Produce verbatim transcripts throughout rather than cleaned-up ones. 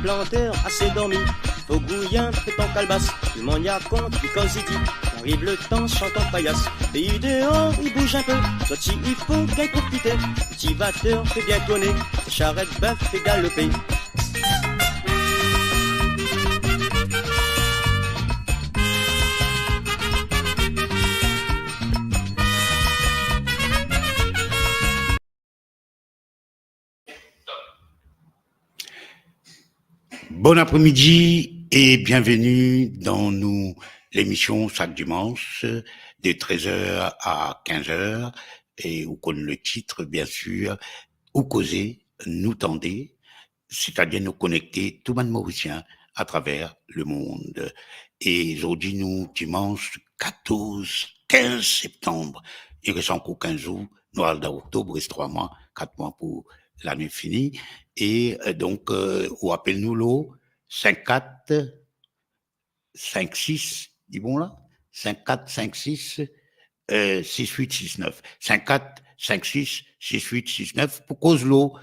Planter, ase dormi, fo gouy enpe dan kalbas. Tou dimoun li rakont, li koz, li di, ariv letan sant an payas. Pei deor, li bouz enpe, zot ti, li fo gagn profite. Kiltivater pe bien tourne, saret bef pe galope. Bon apremidi e bienveni dan nou lemision sak dimans de trez er a kinz er, e ou konn le tit, biensir, Ou koze, nou tande, setadir nou konekte tou bann Morisien atraver lemond. E zordi nou dimans katorz, kinz septanm, li res ankor kinz zour, nou al dan oktob, res trwa mwa, kat mwa pou lane fini. E, eh, donk, eh, ou apel nou lor sink kat sink sis, li bon la? Sink kat sink sis, eh, sis wit sis nef. Sink kat sink sis, sis wit sis nef, pou koz lor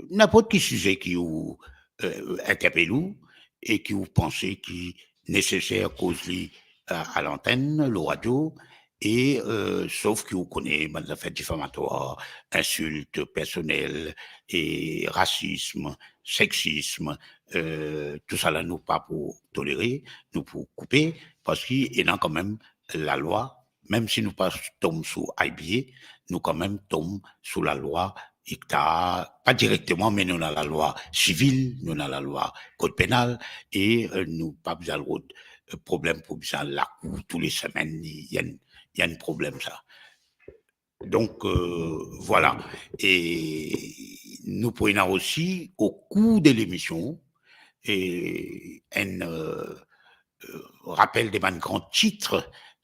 ninport ki size ki ou, eh, interpel ou e ki ou panse ki neseser koz li, eh, a lantenn, lor radio, e, eh, sof ki ou kone bann zafer difamatwar, insilt personel, e rasism, sexism, eh, tousala nou pa pou tolere, nou pou koupe, parski ena kanmem lalwa, mem si nou pa tom sou I B A, nou kanmem tom sou lalwa, ek ta, pa direkteman, me nou ena lalwa sivil, nou ena lalwa kod penal, e, eh, nou pa bizin al rod, eh, problem pou bizin al lakour tou le semenn, li enn, li enn problem sa. Donk, eh, vwala. E nou pou ena osi, o kour de lemision, e enn, eh, eh, rapel de bann gran tit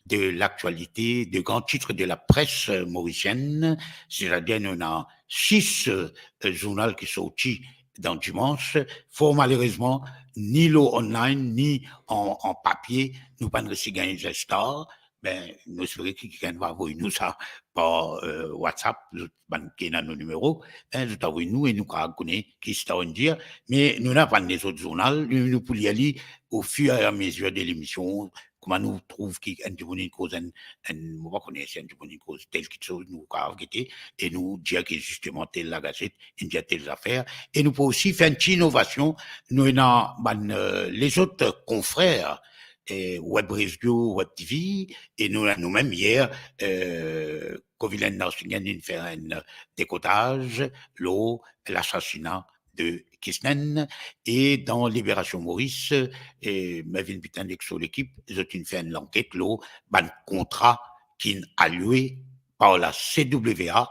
de laktialite, de gran tit de lapres, eh, morisienn, setadir nou ena sis, eh, zournal ki sorti dan dimans. For malerezman, ni lor online, ni an, an papie, nou pa'nn resi gagn Zestar. Be, nou espere ki kikenn va avoy nou sa par, eh, WhatsApp, zot bann ki ena nou nimero, eh, zot avoy nou e nou kapav kone ki Zestar inn dir, me nou ena bann lezot zournal, nou, nou pou lir li ofirameazir de lemision, kouma nou trouv ki enn dimoun inn koz enn, enn, mo pa kone si enn dimoun inn koz tel kitsoz, nou kapav gete e nou dir ki zisteman tel lagazet inn dir tel zafer. E nou pou osi fer enn ti inovasion, nou ena bann, eh, lezot konfrer, eh, Web Radio, Web T V, e nou, noumem yer, eh, Kovilen Narsingen inn fer enn dekotaz lor lasasina de Kisnen, e dan Libération Maurice, eh, Mervyn Pitens ek so lekip, zot inn fer enn lanket lor bann kontra ki'nn alwe par la C W A,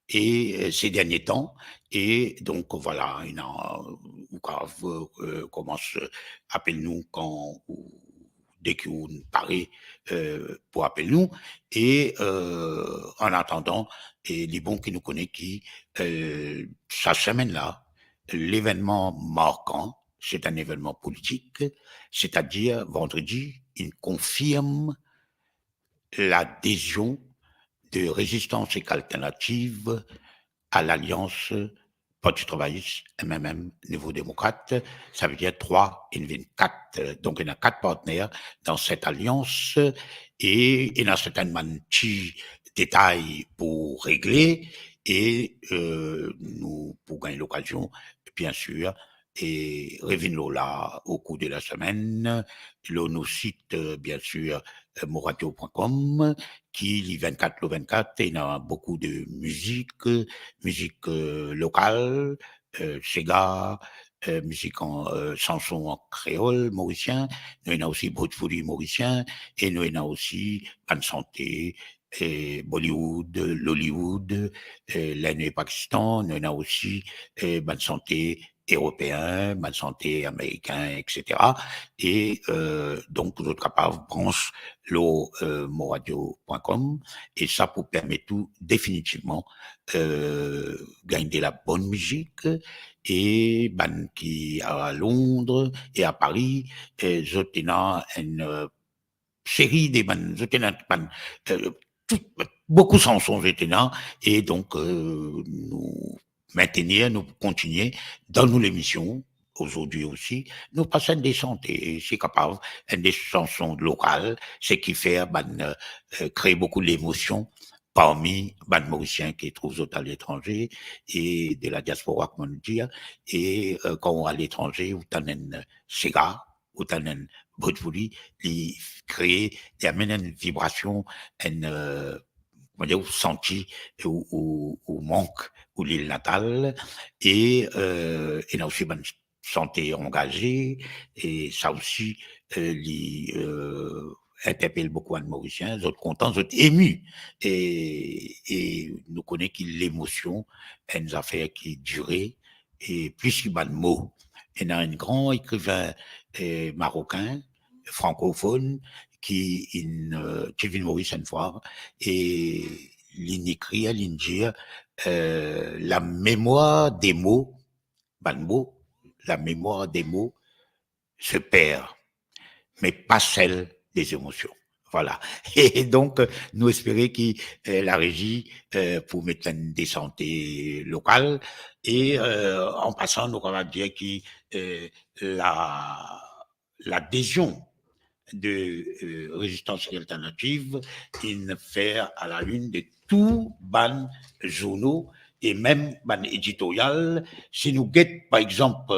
e, eh, se dernie tan, e donk, vwala, ena, ou kapav, eh, koumans, eh, apel nou kan ou, deki ou pare, eh, pou apel nou. E, eh, an atandan, e li bon ki nou kone ki, eh, sa semenn la, levennman markan, se enn evennman politik, setadir vandredi, inn konfirm ladezion de Rezistans ek Alternativ a lalians Parti Travayis, M M M, Nouvo Demokrat, savedir trwa inn vinn kat. Donk, ena kat partner dan set alians, e ena sertin bann ti detay pou regle, e, eh, nou pou gagn lokazion, biensir, e revinn lor la o kour de lasemenn, lor nou sit, eh, biensir, eh, moradio point com, ki li vennkat lor vennkat, ena boukou de mizik, mizik, eh, lokal, eh, sega, eh, mizik an, eh, sanson an kreol morisien, nou ena osi bhojpuri morisien, e nou ena osi bann sante, eh, Bollywood, Lollywood, eh, L'Inde e Pakistan, nou ena osi, eh, bann sante eropeen, bann sante amerikin, et cetera. E, eh, donk, zot kapav brans lor, eh, moradio point com, e sa pou permet ou definitivman, eh, gagn de la bonn mizik, e bann ki a Londres e a Paris, eh, zot ena enn, eh, seri de bann, zot ena bann, eh, tou, boukou sanson zot ena, e donk, eh, nou maintenir, nou kontinie dan nou lemision, aujourd'hui aussi, nou pas enn de sante, si kapav, enn de sanson lokal, seki fer bann, euh, kree boukou lemosion parmi bann Morisien ki trouv zot aletranze e de la diaspora, kouma nou dir, e, euh, kan ou aletranze, ou tann enn sega, ou tann enn Bhojpuri, li kree, li amenn enn vibrasion, enn, euh, kouma dir, ou santi ou, ou, ou mank ou lil natal, e, euh, ena osi bann sante angaze, e sa osi, euh, li, euh, interpel boukou bann Morisien, zot kontan, zot emi, e, e nou kone ki lemosion, enn zafer ki dire, e plis ki bann mo. Ena enn gran ekrivin, eh, marokin, frankofonn, ki inn, eh, ti vinn Moris enn fwa, e linn ekrir, linn dir, eh, la mémoire des mots, bann mo, la mémoire des mots se perd, mais pas celle des émotions. Voilà. E donk, nou espere ki, eh, larezi, eh, pou met enn de sante lokal. E, eh, an pasan, nou kapav dir ki, eh, la, ladezion de, eh, Rezistans Alternativ inn fer alain de tou bann zourno e mem bann editoryal. Si nou get, par exanp,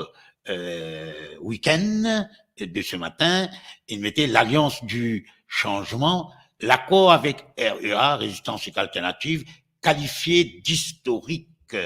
eh, Week-end de ce matin, inn mete L'Alliance du Changement, l'accord avec R E A, Résistance Alternative, qualifié d'historique.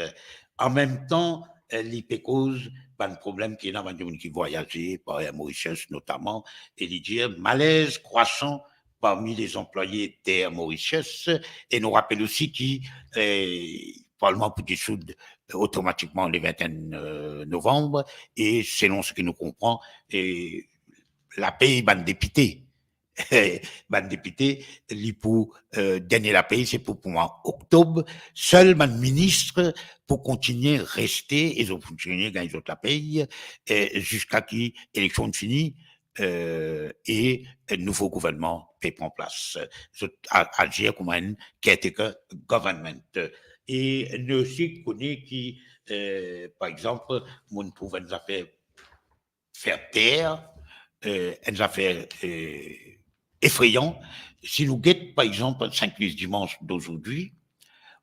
An mem tan, eh, li pe koz bann problem ki ena bann dimoun ki vwayaze par Air Mauritius notaman, e li dir malèz krwasan parmi les employés d'Air Mauritius. E nou rapel osi ki, eh, Parleman pou disoud, eh, otomatikman le vingt et un, eh, novanm, e selon seki nou konpran, eh, lapey bann depite, bann depite, li pou, eh, dernie lapey, se pou, pou mwa oktob. Sel bann minis pou kontinie reste e zot pou kontinie gagn zot lapey, eh, ziska ki eleksion fini, eh, e nouvo gouvernman pe pran plas. Zot a-, azir kouma enn caretaker government. E nou osi kone ki, eh, par exanp, mo'nn trouv enn zafer fer per, eh, enn zafer, eh, efreyan. Si nou get, par exanp, Sainte-Luce Dimanche d'aujourd'hui,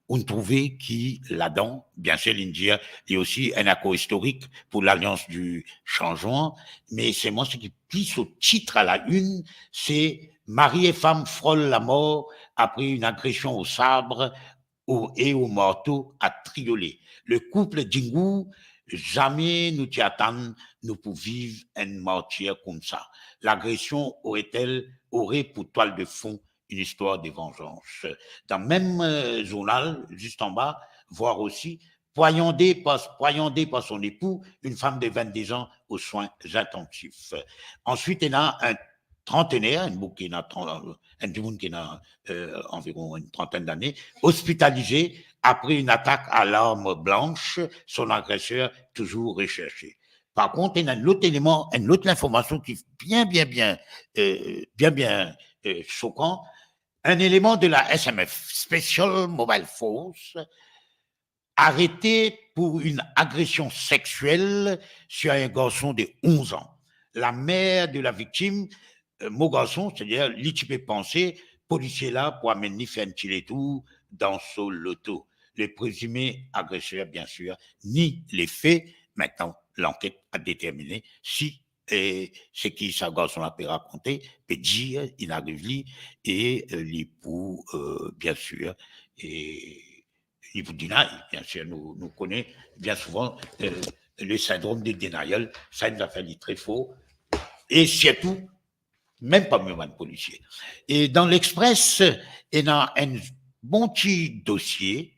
ou trouve ki ladan, biensir, linn dir, li osi enn akor istorik pou L'Alliance du Changement, me selman seki pli so tit alain, se mari e fam frol lamor apre enn agresion o sabre o, e o marto a Triolet. Le couple Dingou, zame nou ti atann nou pou viv enn martir koumsa. L'agression aurait-elle, aurait pour toile de fond une histoire de vengeance. Dan mem, eh, zournal, zis anba, vwar osi, poignardée par, poignardée par son époux, une femme de vingt-deux ans aux soins intensifs. Answit, ena enn trantener, enn boug ki ena tran-, enn dimoun ki ena, eh, anviron enn trantenn dane, hospitalisé après une attaque à l'arme blanche, son agresseur toujours recherché. Par kont, ena enn lot eleman, enn lot linformasion ki bien, bien, bien, eh, bien, bien, eh, sokan. Un élément de la S M F, Special Mobile Force, arrêté pour une agression sexuelle sur un garçon de onze ans. La mère de la victime, eh, mo garson, setadir, li ti pe panse polisie la pou amenn li fer enn ti letour dan so loto. Le présumé agresseur, bien sûr, nie les faits. Maintenant, l'enquête a déterminé si, eh, seki sa garson la pe rakonte, pe dir, inn ariv li, e, eh, li pou, eh, bien sûr, e li pou deny, bien sûr, nou, nou kone bien souvan, eh, le syndrome de denial, sa inn zafer li tre for, e sirtou, mem parmi bann polisie. E dan L'Express, ena enn bon ti dosie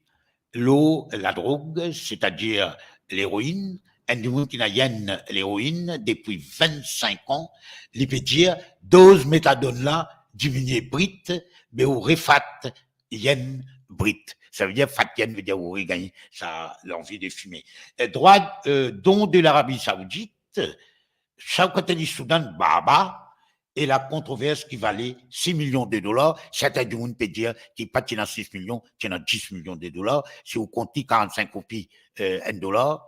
lor ladrog, setadir leroinn, enn dimoun ki ena enn leroinn depi vinn-sink an, li pe dir, doz metadone la diminie brit, be ou refat enn brit. Savedir fat enn vedir ou regagn sa lanvi de fime. Eh, droit, eh, don de l'Arabie Saoudite, Shaukat Ali Soudane Baba, e la kontrovers ki vale sis milion de dolar, sertin dimoun pe dir ki pa ti ena sis milion, ti ena dis milion de dolar. Si ou kont li karant-sink roupi, eh, enn dolar,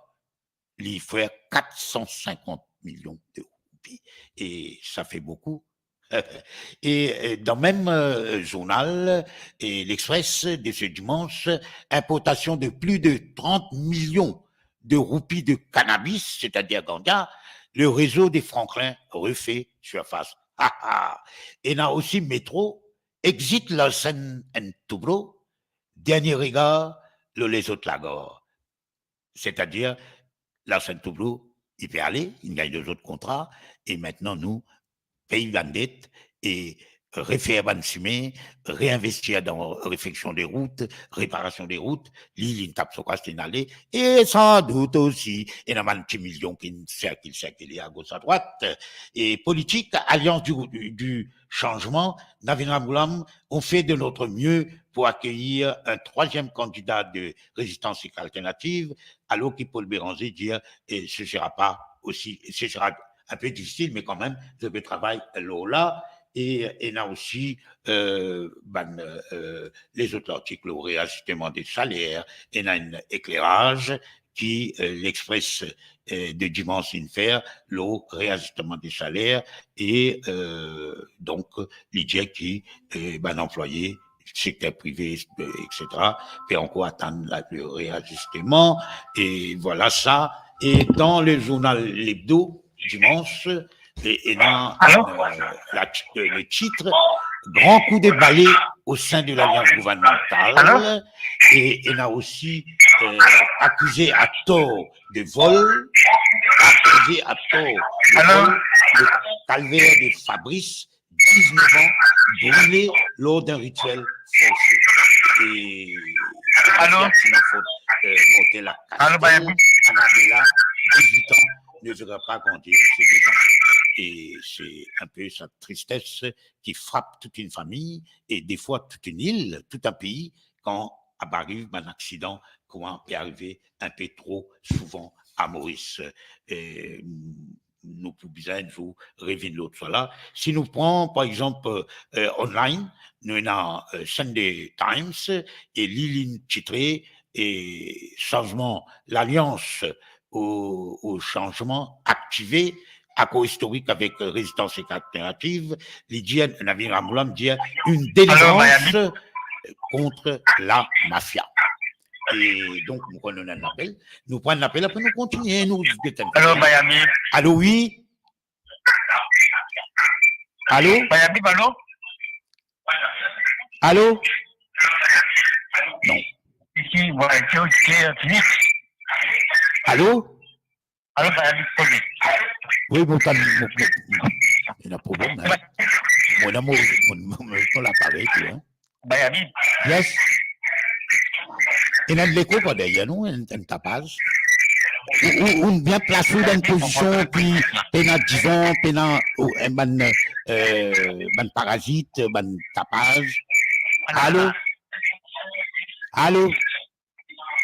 li fer kat san sinkant milion de roupi. E sa fer boukou. E, e, dan mem, e, zournal, e, L'Express de ce dimanche, importation de plus de trente millions de roupies de cannabis, c'est-à-dire ganja, le réseau des Franklin refait surface. Ha, ha. Ena osi Metro, exit Larsen and Toubro, dernier regard lor lezot lagar. C'est-à-dire, Larsen Toubro, li pe ale, li gagn lezot kontra, e mintnan nou pey bann det e refer bann sime, reinvestir dan refeksion de rout, reparasion de rout, li, li tap so kas, li ale, e sandout osi, ena bann ti milion ki sirkil, sirkile agos, adrwat. E politik, Alliance du, du Changement, Navin Ramgoolam, on fait de notre mieux pour accueillir un troisième candidat de Résistance Alternative, alors que Paul Bérenger dit, eh, ce sera pas aussi, ce sera un peu difficile, mais quand même, je vais travailler là. Et, et là aussi, euh, ben, euh, les autres articles au réajustement des salaires, et là, un éclairage qui, euh, l'Express, euh, de dimanche, il fait le réajustement des salaires et, euh, donc, l'idée qui, euh, ben, l'employé, secteur privé, euh, et cetera, peut encore attendre la, le réajustement. Et voilà ça. Et dans le journal L'Hebdo, dimanche, et, et dans, euh, la, euh, le titre, grand coup de balai au sein de l'alliance gouvernementale, et, et là aussi, euh, accusé à tort de vol, accusé à tort de vol, le calvaire de Fabrice, dix-neuf ans, brûlé lors d'un rituel forcé. Et c'est une faute, euh, mortelle à Castel, Annabella, dix-huit ans, ne verra pas grandir ses deux enfants. Et c'est un peu cette tristesse qui frappe toute une famille et des fois toute une île, tout un pays, kan ap ariv bann aksidan, kouma pe arive inpe tro souvan a Moris. E, nou pou bizin zour revinn lor sa la. Si nou pran, par exanp, eh, online, nou ena, eh, Sunday Times, e li, li titre, eh, sanzman lalians o, o sanzman aktive, akor istorik avek Rezistans Alternativ, li dir, Navin Ramgoolam dir, une délivrance contre la mafia. E donk, nou pran enn apel, nou pran enn apel, apre nou kontinie, nou get enn... Alo, Miami. Alo, wi. Alo? Miami, alo? Alo? Non. Isi, ouais, c'est clair, vite. Alo? Alo, Miami, sorry. Wi, mo tann, mo, mo, mo, ena problem, hein. Mo ena mo, mo, mo, mo, mo laparey, hein. Miami. Yes. Ena leko par deryer nou, enn, enn tapaz. Ou, ou, ou bien plase ou dan enn pozision ki pena dizon, pena, ou, enn bann, eh, bann parazit, bann tapaz. Alo? Alo?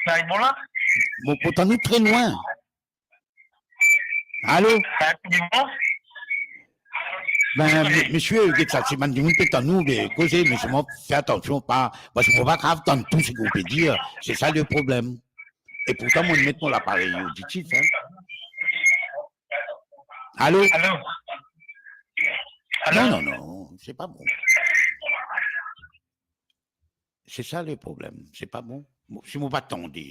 Sa bon la? Bon, pourtan nou tre lwin. Alo? Ben, me-, misie, get sa, si bann dimoun pe tann nou, be, koze, me selman fer atansion, pa, parski mo pa kapav tann tou seki ou pe dir, se sa le problem. E pourtan, mo met mo laparey oditif, hein. Alo? Alo? Non, non, non, se pa bon. Se sa le problem, se pa bon. Mo, si mo pa tande,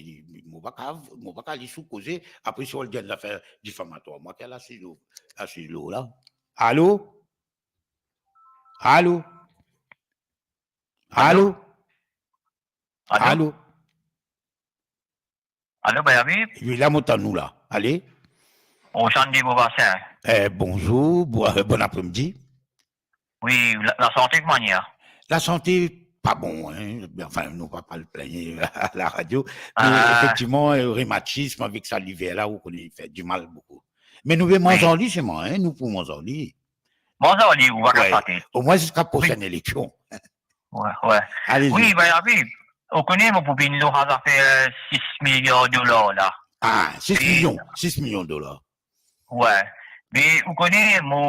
mo pa kapav, mo pa kapav li sou koze, apre si ou al dir enn zafer difamatwar, mwa ki al asiz lor, asiz lor la. Alo? Alo? Alo? Alo? Alo? Alo, Miami? Wi, la mo tann ou la. Ale. Ou santi mo basin? Eh, bonzour, bo-, bon apremidi. Wi, la, lasante, ki manier? Lasante pa bon, hein. Anfin, nou pa, pa al plengne a laradio. Me efektivman, eh, rematism avek sa liver la, ou kone, li fer dimal boukou. Me nou pe manz ar li selman, hein, nou pou manz ar li. Manz ar li, ou va... Omwin ziska prosenn eleksion. Wi, wi. Alezi. Wi, Miami, ou kone mo pou vinn lor sa zafer sis miliar dolar la. Ah, sis milion, sis milion dolar. Wi. Me ou kone, mo,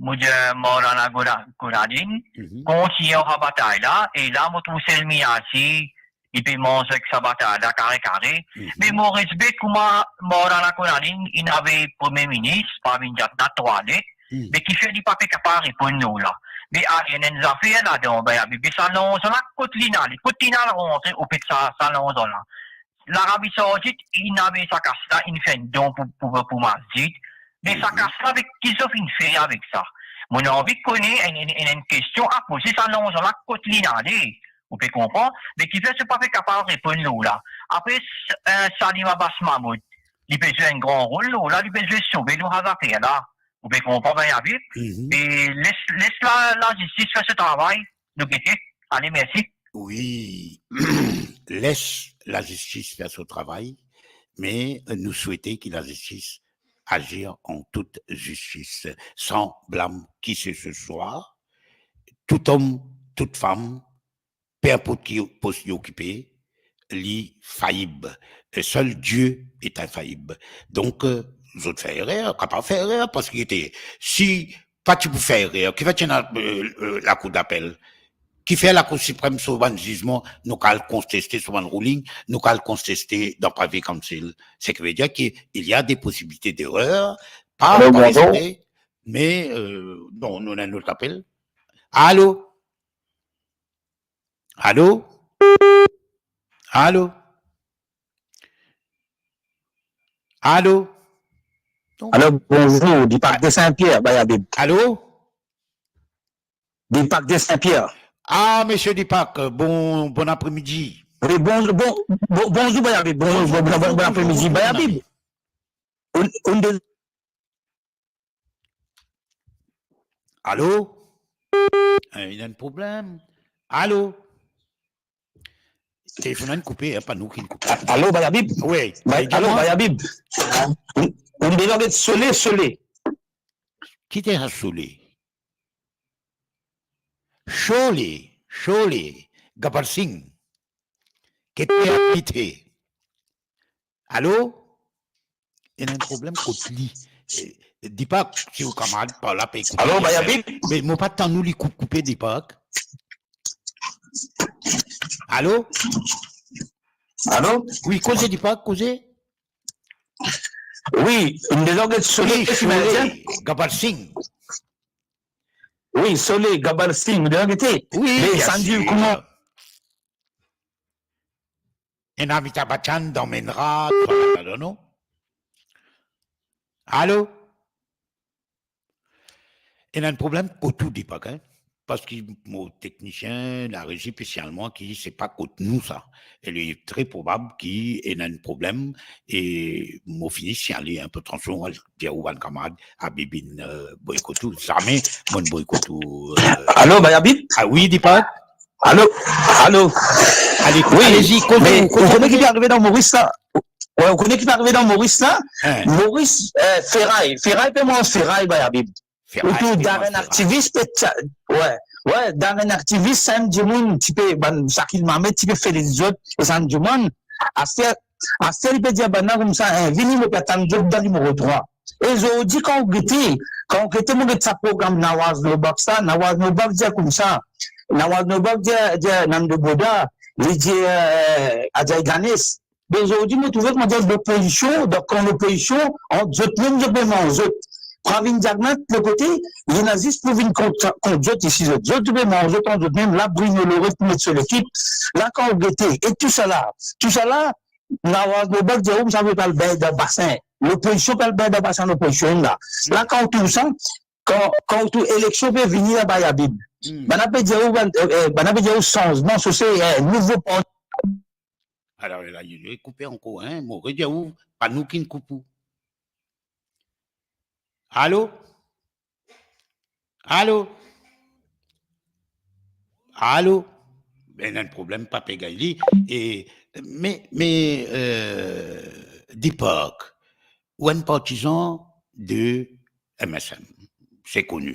mo dir Maulana Gola-, Goladin, kontign ar sa batay la, e la mo trouv sel mwayin si li pe manz ek sa batar la kare kare. Mhm. Me Moris Bey kouma mor dan lakolalinn, inn ave Premie Minis, Pravin Jagannath, trwa let, mhm, me kifer li pa pe kapav reponn lor la. Me ale, ena enn zafer ladan, be, be sa larzan la, kot li inn ale, kot li inn al rantre, opet sa, sa larzan la. Larabi Saoudit, inn ave sa kas la, inn fer enn don pou, pou, pou masjid. Me sa kas la, avek ki zot finn fer avek sa? Mo anvi kone, enn, enn, enn, enn kestion a poze, sa larzan la, kot li inn ale? Ou pe konpran? Me kifer zot pa pe kapav reponn lor la? Apre, s-, eh, Salim Abbas Mahmoud, li pe zwe enn gran rol lor la, li pe zwe sove lor sa zafer la. Ou pe konpran, Bayabi? Mhm. E les, les la, lazistis fer so travay, nou gete. Ale, mersi. Wi, les lazistis fer so travay, me nou swete ki lazistis azir an tout zistis, san blam ki se se swa. Tout om, tout fam, pe inport ki pos li okipe, li fayib. E sel Dieu est infaillible. Donk, eh, zot fer erer, kapav fer erer, parski te, si pa ti pou fer erer, kifer ti ena, eh, eh, lakour dapel? Kifer Lakour Siprem so bann zizman, nou kapav konteste so bann ruling, nou kapav konteste dan Privy Council? Ce qui veut dire que il y a des possibilités d'erreur, pa, pa exprès, me, eh, non, nou ena enn lot apel. Alo? Alo? Alo? Alo? Alo, bonzour, Deepak de Saint-Pierre, Bayabi. Alo? Deepak de Saint-Pierre. Ah, misie Deepak, bon, bon apremidi. Wi, bon, bon, bon, bonzour, Bayabi. Bon, bonzour, bon, bon, bon apremidi, Bayabi. Alo? Eh, ena enn problem. Alo? Telefonn inn koupe, eh, pa nou ki inn koupe. Alo, Bayabi? Wi, alo, Bayabi? Ou, ou bizin get Sole, Sole. Ki te sa Sole? Sole, Sole, Gabbar Singh. Ki te abite. Alo? Ena enn problem kot li. Eh, Deepak, si ou kamarad pa la, pe ekoute. Alo, Bayabi? Me mo pa tann ou, li koup, koupe, Deepak. Alo? Alo? Wi, koze, Deepak, koze. Wi, ou bizin get Sole, wi, Sole, Gabbar Singh. Wi, Sole, Gabbar Singh, ou bizin gete. Wi, bien sir. Kouma? Ena Amitabh Bachchan dan Mera, non? Alo? Ena enn problem kot ou, Deepak, hein? Parski mo teknisien, larezi, spesialman, ki se pa kot nou sa. E li tre probab ki ena enn problem, e mo fini signale, hein, pou atansion, dir ou bann kamarad, Habib inn, eh, boykot ou. Zame mo'nn boykot ou, eh. Alo, Bayabi? Ah wi, Deepak. Alo, alo. Ale, wi, alezi, koze, me koze, ou kone ki pe arive dan Moris la? Wi, ou kone ki pe arive dan Moris la? Hein. Moris, eh, feray, feray pe manz feray, Bayabi. Feray pe manz feray. Ou trouv Darren Activist pe tya-, wi, wi, Darren Activist, sa enn dimoun ti pe, bann Shakeel Mohammed ti pe felisit zot, e sa enn dimoun. Aster, aster li pe dir bann la koumsa, eh, vini, mo pe atann zot dan nimero trwa. E zordi, kan ou gete, kan ou gete, mo get sa program Nawaz Nobak sa, Nawaz Nobak dir koumsa, Nawaz Nobak dir, dir Nando Bouddha, li dir, eh, Ajay Ganesh. Me zordi, mo trouve kouma dir lopozision, donk kan lopozision, ant zot mem, zot pe manz zot. Pravin Jagannath, lot kote, li ena zis pou vinn kont, kont zot isi, zot, zot pe manz zot ant zot mem, la Bruno Lorette pou met so lekip, la kan ou gete, e tousala, tousala, Nawaz Nobak dir ou, sa pe al bengn dan basin. Lopozision pe al bengn dan basin lopozision la. La, kan ou trouv sa, kan, kan ou trouv eleksion pe vini la, Bayabi. Hmm. Bann la pe dir ou, bann, eh, eh, bann la pe dir ou sanzman, sa se, eh, nouvo port. Alor, la, li koupe ankor, hein. Mo redir ou, pa nou ki'nn koup ou. Alo? Alo? Alo? Ena enn problem, pa pe gagn li. E, me, me, eh, Deepak, ou enn partizan de M S M, c'est connu.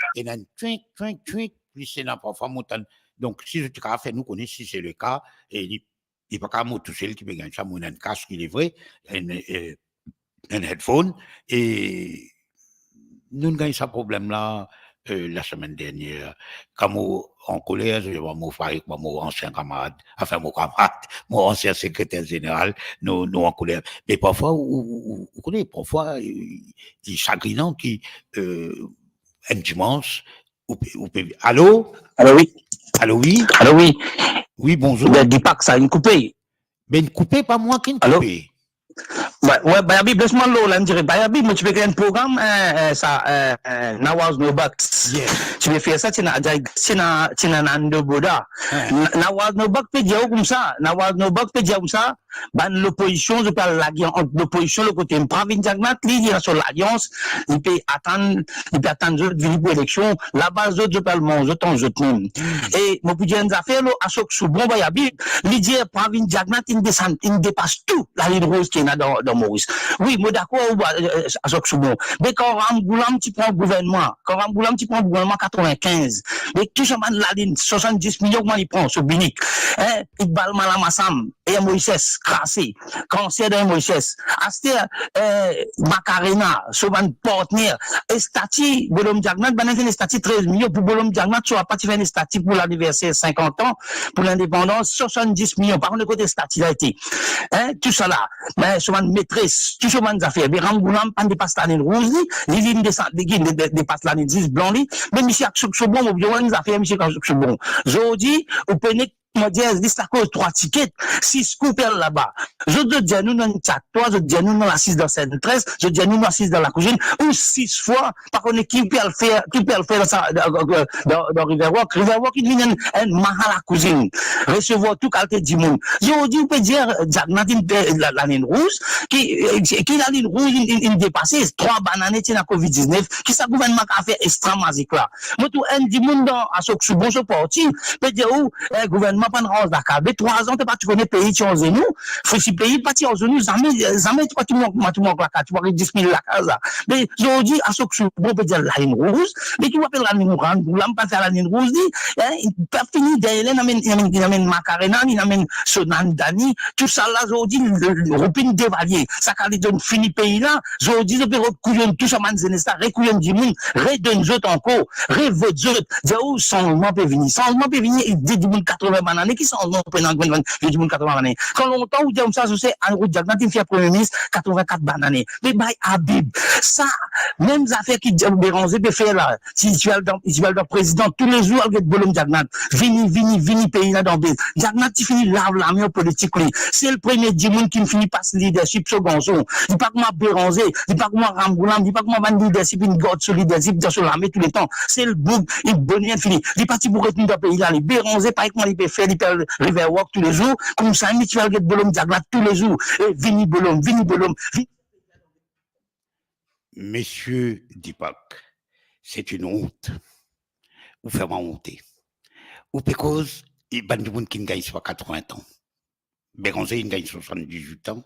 ena enn twink, twink, twink, plis ena parfwa mo tann. Donk, si zot ti kapav fer nou kone si se leka, e li, li pa kapav mo tousel ki pe gagn sa, mo ena enn kask, ilevre, enn, eh, enn headphone, e nou gagn sa problem la, eh, lasemenn dernier. Kan mo ankoler, zot dir mo farik, mo ansien kamarad, anfin, mo kamarad, mo ansien sekreter zeneral, nou, nou ankoler. Me parfwa, ou, ou, ou, ou kone, parfwa, eh, li sagrinan ki, eh, enn dimans, ou pe, ou pe, alo? Alo, wi. Alo, wi. Alo, wi. Wi, bonzour. Be, dipak sa, inn koupe. Be, inn koupe, pa mwa ki inn koupe. Wi, wi, Bayabi, les mwa lor la, inn dire, Bayabi, mo ti pe gagn enn program, eh, eh, sa, eh, eh, Nawaz No Bucks. Yes. Ti pe fer sa, ti ena, ti ena, ti ena Nando Boda. Eh. Na-, Nawaz No Bucks pe dir ou koumsa, Nawaz No Bucks pe dir ou koumsa, bann lopozision, zot pe al lage ant lopozision, lo kote Pravin Jagannath, li, li ena so lalians, li pe atann, li pe atann zot vini pou eleksion, laba zot, zot pe al manz zot ant zot mem. E mo pou dir enn zafer, lor Ashok Soubhon, Bayabi, li dir Pravin Jagannath, inn desann, inn depas tou lalinn rouz ki ena dan, dan Moris. Wi, mo dakor, ou, eh, eh, Ashok Soubhon. Me kan Ramgoolam ti pran gouvernman, kan Ramgoolam ti pran gouvernman katrevinkinz, me tou sa bann lalinn, swasanndis milion, kouma li pran, so binik, eh, Iqbal Mallam Assam, E M O S S, krase, kanser dan M O S S. Aster, eh, Macarena, so bann partner, estati Bonhomme Jagannath, bann inn fer estati trez milion pou Bonhomme Jagannath, so apa ti fer enn estati pou laniverser sinkant an, pou lindepandans, swasanndis milion, pa konn kot estati la ete. Hein, tou sa la, me so bann metres, tou so bann zafer, me Ramgoolam pa'nn depas lalinn rouz li, li, li desann, li, li, li depas lalinn zis blan li, me misie Ashok Soubhon, mo bizin enn zafer, misie Ashok Soubhon. Zordi, ou pena Mo dir, lis lakoz trwa tiket, sis kou pe al laba. Zot, zot dir nou dan enn chat twa, zot dir nou dan lasiz dan Sainte-Thérèse, zot dir nou lasiz dan Lakouzinn, ou sis fwa, pa kone ki pe al fer, ki pe al fer dan sa, dan, dan, dan, dan Riverwalk. Riverwalk inn vinn enn, enn Mahal Lakouzinn, resevwar tou kalite dimoun. Zordi ou pe dir, eh, Jacknat inn pe, la, lalinn rouz, ki, eh, ki lalinn rouz inn, inn, inn depase, trwa banane ti ena covid diznef, ki sa gouvernman kapav fer extra mazik la? Mo trouv enn dimoun dan, a so, so bon so parti, pe dir ou, eh, gouvernman pa'nn ranz lakaz. Me trwa zan, to pa ti kone pei ti anzenou. Fo si pei pa ti anzenou, zame, zame to pa ti mank, ma ti mank lakaz, ti mank dis mil lakaz la. Me zordi, a so, so bon pe dir lalinn rouz, me ki ou apel lalinn rouz, lalinn rouz la, pa fer lalinn rouz li, eh, pa fini deryer li, inn amenn, inn amenn, inn amenn Macarena, inn amenn so Nandan, tousala zordi, roupi inn devalie. Sa Kaledonie fini pei la, zordi zot pe rod kouyon tou sa bann zenes la, rekouyon dimoun, redonn zot ankor, revot zot, dir ou sanzman pe vini. Sanzman pe vini, e de dimoun katreven banane, ki sanzman pe ena, bann, bann, de dimoun katreven banane? Kan lontan ou dir koumsa, so se Anirudh Jagannath inn fer premie minis katreven-kat banane. Me bay Habib, sa, mem zafer ki Béranger pe fer la, si ti al dan, ti al dan prezidan, toulezour al get bolom Jagannath, vini, vini, vini, pei la dan be. Jagannath ti fini lav lame ar politik li. Se li premie dimoun ki fini pas leadership so garson. Li pa kouma Béranger, li pa kouma Ramgoolam, li pa kouma bann leadership inn gard so leadership dan so lame touletan. Se li boug, li bonn fini. Li pa ti pou retourn dan pei la, li Béranger, parey kouma li pe fer, li pe al Riverwalk toulezour, koumsa li ti al get bolom Jagannath toulezour. E vini bolom, vini bolom, vini. Monsieur Deepak, c'est une honte. Ou fer mwa onte. Ou pe koz, e bann dimoun ki inn gagn swa katreven an. Béranger inn gagn swasann-diz-wit an,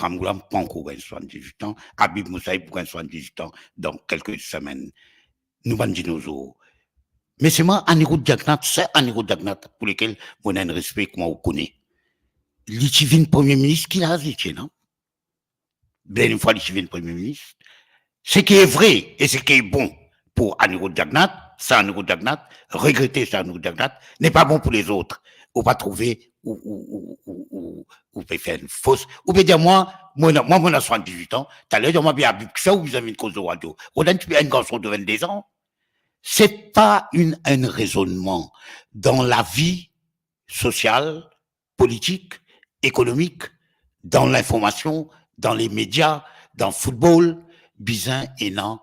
Ramgoolam pa ankor gagn swasann-diz-wit an, Habib Moussaïb pou gagn swasann-diz-wit an dan kelke semenn. Nou bann dinozor. Me selman Anirudh Jagannath, se Anirudh Jagannath pou lekel mo ena enn respe kouma ou kone. Li ti vinn premie minis, ki laz li ti ena? Dernie fwa li ti vinn premie minis. Ce qui est vrai et ce qui est bon pour Anirudh Jagannath, c'est Anirudh Jagannath. Regretter, c'est Anirudh Jagannath. N'est pas bon pour les autres. Ou pa trouve, ou, ou, ou, ou, ou, ou pe fer enn fos. Ou pe dir mwa, mwa, mwa, mo ena swasann-diz-wit an. Taler, dir mwa, be Habib, kifer ou bizin vinn koz lor radio? Ou ena enn garson de vennde an. C'est pas une, un raisonnement dans la vie sociale, politik, ekonomik, dan linformasion, dan lemedia, dan foutbol, bizin ena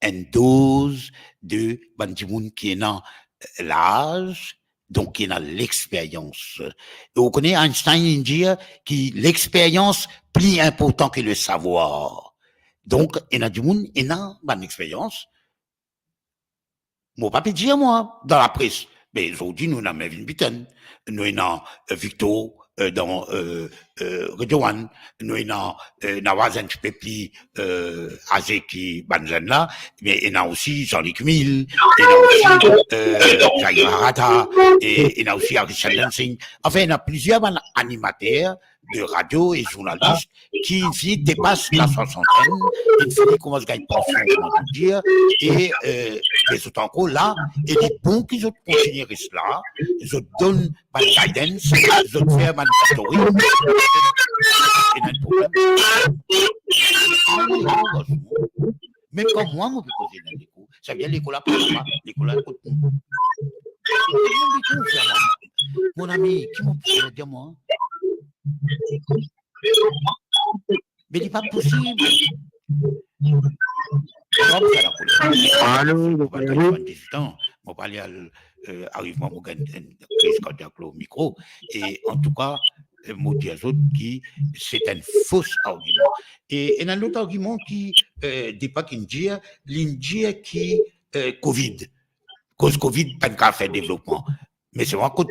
enn doz de bann dimoun ki ena, eh, laz, donk ki ena lexperyans. E ou kone Einstein inn dir ki lexperyans pli inportan ki le savwar. Donk, ena dimoun, ena bann lexperyans, mo pa pe dir mwa, dan lapres, me zordi nou ena Mervyn Bitton, nou ena, eh, Victor, eh, dan, eh, eh, Radio One, nou ena, eh, Nawaz enn tipe pli, eh, aze ki bann zenn la, me ena osi Jean-Luc Mille, ena osi, eh, Jayaraja, e ena osi Harry Chandler Singh. Anfin, ena plizier bann animater de radio e zournalis ki fini depas la swasantenn, ki fini koumans gagn pansion, kouma nou dir, e, eh, be zot ankor la, e li bon ki zot kontinie res la, zot donn bann guidance, zot fer bann story. Ena enn problem. Mem kan mwa, mo pe koze dan lekol, savedir lekol la pa, lekol la kot nou. Mon ami, ki mo pou dir mwa? Me li pa posib. Alo, alo. Mo pa ale al, eh, ariv mwa, mo gagn enn kriz kardiak lor mikro. E antouka, eh, mo dir zot ki se enn fos argiman. E ena lot argiman ki, eh, Deepak inn dir, li inn dir ki, eh, covid, koz covid pa'nn kapav fer devlopman. Me selman kot,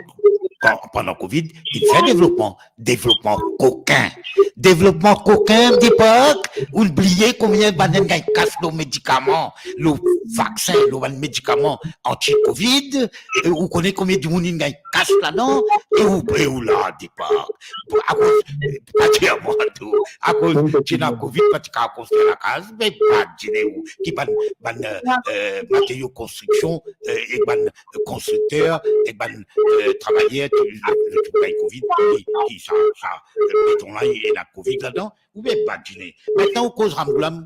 pan-, pandan covid, li fer devlopman. Devlopman kokin. Devlopman kokin, Deepak, ou bliye konbien bann inn gagn kas lor medikaman, lor vaksin, lor bann medikaman anti-covid, e ou kone konbien dimoun inn gagn kas ladan, e ou, e ou la, Deepak. Akoz, pa dir mwa tou, akoz ti ena covid, pa ti kapav konstrir lakaz, me pa dir ou, ki bann, bann, eh, eh, materio konstriksion, eh, ek bann konstrikter, ek bann, eh, travayer, tou, zot, zot tou gagn covid, ki, ki sa, sa, eh, beton la, ena covid ladan, ou bien badine. Mintnan, ou koz Ramgoolam,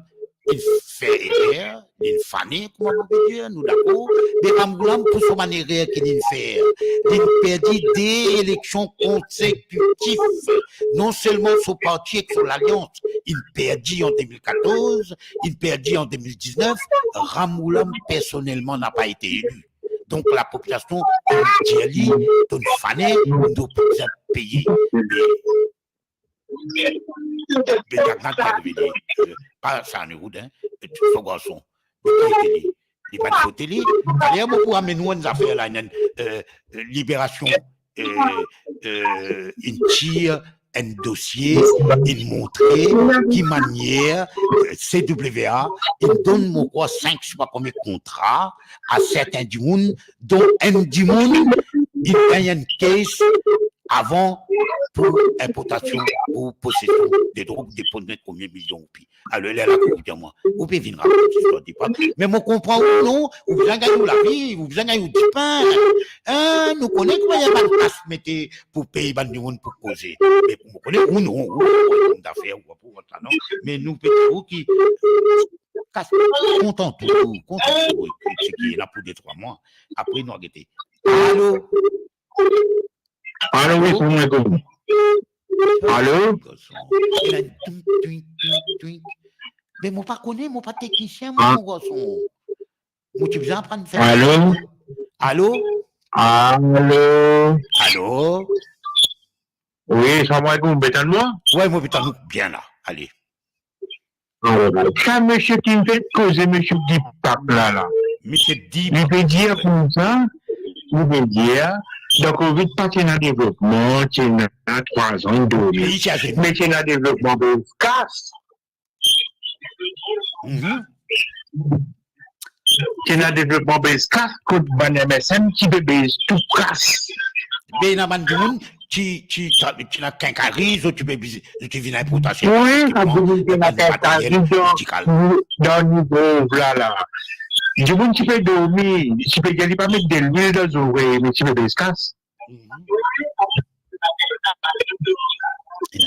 li fer erer, li fane, kouma pou dir, nou dakor, me Ramgoolam, pou so bann erer ki li fer, li perdi de eleksion konsekitif. Non selman so parti ek so lalians, li perdi an de mil katorz, li perdi an de mil diznef, Ramgoolam personelman napa ete eli. Donk, lapopilasion, inn dir li, to'nn fane, nou pou bizin peye. Me, me Gagnan pa revini, euh, pa Sarnewood, hein, so garson. Li pa ete li. Li pa ete li. Dayer, mo pou amenn ou enn zafer la, enn, euh, liberasion, euh, euh, inn tir enn dosie, inn montre ki manier, euh, C W A, inn donn, mo krwar, sink, sipa konbien kontra a sertin dimoun, donk enn dimoun, inn gagn enn kes avan pou inportasion ou posesion de drog, depann konbien milion roupi. Alor, ler la, ou dir mwa, ou pe vinn rakont zistwar depa. Me mo konpran ou, non, ou bizin gagn ou lavi, ou bizin gagn ou dipin. Hein, nou kone kouma ena bann kas mete pou pey bann dimoun pou koze. Me mo kone ou, non, ou, ou, ou, dafer, ou, ou, ou, non. Me nou pe dir ou ki kas, kontant ou, kontant ou, e, e, seki ena pou de trwa mwa. Apre, nou a gete. Alo? Alo, wi, alo? Salam aleykoum. Alo? Garson. Ena twink, twink, twink, twink. Me mo pa kone, mo pa teknisien, mo, ah, mo garson. Mo ti bizin aprann fer. Alo? Alo? Alo? Alo? Wi, salam aleykoum, ou pe tann mwa? Wi, mo pe tann ou bien la. Ale. Alor, sa misie ki finn koze, misie Deepak la, la. Misie Deepak. Li pe dir koumsa, li pe dir, dan Covid pa ti ena devlopman, ti ena trwa zan dormi. Peyi ti azenou. Me ti ena devlopman pe kas. Mhm. Ti ena devlopman pe kas kot bann M S M ti pe baz tou kas. Be ena bann dimoun ki, ki, ki ena kenkari, zot ti pe biz-, zot ti vinn inportasion. Wi, sa dimoun ki ena kenkari dan, medikal, dan nivo la, la. Dimoun ti pe dormi, ti pe dir li pa met delwil dan zorey, me ti pe baz kas. Mhm.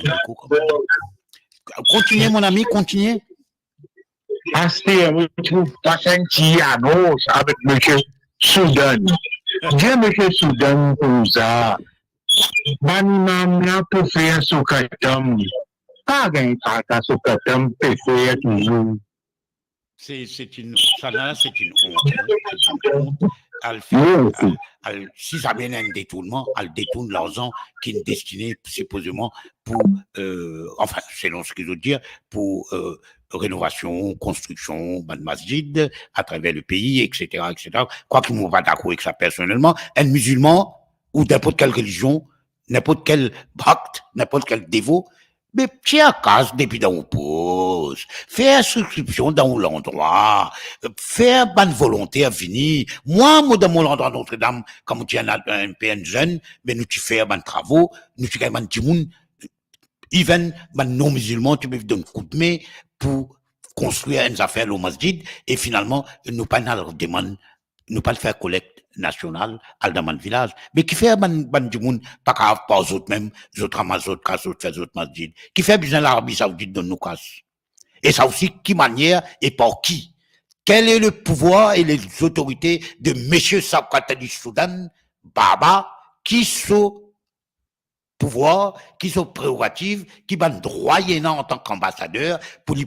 Ena boukou kanmem. Kontinie, mon ami, kontinie. Aster, mo trouv pas enn ti anons avek misie Soudan. Dir misie Soudan koumsa, bann imam la pou fer so katam. Pa gagn traka, so katam pe fer touzour. Se, se enn, sa la, se enn ont, hein, se enn ont. Al fer, wi, al, al, si zame ena enn detournman, al detourn larzan ki destine sipozeman pou, euh, anfin, selon seki zot dir, pou, euh, renovasion, konstriksion bann masjid atraver lepei, et cetera, et cetera. Kwak mo pa dakor ek sa personelman, enn mizilman ou ninport kel relizion, ninport kel bhakt, ninport kel devo, be tir kas depi dan ou pos, fer inskripsion dan ou landrwa, fer bann volonter vini. Mwa, mo dan mo landrwa Notre-Dame, kan mo ti enn, enn pe enn zenn, be nou ti fer bann travo, nou ti gagn bann dimoun, even bann non-mizilman, ti pe donn koudme pou konstrir enn zafer lor masjid, e finalman, nou pa'nn al demann, nou pa'nn fer kolekt nasional, al dan bann vilaz. Me kifer bann, bann dimoun pa kapav par zot mem, zot ramas zot kas, zot fer zot masjid? Kifer bizin Larabi Saoudit donn nou kas? E sa osi, ki manier e par ki? Quel est le pouvoir et les autorités de monsieur Shavkat Ali Soudan, Baba, ki so pouvwar, ki so prerogativ, ki bann drwa li ena antan ki anbasader pou li,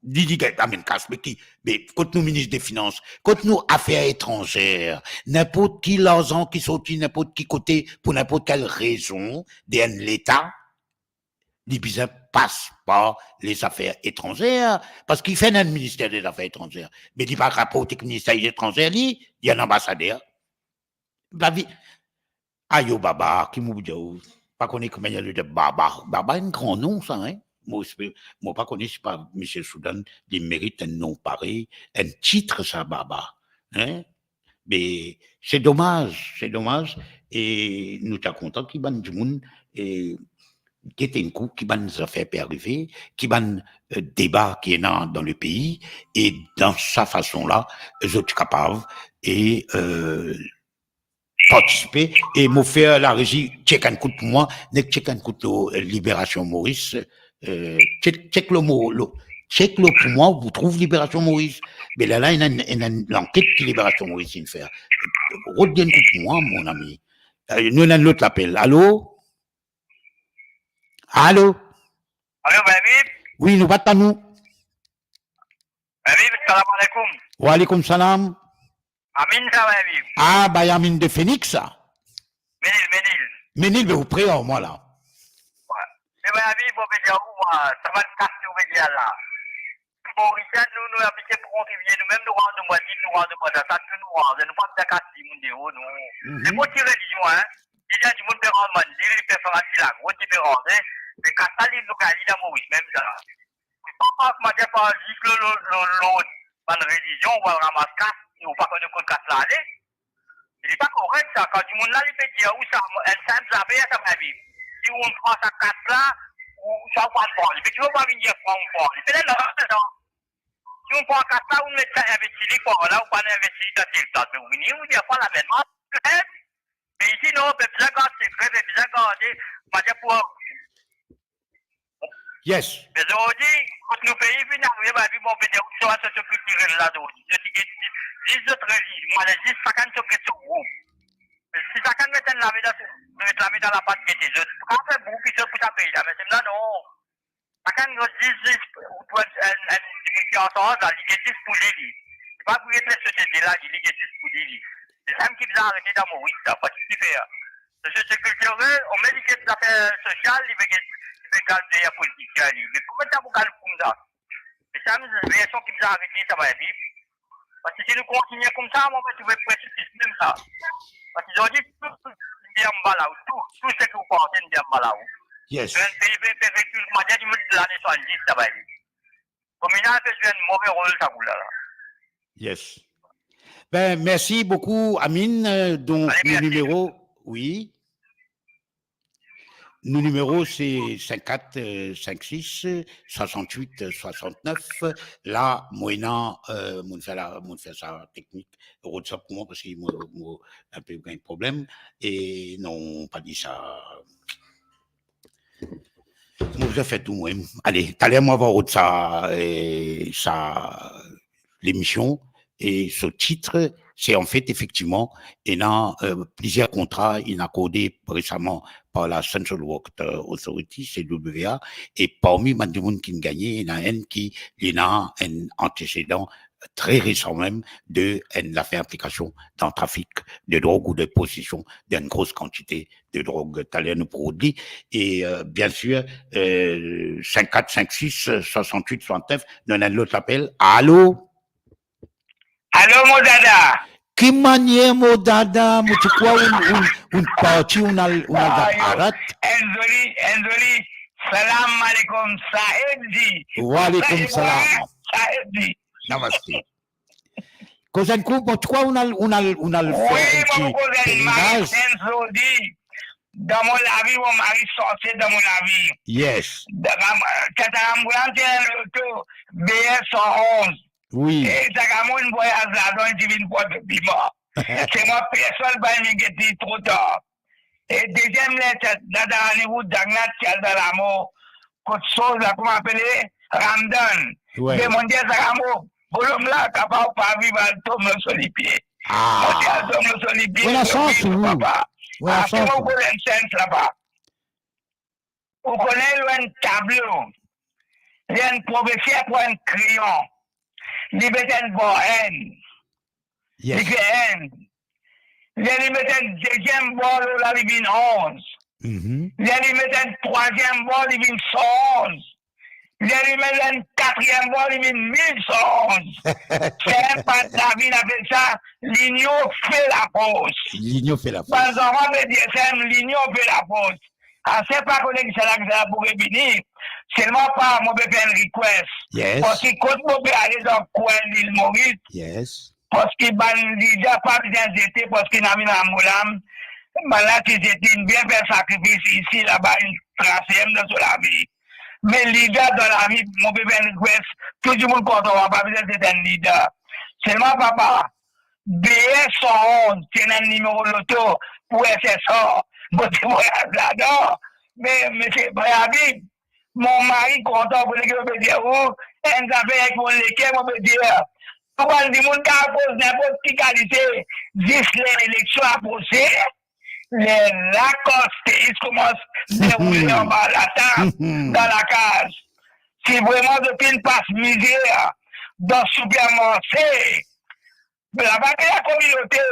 li, li amenn kas, me ki, me kot nou minis de finans, kot nou afer etranzer, ninport ki larzan ki sorti ninport ki kote pou ninport kel rezon de enn leta, li bizin pas par lezafer etranzer, parski fer enn minister de zafer etranzer, me li pa raport ek minister etranzer li, li enn anbasader. Lavi, ayo Baba, ki mo pou dir ou, pa kone ki manier li dir Baba. Baba enn gran non sa, hein. Mo, mo pa kone si pa misie Soudan, li merit enn non parey, enn tit sa Baba, hein. Me se domaz, se domaz, e nou ta kontan ki bann dimoun, e, get enn kou ki bann zafer pe arive, ki bann, euh, deba ki ena dan lepei, e dan sa fason la, zot kapav, e, euh, partisipe, e mo fer larezi tchek enn kout pou mwa, nek tchek enn kout lor, euh, Libération Maurice, euh, tchek, tchek lor mo, lor, Check lor pou mwa, ou trouv Libération Moïse. Me lerla, ena, ena lanket ki Libération Moïse inn fer. Rod li enn kou pou mwa, mon ami. Eh, nou ena enn lot lapel. Alo? Alo? Alo, Baby? Wi, nou pa tann ou. Baby, salam alaikum. Wa alaikum salam. Amin, sa va, Baby? Ah, bay Amin de Phoenix, sa. Menil, Menil. Menil, be ou pre ar mwa la. Wi. Me, Baby, mo pe dir ou, mwa, sa bann kas ki ou pe dir la. Morisien, nou, nou abitie pou kontribie, nou mem nou rann nou mwa, nou rann nou mwa, sa tou nou rann, nou pa bizin kas dimoun deor, nou. Mhm. Nenport ki relizion, hein. Li dir dimoun pe rann mandil, li pe fer bann ti lagrot, li pe rann, hein. Me kas la, li, nou gagn li dan Moris, mem sa. Li pa pas, manzè pa zis lor, lor, lor, lor bann relizion, ou al ramas kas, e ou pa konn kot kas la ale. Li pa korek sa, kan dimoun la, li pe dir ou sa, mo-, enn sinp zafer sa, Baby. Si ou pran sa kas la, ou sa ou pa pran. Li pe dir ou pa vinn dir pran ou pran. Li pe dir non, non. Si ou pran kas la, ou met sa investi li par la, ou pa investi li dan tel kas. Me ou vini, ou dir pran la mem. Me isi, non, pe bizin gard sekre, pe bizin garde, manzè pou Yes. Me zordi, kot nou pei finn arive, Baby, bon, be de opsion sosiokiltirel la zordi. Zot ti get zis, zis zot relizion, ale zis sakenn so get so group. Me si sakenn met enn lame dan, met lame dan lapat, gete zot. Pou kapav fer bouki zot pou sa pei la, me semla non. Sakenn zot zis, zis, ou trouv enn, enn dimoun ki ansarz la, li get zis pou li, li. Li pa pou get lesosiete la, li, li get zis pou li, li. Se sa ki bizin arete dan Moris la, pa ti pe fer. Sosiokiltirel, ou met li get zafer sosial, li pe get, li pe gard zafer politik, li. Me kouma sa pou gard koumsa? E sa, version ki bizin arete, sa va vit. Paski si nou kontinie koumsa, mwa, mo trouve presis mem sa. Paski zordi, tou, tou, li anba la, tou, tou seki ou panse, li anba la. Yes. Enn pei pe, pe, pe, tou, manzè dimoun lane swasanndiz, sa va vit. Kominal pe zwe enn move rol sa bout la la. Yes. Ben, mersi boukou, Amin. Euh, donk, Ale, nou mersi. Nimero, wi. Nou nimero se sink kat, euh, sink sis, swasannwit, swasannef. La, mo ena, euh, mo'nn fer la, mo'nn fer sa teknik, rod sa pou mwa, paski mo, mo inpe gagn problem. E non, pa dir sa. Mo bizin fer tou mwa. Ale, taler mo ava rod sa, eh, sa lemision, e so tit, se an fet, efektivman, ena, eh, plizier kontra inn akorde resaman par la Central Water Authority, C W A, e parmi bann dimoun ki'nn gagne, ena enn ki, li ena enn antesedan tre resan mem de enn lafer inplikasion dan trafik de drog ou de posesion d'enn gro kantite de drog. Taler nou pou rod li. E, euh, bien sir, euh, sink kat, sink sis, swasannwit, swasannef, nou ena enn lot lapel. Alo? Alo, mo dada? Ki manier, mo dada? Mo ti krwar ou, ou, ou parti, ou al, ou al dan arat. Enn zoli, enn zoli salam alaikum, Saebdi. Wa alaikum salam. Saebdi. Namaste. Koz enn kou, bon, ti krwar ou al, ou al, ou al fer enn ti pelinaz. Wi, mo koz enn mari, enn zordi. Dan mo lavi, mo mari sanse dan mo lavi. Yes. Dan, kan sa mo ti ena loto B S san onz. Wi. E sa kamoun vwayaz ladan, li ti vinn pran piman. Se mwa personn pa inn get li tro tar. E deziem ler, sa, dan, dan lanevout, Dagnat ti al dan lamor, kot soz la, kouma apele, Ramdan. Wi. Demann li sa, Ramdan, bolom la, kapav pa viv, al tom lor so lipie. Ah. Mo ti al tom lor so lipie, mo dir, papa. Ou ena sans, wi. Apre, mo koz enn sens laba. Ou kone lor enn tablo, ler enn profeser pran enn kreyon, li met enn bor enn. Yes. Li fer enn. Ler li met enn deziem bor lor la, li vinn onz. Mhm. Ler li met enn trwaziem bor, li vinn san onz. Ler li met enn katriem bor, li vinn mil san onz. Sa enn bann lavi, nou apel sa linion fer lafors. Linion fer lafors. Bann zanfan pe dir sa, linion fer lafors. Ase pa kone kisannla, kisannla pou revini. Selman pa, mo pe fer enn request. Yes. Paski kot mo pe ale dan kwin Lil Moris, yes, paski bann lider pa bizin zete, paski ena vinn amo lam, bannla ti zete, inn bien fer sakrifis isi, laba, inn trase dan so lavi. Me lider dan lavi, mo pe fer enn request, tou dimoun kontan, pa bizin zet enn lider. Selman papa, B S san onz, ti ena enn nimero loto pou S S R. Mo ti vwayaz ladan. Me, misie, Baby, Mo mari kontan, pou li ki mo pe dir ou, enn zafer ki mo leker, mo pe dir, tou bann dimoun kapav koz ninport ki kalite, zis ler eleksion aprose, lerla kan stres koumans deroule anba latab, dan lakaz. Si vreman zot finn pas mizer dan sipermarse, laba pe lakominote,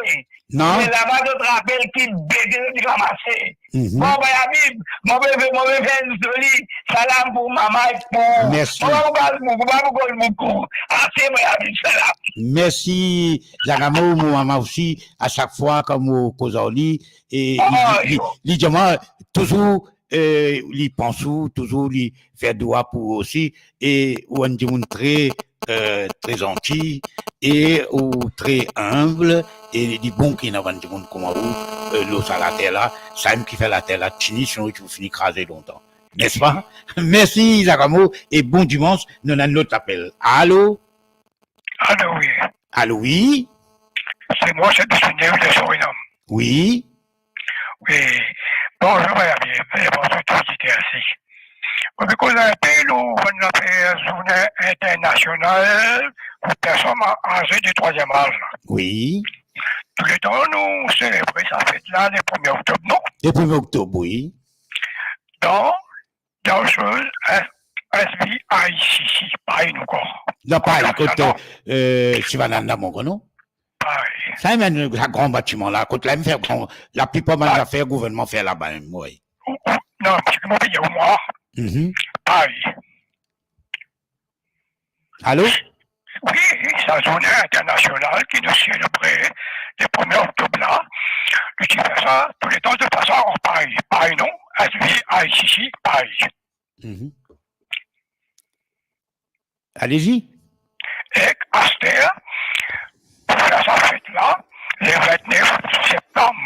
non, me laba zot rapel ki bete zot ti ramase. Mhm. Bon, Bay Abib, mo pe, mo pe fer enn zoli salam pou mama ek pou... Mersi. Mo pa pou bal boukou, pa pou koz boukou. Ase, Bay Abib, salam. Mersi, Zagamo, mo mama osi, a sak fwa kan mo koz ar li, e li, li, li, li dir mwa, touzour, eh, li pans ou, touzour li fer dwa pou ou osi, e ou enn dimoun tre, eh, tre zanti, e ou tre inb, e li bon ki ena bann dimoun kouma ou, eh, lor sa later la, samem ki fer later la tini, sinon li ti pou fini kraze lontan. Nespa? Mersi, Zagamo, e bon dimans. Nou ena enn lot apel. Alo? Alo, wi. Alo, wi. Se mwa, se Bisounev de Sorinam. Wi. Wi. Bonzour, Bay Abib, e bonzour tou oditer osi. Mo pe koz inpe lor bann zafer zourne internasional pou personn aze de trwaziem az la. Wi. Touletan nou selebre sa fet la, le premie oktob, non? Le premie oktob, wi. Dan, dan soz, S V I C C, Paris, nou ankor. Dan Paris, kot, eh, Sivananda, mon konnen. Paris. Sa mem sa gran batiman la, kot la mem fer gran, laplipar bann zafer gouvernman fer laba mem, wi. Ou, ou, non, parski mo pe dir ou mwa. Mhm. Paris. Alo? Wi, sa zourne internasional ki nou selebre le premie oktob la, nou ti fer sa touletan, de fason an Paris. Paris, non? S V I C C, Paris. Mhm. Allez-y. Ek aster, pou fer sa fet la, le vintnef septam.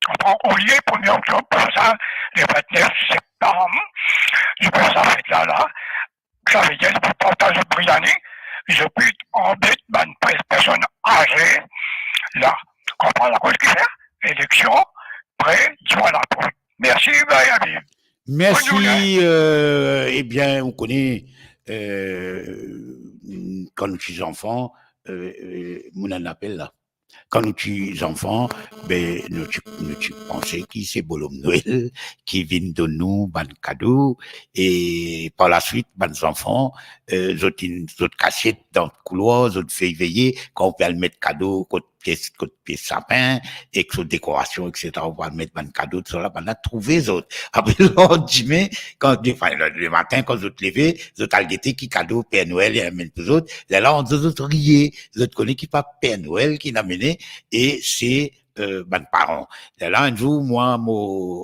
Konpran? Olie premie oktob, pou fer sa, le vintnef septam, nou fer sa fet la, la. Savedir, pou partaz zot briani, zot pe anbet bann pe-, personn aze la. Konpran akoz kifer? Eleksion pre, dir mwa la pou. Mersi, Bay Abib. Mersi, eh, ebien, ou kone, eh, kan nou ti zanfan, eh, eh, mo ena enn apel la. Kan nou ti zanfan, be, nou ti, nou ti panse ki se Bonhomme Noël ki vinn donn nou bann kado, e par laswit, bann zanfan, eh, zot inn, zot kasiet dan koulwar, zot vey veye, kan ou pe al met kado kot pie, kot pie sapin, ek so dekorasion, et cetera, ou pe al met bann kado, tousala, bann la trouve zot. Apre, landime, kan, anfin, le, lematin, kan zot leve, zot al gete ki kado Per Nwel inn amenn pou zot, lerla, zot, zot riye, zot kone ki pa Per Nwel ki inn amene, e se, eh, bann paran. Lerla, enn zour, mwa, mo,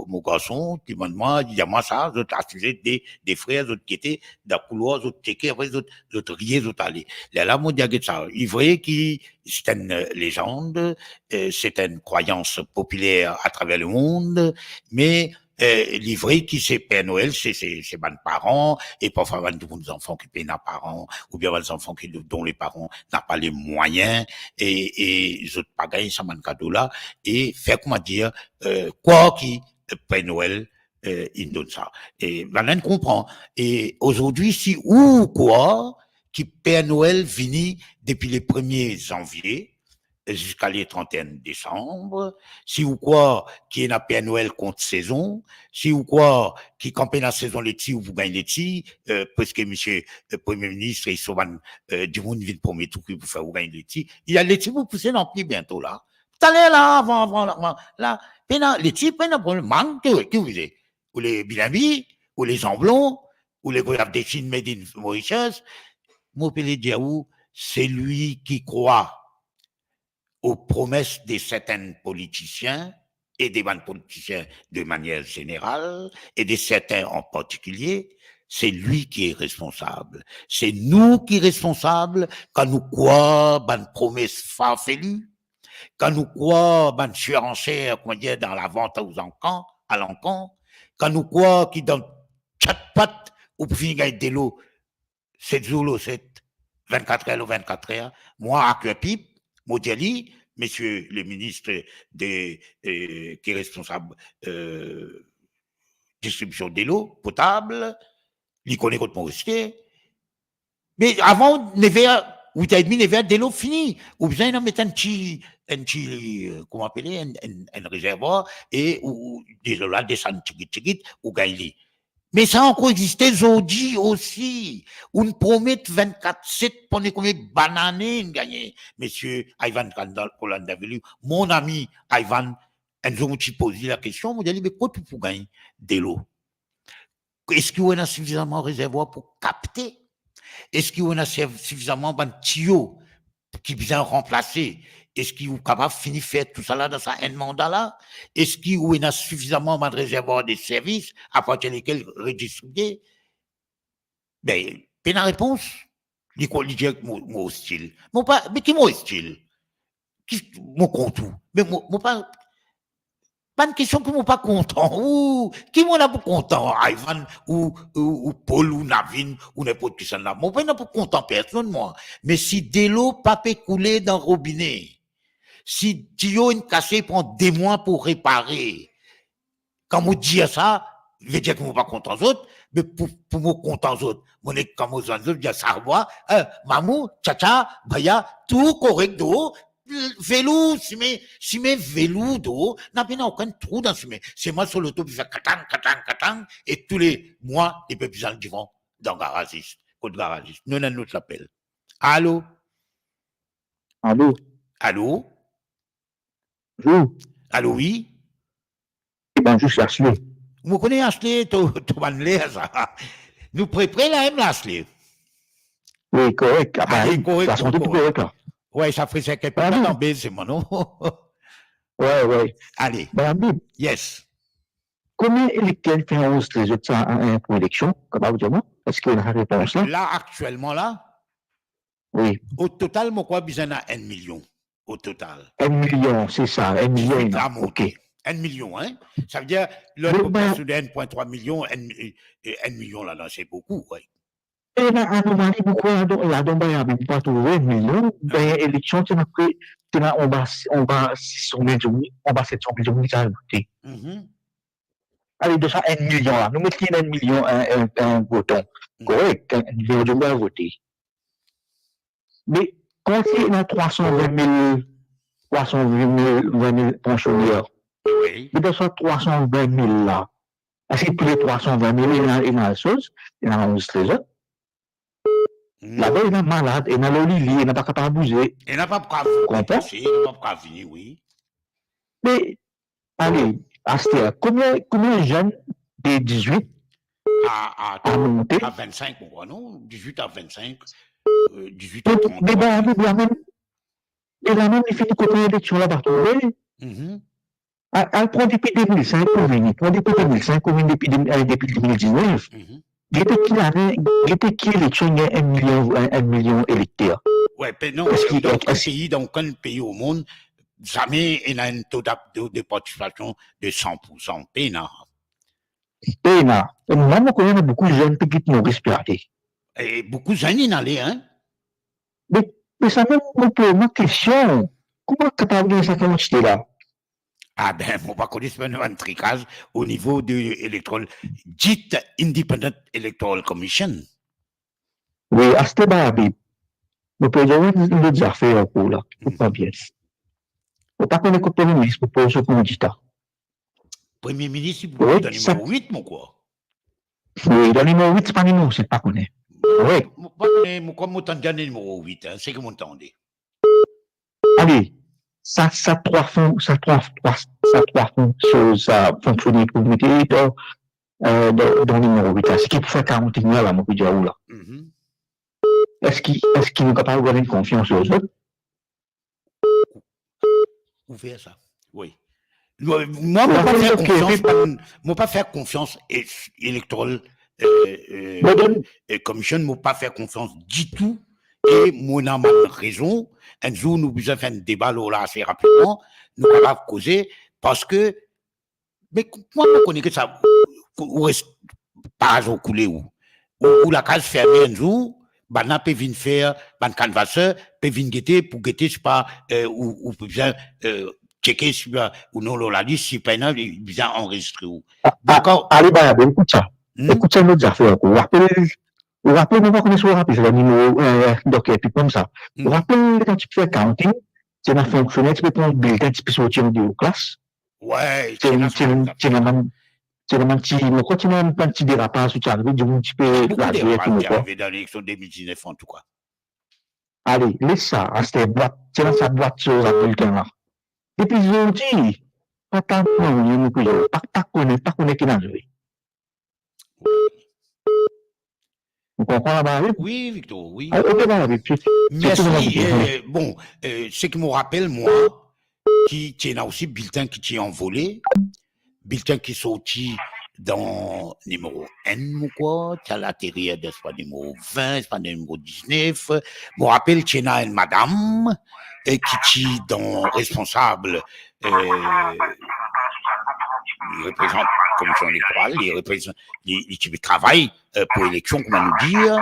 mo garson, dimann mwa, li dir mwa sa, zot asize de, de frer, zot gete dan koulwar, zot tcheke, apre zot, zot riye, zot ale. Lerla, mo dir, get sa, li vre ki se enn, eh, lezand, eh, se enn krwayans popiler atraver lemond, me, eh, li vre ki se Per Nwel, se, se, se bann paran, e parfwa bann dimoun zanfan ki pena paran, oubien bann zanfan ki, dont les parents n'a pas les moyens, e, e zot pa gagn sa bann kado la, e fer, koumadir, eh, krwar ki, eh, Per Nwel, eh, inn donn sa. E bann la inn konpran. E azordi, si ou krwar ki Per Nwel vini depi le premie zanvie, ziska le trente et un décembre, si ou krwar ki ena Per Nwel kont sezon, si ou krwar ki kan pena sezon leti, ou pou gagn leti, eh, parski misie, eh, Premie Minis e so bann, eh, dimoun vinn promet ou ki pou fer ou gagn leti. Li a leti pou pouse dan pie biento la. Taler la, avan, avan, avan, la, pena leti, pena problem. Mang, ki, ki ou vle? Ou le bilimbi, ou le zanblon, ou le goyav de Chine made in Mauritius? Mo pe le dir ou, celui qui croit aux promesses de certains politiciens et de bann politisien de manière générale et de certains en particulier, c'est lui qui est responsable. Se nou ki responsab kan nou krwar bann promes farfelu, kan nou krwar bann surenchère, koumadir, dan lavant aux encans, à l'encan, kan nou krwar ki dan chatpat ou pou fini gagn delo set zour lor set, vinn-kat er lor vinn-kat er. Mwa, Aquapip, mo dir li, misie le minis de, eh, ki responsab, eh, distribision delo potab, Li kone kot mo reste. Me avan nev er, wit er edmi, nev er, delo fini. Ou bizin ena met enn ti, enn ti, eh, kouma apele, enn, enn, enn rezervwar, e ou, ou, delo la desann tigit, tigit, ou gagn li. Me sa ankor existe zordi osi. Ou'nn promet vinn-kat set pandan konbien bann ane, ou'nn gagne. Misie Ivan Kandal, Orlando Avenue, mon ami Ivan, enn zour mo ti poz li lakestion, mo dir li, "Me kot ou pou gagn delo? Eski ou ena sifizaman rezervwar pou kapte? Eski ou ena sev-, sifizaman bann tiyo ki bizin ranplase? Eski ou kapav fini fer tousala dan sa enn manda la? Eski ou ena sifizaman bann rezervwar de servis, apartir lekel redistribie?" Be, pena repons. Li ko-, li dir mo, mo ostil. Mo pa, me ki mo ostil? Ki mo kont ou? Me mo, mo pa, bann kestion ki mo pa kontan. Ou, ki mo ena pou kontan, Ivan, ou, ou, ou Paul, ou Navin, ou ninport kisannla. Mo pa ena pou kontan personn, mwa. Me si delo pa pe koule dan robine, si tiyo inn kase, pran de mwa pou repare, kan mo dir sa, vedir ki mo pa kontan zot, me pou, pou mo kontan zot, mo nek kan mo zwenn zot, dir sa, mwa, eh, mamou, tchatcha, baya, tou korek dor, velour, sime, sime velour dor, napa okenn trou dan sime. Selman so loto pou fer katang, katang, katang, e tou le mwa, li pe bizin divan dan garazis, kot garazis. Nou ena enn lot lapel. Alo? Alo? Alo? Bonzour. Alo, wi? Wi, bonzour, se Ashley. Mo kone Ashley, to, to bann ler sa. Nou pre pre la mem la, Ashley. Wi, korek. Ah, wi, korek, sa santi tou korek la. Wi, sa fre sek pa dan bez, se mwa, non? Wi, wi. Ale. Yes. Konbien elekter ki finn anrezistre zot sa, eh, pou eleksion, kapav dir mwa? Eski ou ena repons la? La, aktielman la? Wi. O total, mo krwar bizin ena enn milion. O total. Enn milion, se sa, enn milion. Dizuit la monte. Ok. Enn milion, hein? Savedir, lot... Donk, be, enn pwin trwa milion, enn, eh, enn milion ladan, se boukou, wi. Ena anomali boukou ladan, ladan, be, abe, pa trouve enn milion, be, eleksion, ti ena pre, ti ena anba, anba sis san mil dimoun, anba set san mil dimoun ki ti al vote. Ale, dan sa enn milion la, nou met li enn milion, enn, enn, enn votan. Korek, enn milion dimoun al vote. Me kan ti ena trwa san vin mil, trwa san vin mil, vin mil pansioner, wi, me dan sa trwa san vin mil la, eski tou le trwa san vin mil ena, ena soz, ena anrezistre zot? Ladan ena malad, ena lor lili, ena pa kapav bouze. Ena pa kapav vini, ena pa kapav vini, wi. Me, ale, aster, konbien, konbien zenn de dizuit a, a, a monte? A vinn-sink, mo krwar, non? Dizuit a vinn-sink, eh, dizuit a trant. Me, be, la mem, me la mem, li finn kote eleksion laba, wi. Al, al pran depi de mil sink pou vini, pran depi de mil sink pou vini, depi de, eh, depi de mil diznef. Gete ki lane, gete ki eleksion gagn enn milion, enn, enn milion elekter. Wi, pe-, non, dan okenn pei, dan okenn pei o mond, zame ena enn to d'a-, de, de partisipasion de san pou san. Pena. Pena. E mwa, mo kone ena boukou zenn pe kit Moris pe ale. E boukou zenn inn ale, hein? Me, me sa mem, mo poz mwa kestion, kouma kapav gagn sa kantite la? Ah ben, mo pa kone si pa ena bann trikaz o nivo de electoral, dit Independent Electoral Commission. Wi, aster, be, abe, mo pou dir ou enn lot zafer ankor la, ou pran bien. Mo pa kone kot Premie Minis pou poz so kandida. Premie Minis, li pou dan nimero wit, mo krwar. Wi, dan nimero wit, pa nimero set, pa kone. Wi. Mo pa kone, mo krwar mo tann dir nimero wit, hein, seki mo tande. Ale, sa, sa trwa fon, sa trwa, trwa, sa trwa fon, so, sa fonksione pou mete dan, eh, dan, dan nimero wit la. Seki pou fer karant-et-un an la, mo pou dir ou la. Eski, eski nou kapav gagn konfians lor zot? Ouver sa. Wi. Mwa, mwa, mo pa fer konfians, mo pa fer konfians e-, electoral, eh, eh, eh, commission, mo pa fer konfians ditou. E mo ena bann rezon. Enn zour, nou bizin fer enn deba lor la ase rapidman. Nou kapav koze, parski, me mwa, mo kone ki sa, ou res pa zot koule ou. Ou, ou lakaz ferme enn zour, bann la pe vinn fer, bann canvasser pe vinn gete pou gete si pa, eh, ou, ou bizin, eh, tcheke si pa ou non lor lalis, si pena, bizin anrezistre ou. Dakor? Ale, be, abe, ekout sa. Ekout sa, lot zafer ankor. Ou rapel, ou rapel, mo pa kone si ou rapel sa, nimero, eh, dokter Pip koumsa. Ou rapel, kan ti pe fer counting, ti ena fonksioner ti pe pran bilten, ti pe sorti andeor klas. Wi, ti ena, ti ena, ti ena bann, ti ena bann ti, mo krwar ti ena bann ti derapaz, ti arive, dimoun ti pe... Boukou derapaz ti arive dan leleksion de mil diznef, antouka. Ale, les sa, aster bwat, ti ena sa bwat so sa bilten la. Depi zordi, pa tann nanye, mo pe dir, pa, pa kone, pa kone ki ena zwe. Ou konpran la, Marie? Wi, Victor, wi. Ah, ok, Marie, ti, ti... Mersi. Eh, bon, eh, seki mo rapel, mwa, ki, ti ena osi bilten ki ti anvole, bilten ki sorti dan nimero enn, mo krwar, ti al aterir dan swa nimero vin, swa nimero diznef. Mo rapel ti ena enn madam, eh, ki ti dan responsab, eh, li reprezant komision elektoral, li reprezant, li, li ti pe travay, eh, pou eleksion, kouma nou dir,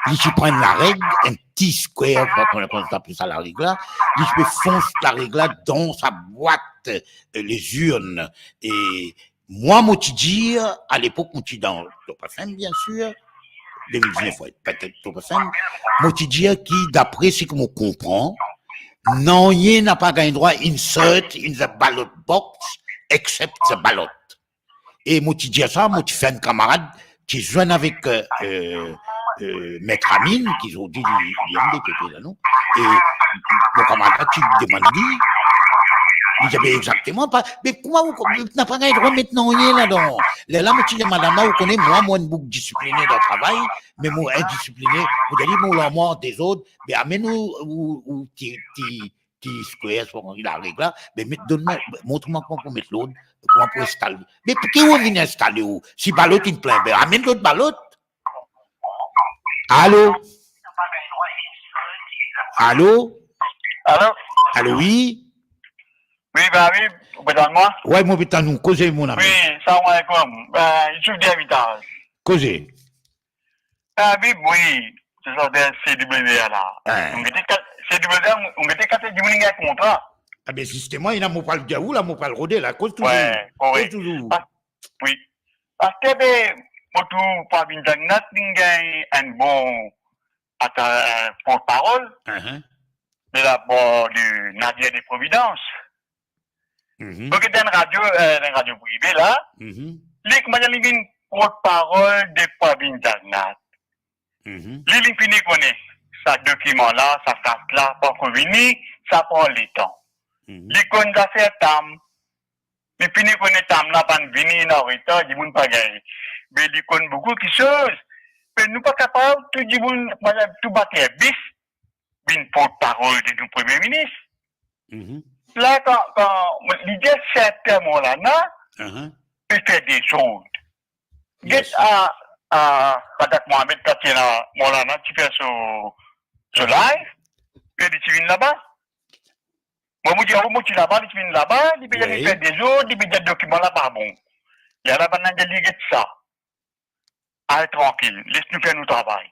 li ti pran enn lareg, enn ti skwer, pa kouma nou apel sa lareg la, li ti pe fons lareg la dan sa bwat, eh, lezirn. E mwa, mo ti dir, alepok, mo ti dan Top F M, bien sir, de mil diznef, wi, petet Top F M, mo ti dir ki, dapre seki mo konpran, nanye napa gagn drwa insert in the ballot box except the ballot. E mo ti dir sa, mo ti fer enn kamarad ti zwenn avek, eh, eh, eh, Met Amine, ki zordi li, li M D P la, non? E mo kamarad la ti demann li, li dir, "Be exakteman, pa, be kouma ou, napa gagn drwa met nanye ladan?" Lerla mo ti dir madam la, "Ou kone mwa, mo enn boug disipline dan travay, me mo indisipline." Mo dir li, "Mo larmwar an dezord, be amenn ou, ou, ou ti, ti, ti skwer, so lareg la, be met, donn mwa, mont mwa kouma pou met lord, kouma pou instal li." Be pou ki ou vinn instale ou? Si ballot inn plin, be amenn lot ballot. Alo? Alo? Alo? Alo, wi? Wi, ba wi, ou pe tann mwa? Wi, mo pe tann ou. Koze, mon ami. Wi, salam aleykoum. Ben, Youssouf Dervitas. Koze. Ben, Bib, wi, se sa, de C W A la. Hein. Ou gete ka-, C W A, ou gete kate dimoun gagn kontra. Ah ben, zisteman, ena mo pral dir ou la, mo pral rode la, koz touzour. Wi, korek. Koz touzour. Pa-, wi. Paski, be, mo trouv Fabien Dagnat, li gagn enn bon ata-, eh, portparol, mhm, de labor de Nadia de Providence. Mhm. Donk, dan radio, eh, dan radio prive la, mhm, li, kouma dir, li vinn portparol de Fabien Dagnat. Mhm. Li, li fini kone sa dokiman la, sa kat la, pankor vini, sa pran letan. Mhm. Li konn zafer tam. Li fini kone tam la pa'nn vini, ena retar, dimoun pa gagne. Me li konn boukou kiksoz. Me nou pa kapav tou dimoun, par exanp, tou bater bis vinn portparol de nou Premie Minis. Mhm. La, kan, kan li dir serten Maulana, aha, pe fer dezord. Yes. Get a, a Haddad Mohamed, kan ti ena Maulana ti fer so, so live, e li ti vinn laba. Mwa, mo dir, mo ti laba, li ti vinn laba, li pe dir li, wi, fer dezord, li pe dir dokiman la pa bon. Li al laba, li dir, "Get sa. Al trankil, les nou fer nou travay."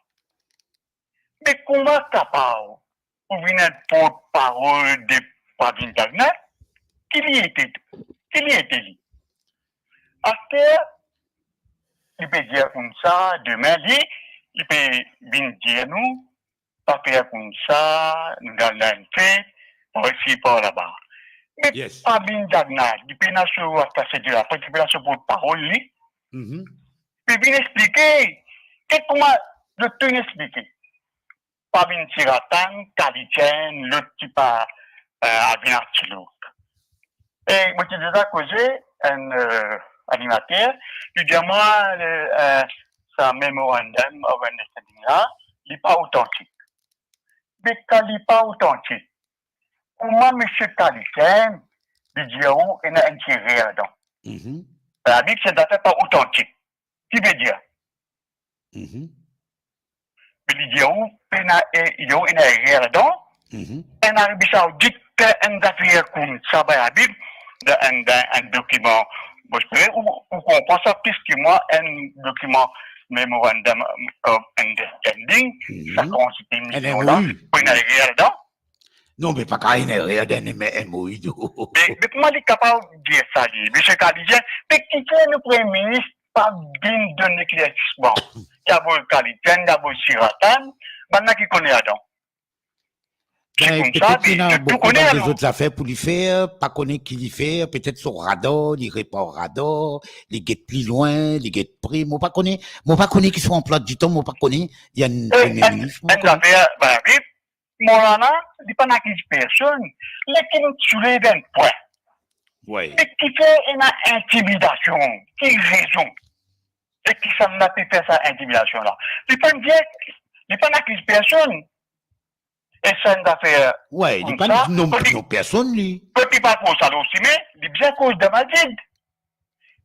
Me kouma kapav ou vinn enn portparol de Fabien Dagnat? Ki li ete, ki li ete li? Aster, li pe dir koumsa, demin li, li pe vinn dir nou, pa fer koumsa, nou dan enn fet, par isi, par laba. Me, yes, Fabien Dagnat, li pena so atache de laprès, li pena so portparol li. Mhm. Li vinn explike, get kouma zot tou inn explike. Fabien ti atann, Kalizenn, lot ti pa, eh, al vinn atann lot. E mo ti deza koze enn, eh, animater, li dir mwa, eh, eh, sa Memorandum of Understanding la, li pa otantik. Me kan li pa otantik, kouma misie Kalizenn, li dir ou ena enn ti erer ladan? Mhm. Sa ve dir se enn zafer pa otantik. Ki ve dir? Mhm. Me li dir ou pena, eh, li dir ou ena erer ladan. Mhm. Enn Arabi Saoudit fer enn zafer koumsa, bay Habib, dan enn, dan enn dokiman. Bon, se vre, ou, ou konpran sa plis ki mwa, enn dokiman Memorandum of Understanding, mhm, sa konstitwi mision la, M O U, pou ena erer ladan. Non, me pa kapav ena erer dan enn M O U, non. Me, me kouma li kapav dir sa, li, misie Kalizenn, me kifer nou Premie Minis pa vinn donn leklersisman. Dabor Kalitann, dabor Siratan, bann la ki kone ladan. Ben, petet ena tou kone, ena dezot zafer pou li fer, pa kone ki li fer, petet so radar, li repar radar, li get pli lwin, li get pre, mo pa kone, mo pa kone ki so anplwa ditan, mo pa kone, li enn Premie Minis, mo pa kone. Enn zafer, ben, Maulana, li pa'nn akiz personn, li finn soulev enn pwin. Wi. E kifer ena intimidasion, ki rezon? E kisannla pe fer sa intimidasion la? Li pa'nn dir, li pa'nn akiz personn. E sa enn zafer... Wi, li pa'nn nom, nom personn, li. Kot li pa koz sa lor sime, li bizin koz dan Masjid.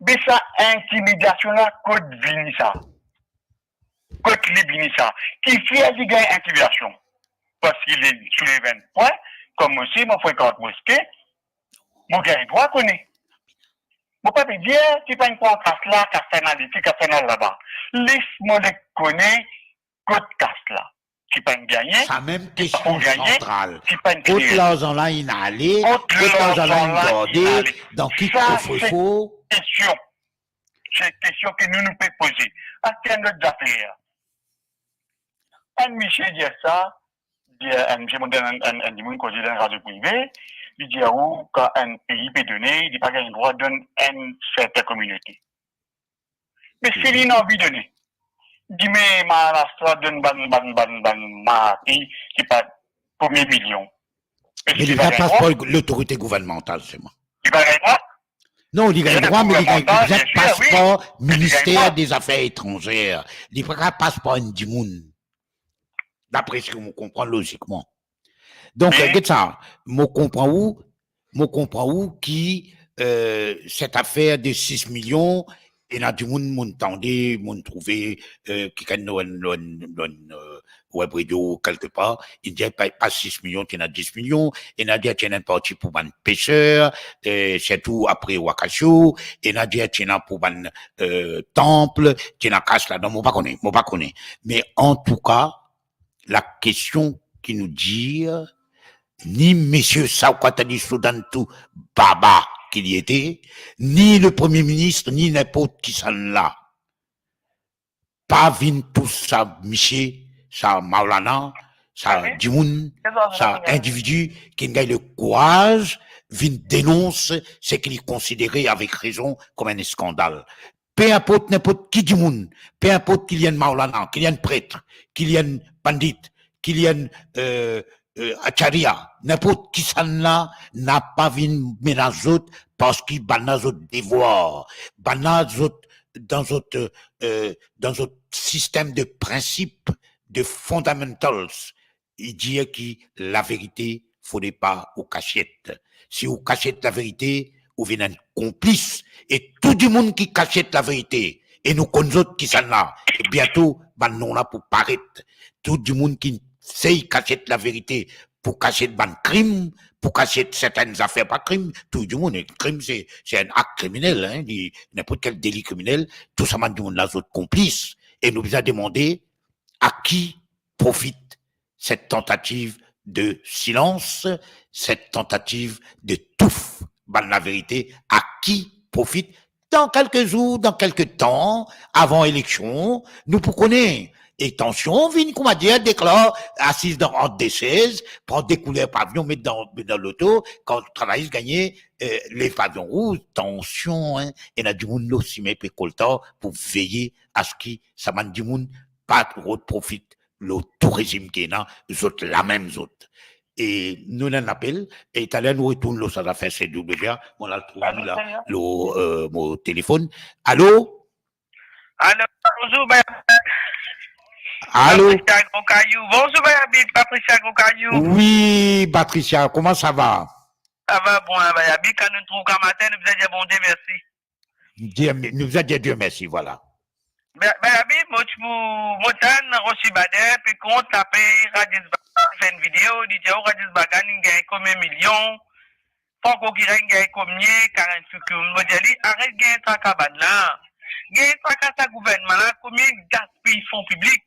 Me sa intimidasion la, kot vini sa? Kot li vini sa? Kifer li gagn intimidasion? Parski li soulev enn pwin, kouma mwa osi, mo frekant moske, mo gagn drwa kone. Mo pa pe dir, ti pa'nn krwar kas la, kas la inn ale isi, kas la inn ale laba. Les mo le kone kot kas la. Ti pa'nn gagne, ti pa'nn gagne, ti pa'nn gagne. Sa mem kestion santral. Kot larzan la inn ale, kot larzan la inn garde, dan ki kofrefor? Sa, se kestion. Se kestion ke nou, nou pe poze. Aster enn lot zafer. Enn misie dir sa, dir enn misie, mo tann enn, enn, enn dimoun koze dan enn radio prive, li dir ou, kan enn pei pe done, li pa gagn drwa donn enn sertin kominote. Me si li ena anvi done, dime Maharashtra donn bann, bann, bann, bann Marathi, ki pa premie milion. Me li pa gagn drwa. Me li pa pas par lotorite gouvernmantal selman. Li pa gagn drwa? Non, li gagn drwa, me li gagn, li bizin pas par Minister de Zafer Etranzer. Li pa kapav pas par enn dimoun. Dapre seki mo konpran lozikman. Donk, get sa, mo konpran ou, mo konpran ou ki, eh, set afer de sis milion, ena dimoun, mo'nn tande, mo'nn trouve, eh, kikenn lor enn, lor enn, lor enn, eh, web radio kelkepar, inn dir pa, pa sis milion, ti ena dis milion, ena dir ti ena enn parti pou bann peser, eh, sirtou apre Wakasio, ena dir ti ena pou bann, eh, tanp, ti ena kas ladan, mo pa kone, mo pa kone. Me antouka, lakestion ki nou dir, ni misie Shaukat Ali Soudhan tou baba ki li ete, ni le Premie Minis, ni ninport kisannla, pa vinn tous sa misie, sa Maulana, sa dimoun, sa individi ki inn gagn lekouraz vinn denons seki li konsidere avek rezon kom enn eskandal. Pe inport, ninport ki dimoun, pe inport ki li enn Maulana, ki li enn pret, ki li enn pandit, ki li enn, eh, eh, acharya, ninport kisannla, napa vinn menas zot, parski bannla zot devwar, bannla zot, dan zot, eh, dan zot sistem de prinsip, de fundamentals, li dir ki laverite, fode pa ou kasiet. Si ou kasiet laverite, ou vinn enn konplis. E tou dimoun ki kasiet laverite, e nou konn zot kisannla, e biento bann nom la pou paret. Tou dimoun ki sey kasiet laverite pou kasiet bann krim, pou kasiet sertin zafer, pa krim, tou dimoun, krim se, se enn akt kriminel, hein, li, ninport kel deli kriminel, tou sa bann dimoun la zot konplis. E nou bizin demande, a ki profit cette tentative de silence, cette tentative de touf bann laverite, a ki profit? Dan kelke zour, dan kelke tan, avan eleksion, nou pou kone. E tansion vinn, koumadir, deklar, asiz dan, ant de sez, pran de kouler pavion, met dan, dan loto, kan travayis gagne, eh, le pavion rouz, tansion, hein, ena dimoun lor sime pe koltar pou veye aski sa bann dimoun pa rod profit lor tou rezim ki ena, zot lamem zot. E nou ena enn apel, e taler nou retourn lor sa zafer C W A, mo al trouv li la, lor, eh, mo telefonn. Alo? Alo, bonzour, ben, Alo? Patricia Grand Caillou. Bonzour, ben, Habib, Patricia Grand Caillou. Wi, Patricia, kouma sa va? Sa va bon, ben, Habib, kan nou trouv gramatin, nou bizin dir Bondie mersi. Dir, nou bizin dir Dieu merci, voilà. Ben, ben, Habib, mo ti pou, mo tann Rosi Bader, pe kont, apre Rajesh Bagan, fer enn video, li dir, oh, Rajesh Bagan, li gagn konbien milion, Franco Kira inn gagn konbien, Karen Soukoume. Mo dir li, aret gagn traka bannla. Gagn traka sa gouvernman la, konbien gaspiy fon piblik.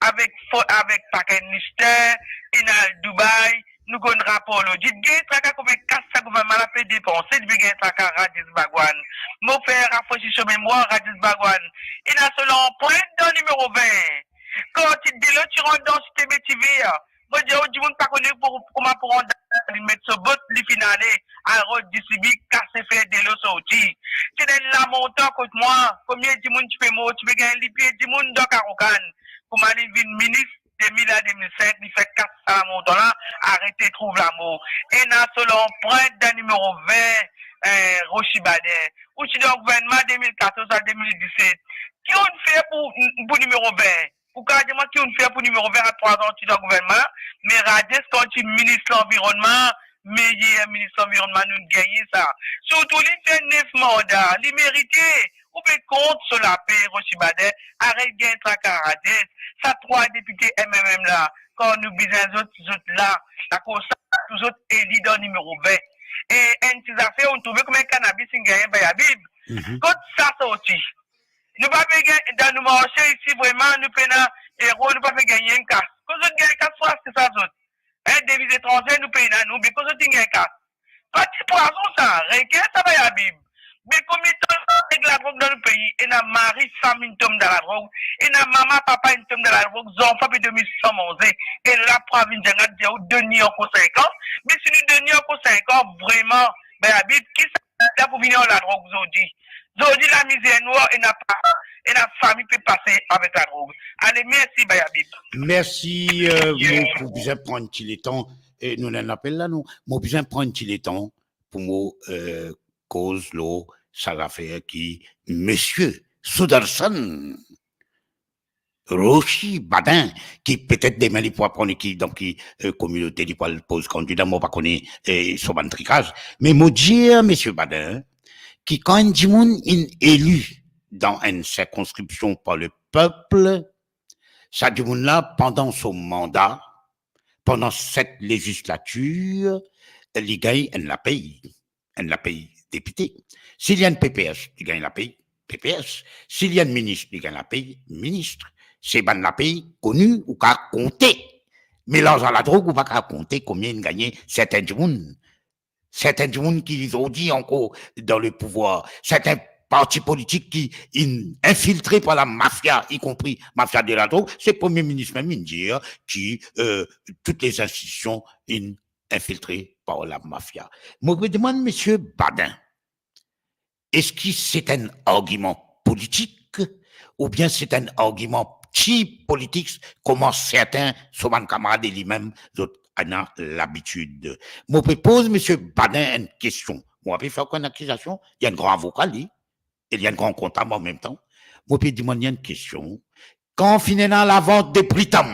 Avek fo-, avek pakey minister, inn al Dubai, nou konn rapor lor li. Gagn traka konbien kas sa gouvernman la pe depanse, li pe gagn traka Rajesh Bhagwan. Mo fer rafresisman memwar Rajesh Bhagwan. Ena so lanprint dan nimero vin. Kan ti delo ti rant dan Site Betiver, mo dir ou, dimoun pa kone pou, kouma pou rant, li met so bot, li finn ale, al rod disibi, kase fer delo sorti. Ti ena enn lamontan kot mwa, konbien dimoun ti pe mor, ti pe gagn lipie dimoun dan Karokan. Kouma li vinn minis, de mil a de mil sink, li fer kas sa lamontan la, arete trouv lamor. Ena so lanprint dan nimero vin, eh, Rochi Baden. Ou ti dan gouvernman de mil katorz a de mil diset. Ki ou'nn fer pou, pou nimero vin? Ou kapav dir mwa ki ou'nn fer pou nimero vin a trwa zan ti dan gouvernman la? Me Rajesh kan ti minis lanvironnman, meyer minis lanvironnman nou'nn gagne sa. Sirtou li fer nef manda, li merite. Ou pe kont so lape, Rochi Baden, aret gagn traka Rajesh. Sa trwa depite M M M la, kan nou bizin zot, zot la, akoz sa, pou zot eli dan nimero vin. E enn ti zafer, ou'nn trouve kouma kannabis inn gagn Bayabib. Mhm. Kot sa sorti? Nou pa pe gagn dan nou marse isi, vreman, nou pena ero, nou pa pe gagn enn kas. Kot zot gagn kas pou aste sa zot? Hein, deviz etranze, nou pena nou, me kot zot inn gagn kas? Pa ti pwazon sa, reker sa Bayabib. Me konbien tan ena ladrog dan nou pei? Ena mari, fam inn tom dan ladrog, ena mama, papa inn tom dan ladrog, zanfan pe dormi san manze. E la pou vinn dir, dir ou, donn li ankor sink an. Me si nou donn li ankor sink an, vreman, Bayabib, ki sa la pou vini ar ladrog zordi? Zordi lamizer nou ena, pa, ena fami pe pase avek ladrog. Ale, mersi, Bayabib. Mersi, euh, mo pou bizin pran ti letan, e nou ena enn apel la, non? Mo bizin pran ti letan pou mo, euh, koz lor sa zafer ki misie Sudarshan Rochi Baden, ki petet demin li pou aprann ki, dan ki, euh, kominote li pou al poz kandida, mo pa kone, euh, so bann trikaz. Me mo dir, misie Baden, ki kan enn dimoun inn eli dan enn sirkonskripsion par lepep, sa dimoun la, pandan so manda, pandan set lezislatir, li gagn enn lapey, enn lapey depite. Si li enn P P S, li gagn lapey P P S. Si li enn minis, li gagn lapey minis. Se bann lapey koni ou kapav konte. Me larzan ladrog, ou pa kapav konte konbien inn gagne sertin dimoun. Sertin dimoun ki zordi ankor dan lepouvwar. Sertin parti politik ki inn infiltre par lamafia, ikonpri mafia de ladrog. Se premie minis mem inn dir ki, euh, tou lezinstitision inn infiltre par lamafia. Mo pe demann misie Baden, eski se enn argiman politik oubien se enn argiman ti politik, kouma sertin so bann kamarad e limem zot ena labitid? Mo pe poz misie Baden enn kestion. Mo pa pe fer okenn akizasion, li enn gran avoka li, e li enn gran kontab anmemtan. Mo pe demann li enn kestion. Kan finn ena lavant de Britam,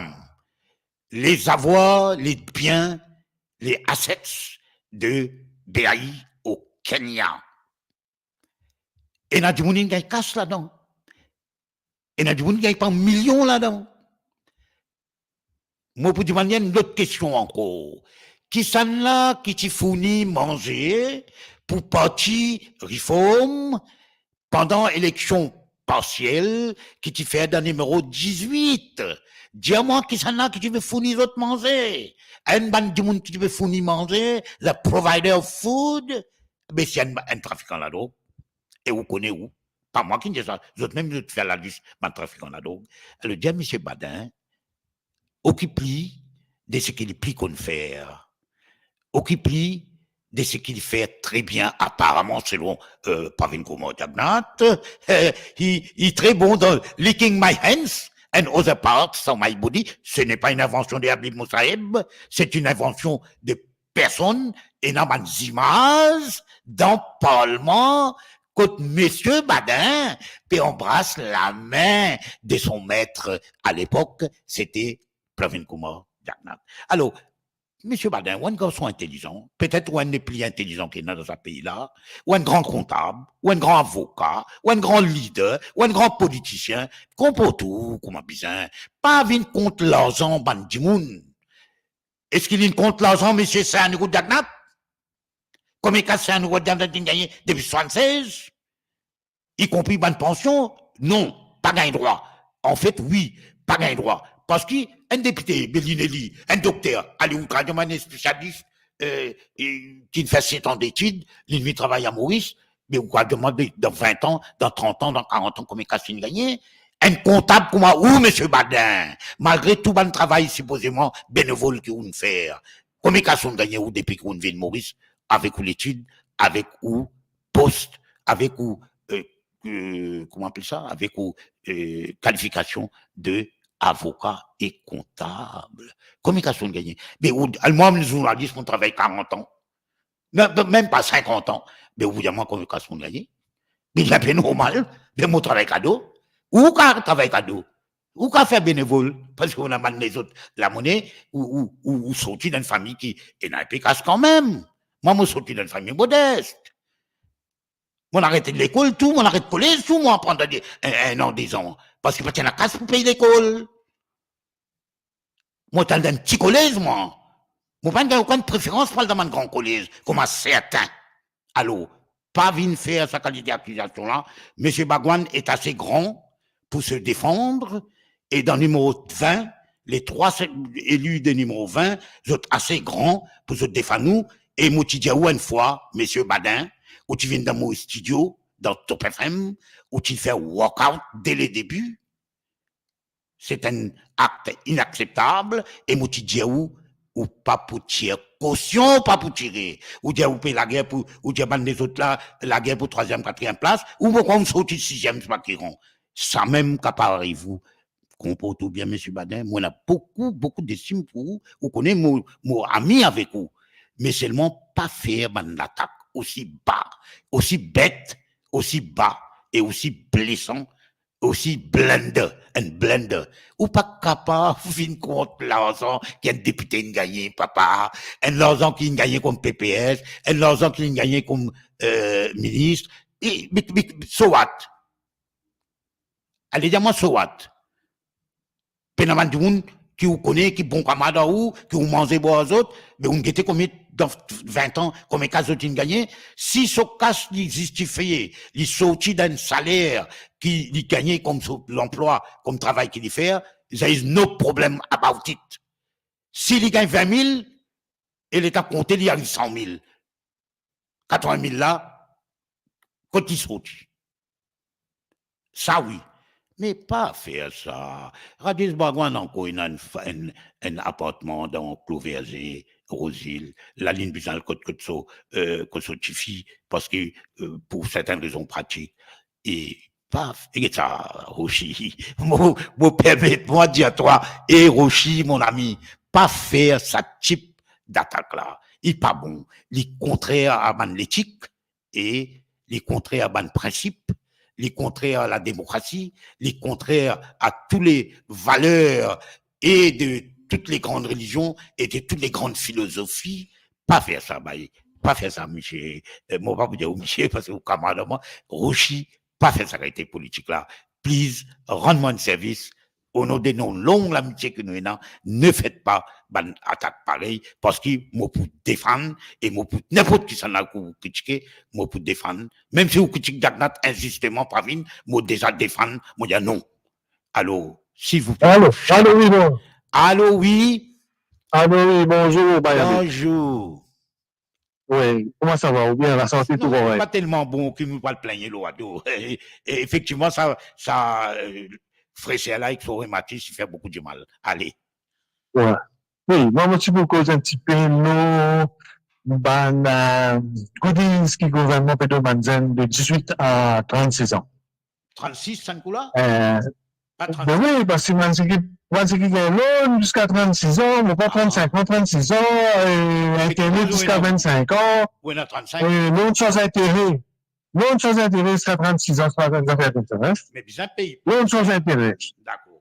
lezavwar, lebien, le assets de Bahi o Kenya, ena dimoun inn gagn kas ladan. Ena dimoun inn gagn par milion ladan. Mo pou demann enn lot kestion ankor. Kisannla ki ti fourni manze pou parti Reform pandan eleksion parsiel ki ti fer dan nimero dizwit? Dir mwa kisannla ki ti pe fourni zot manze. Enn bann dimoun ki ti pe fourni manze, the provider of food, be se enn, enn trafikan ladrog. E ou kone ou, pa mwa ki dir sa, zot mem zot fer lalis bann trafikan ladrog. Alor dir misie Baden, okip li de seki li pli konn fer. Okip li de seki li fer tre bien, aparaman, selon, euh, Pravin Kumar Jagannath. Euh, li, li tre bon dan licking my hands and other parts of my body. Ce n'est pas une invention de Habib Moussaeb, c'est une invention de personn. Ena bann zimaz dan parlman kot misie Baden pe anbras lame de son met a lepok, sete Pravin Kumar Jagannath. Alor, misie Baden, ou enn garson intelizan, petet ou enn le pli intelizan ki ena dan sa pei la, ou enn gran kontab, ou enn gran avoka, ou enn gran lider, ou enn gran politisien, konport ou kouma bizin, pa vinn kont larzan bann dimoun. Eski li inn kont larzan misie Sir Anirudh Jagannath? Konbien kas Sir Anirudh Jagannath inn gagne depi swasann-sez? Ikonpri bann pansion? Non, pa gagn drwa. Anfet, wi, pa gagn drwa. Parski Enn depite, be li ena li, enn dokter, ale ou kapav demann enn spesialis, eh, eh, ki finn fer set an detid, li vinn travay a Moris, be ou kapav demann dan vin an, dan trant an, dan karant an, konbien kas ou'nn gagne. Enn kontab kouma ou, misie Badin, malgre tou bann travay sipozeman benevol ki ou'nn fer, konbien kas ou'nn gagne ou depi ki ou'nn vinn Moris, avek ou letid, avek ou pos, avek ou, eh, eh, kouma apel sa, avek ou, eh, kalifikasion de avoka e kontab. Konbien kas ou'nn gagne? Be ou, al mwa, enn zournalis, mo travay karant an. Non, non, mem pa sinkant an. Be ou dir mwa konbien kas ou'nn gagne? Be li inpe normal. Be mo travay kado. Ou kapav travay kado. Ou kapav fer benevol. Parski ou ena bann lezot lamone, ou, ou, ou, ou sorti dan enn fami ki ena inpe kas kanmem. Mwa, mo sorti dan enn fami modest. Mo aret lekol tou, mo aret kolez tou, mo aprann dan de, enn, enn an, de zan. Parski pa ti ena kas pou pey lekol. Mo ti al dan enn ti kolez, mwa. Mo pa'nn gagn okenn preferans pou al dan bann gran kolez, kouma sertin. Alor, pa vinn fer sa kalite akizasion la. Misie Bagwan est assez grand pour se défendre, e dan nimero vin, les trois se-, élus de nimero vin, zot ase gran pou zot defann ou, e mo ti dir ou enn fwa, misie Badin, ou ti vinn dan mo studio, dan Top F M, ou ti fer walk out dès le début, c'est un acte inacceptable, e mo ti dir ou, ou pa pou tir kosion, ou pa pou tire. Ou dir ou pe lager pou, ou dir bann lezot la, lager pou trwaziem, katriem plas, ou pou kouma ou sorti siziem, se pa ki gran. Samem kapav ariv ou. Konport ou bien, misie Badin, mo ena boukou, boukou destim pou ou. Ou kone mo, mo ami avek ou. Me selman, pa fer bann latak osi ba, osi bet, osi ba e osi blesan, osi blender, enn blender. Ou pa kapav vinn kont larzan ki enn depite inn gagne, papa, enn larzan ki inn gagne kom P P S, enn larzan ki inn gagne kom, eh, minis. E, be, be, so what? Ale dir mwa, so what? Pena bann dimoun ki ou kone, ki bon kamarad ar ou, ki ou manze bwar ar zot, be ou'nn gete konbien dan vin an, konbien kas zot inn gagne. Si so kas li zistifie, li sorti dan enn saler ki li gagne kom so lanplwa, kom travay ki li fer, there is no problem about it. Si li gagn vin mil, e leta konte li ariv san mil, katrovin mil la, kot li sorti? Sa wi. Me pa fer sa. Rajesh Bhagwan ankor ena enn fa-, enn, enn apartman dan Clos Verger, Rose Hill. La linn bizin al kot, kot so, eh, kot so tifi, parski, eh, pou sertin rezon pratik. E pa f-, e get sa, Roshi. Mo, mo permet mwa dir twa, e Roshi, mon ami, pa fer sa tip datak la. Li pa bon. Li kontrer a bann letik, e li kontrer a bann prinsip, li kontrer a lademokrasi, li kontrer a tou le valer e de tou le gran relizion e de tou le gran filozofi. Pa fer sa, bay, pa fer sa, misie. Eh, mo pa pou dir ou misie, parski ou kamarad mwa, Roshi, pa fer sa kalite politik la. Please, rann mwa enn servis, o non de nou long lamitie ki nou ena, ne fet pa bann atak parey, parski mo pou defann, e mo pou, ninport kisannla ki ou kritike, mo pou defann. Mem si ou kritik Jack Nat inzisteman, Pravin, mo deza defann, mo dir non. Alo, silvouple. Alo, alo, wi, non. Alo, wi. Alo, wi, bonzour, Bayard. Bonzour. Wi, kouma sa va? Ou bien, lasante, tou korek? Non, pa telman bon ki nou pou al plengne lor do. E, efektivman, sa, sa, eh, freser la ek so rematis, li fer boukou dimal. Ale. Wi. Wi, mwa, mo ti pou koz enn tipe lor bann, eh, goodies ki gouvernman pe donn bann zenn de dizwit a trannsis an. Trannsis, sa kou la? Eh, pa trannsis. Ben wi, parski bann seki, bann seki gagn loan ziska trannsis an, mo pa, ah, trannsink an, trannsis an, eh, internet ziska vennsink an. Ou ena trannsink an. Eh, loan san zintere. Loan san zintere ziska trannsis an, sa, sa fer koumsa, hein? Me bizin pey. Loan san zintere. Dakor.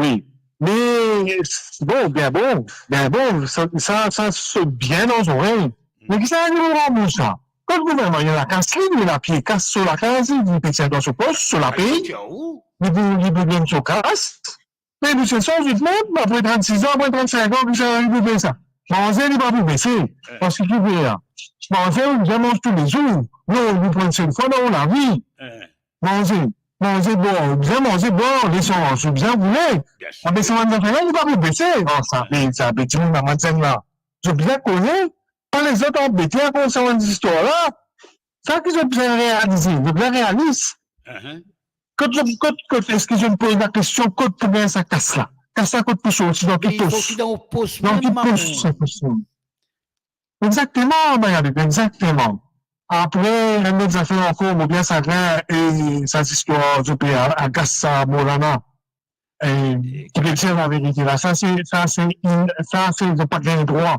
Wi. Me, bon, bien bon, bien bon, sa, sa, sa sot bien dan zorey. Mm. Me kisannla ki pou ranbours sa? Kot gouvernman, li ena lakaz li, li ena pie kas so lakaz li, li pe tir dan so pos, so lapey. Li pou, li pou donn so kas. Me nou ti sanz zot mem, apre trannsis an, apre trannsenk an, kisannla ki pou pey sa? Manze, li pa pou bese. Eh. Parski ki fer? Manze, ou bizin manz toulezour. Non, li pou enn sel fwa dan ou lavi. Eh. Manze. manze, bwar, bizin manze, bwar, lesans, bizin boule. Bien sir. Abe sa bann zafer la, li pa pou bese. Non, sa pe, sa pe dimoun, bann zenn la, zot bizin koze, pa les zot anbete akoz sa bann zistwar la. Sa ki zot bizin realize, zot bizin realis. Mhm. Kot, kot, kot, eski zot poz lakestion, kot pou gagn sa kas la? Kas la kot pou sorti, dan ki pos? Li sorti dan pos mem, dan ki pos sa pou sorti? Exakteman, Mayabib, exakteman. Apre, enn lot zafer ankor, mo bien sagrin, e sa zistwar, zot pe a-, agas sa Maulana, e, ki pe dir laverite la. Sa se, sa se in-, sa se, zot pa gagn drwa.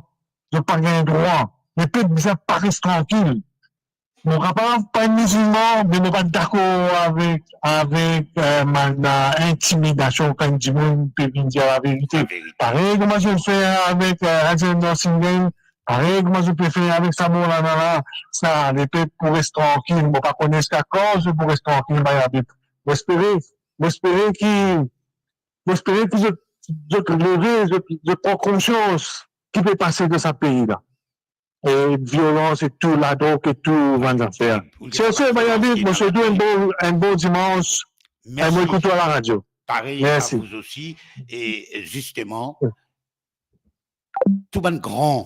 Zot pa gagn drwa. Lepep bizin pa res trankil. Mo kapav pa enn mizilman, me mo pa dakor avek, avek, eh, bann, eh, intimidasion kan dimoun pe vinn dir laverite. Laverite. Parey kouma zot fer avek, eh, Alexander Singhen, parey kouma zot pe fer avek sa Maulana la, sa, lepep pou res trankil. Mo pa kone ziska kan zot pou res trankil, Mayabib. Mo espere, mo espere ki, mo espere ki zot, zot leve, zot, zot pran konsians ki pe pase dan sa pei la. E violans e tou, ladrog e tou bann zafer. Sur ce, Mayabib, mo swet ou enn bon, enn bon dimans. E mo ekout ou a la radio. Mersi. Parey a vous aussi. E zisteman, tou bann gran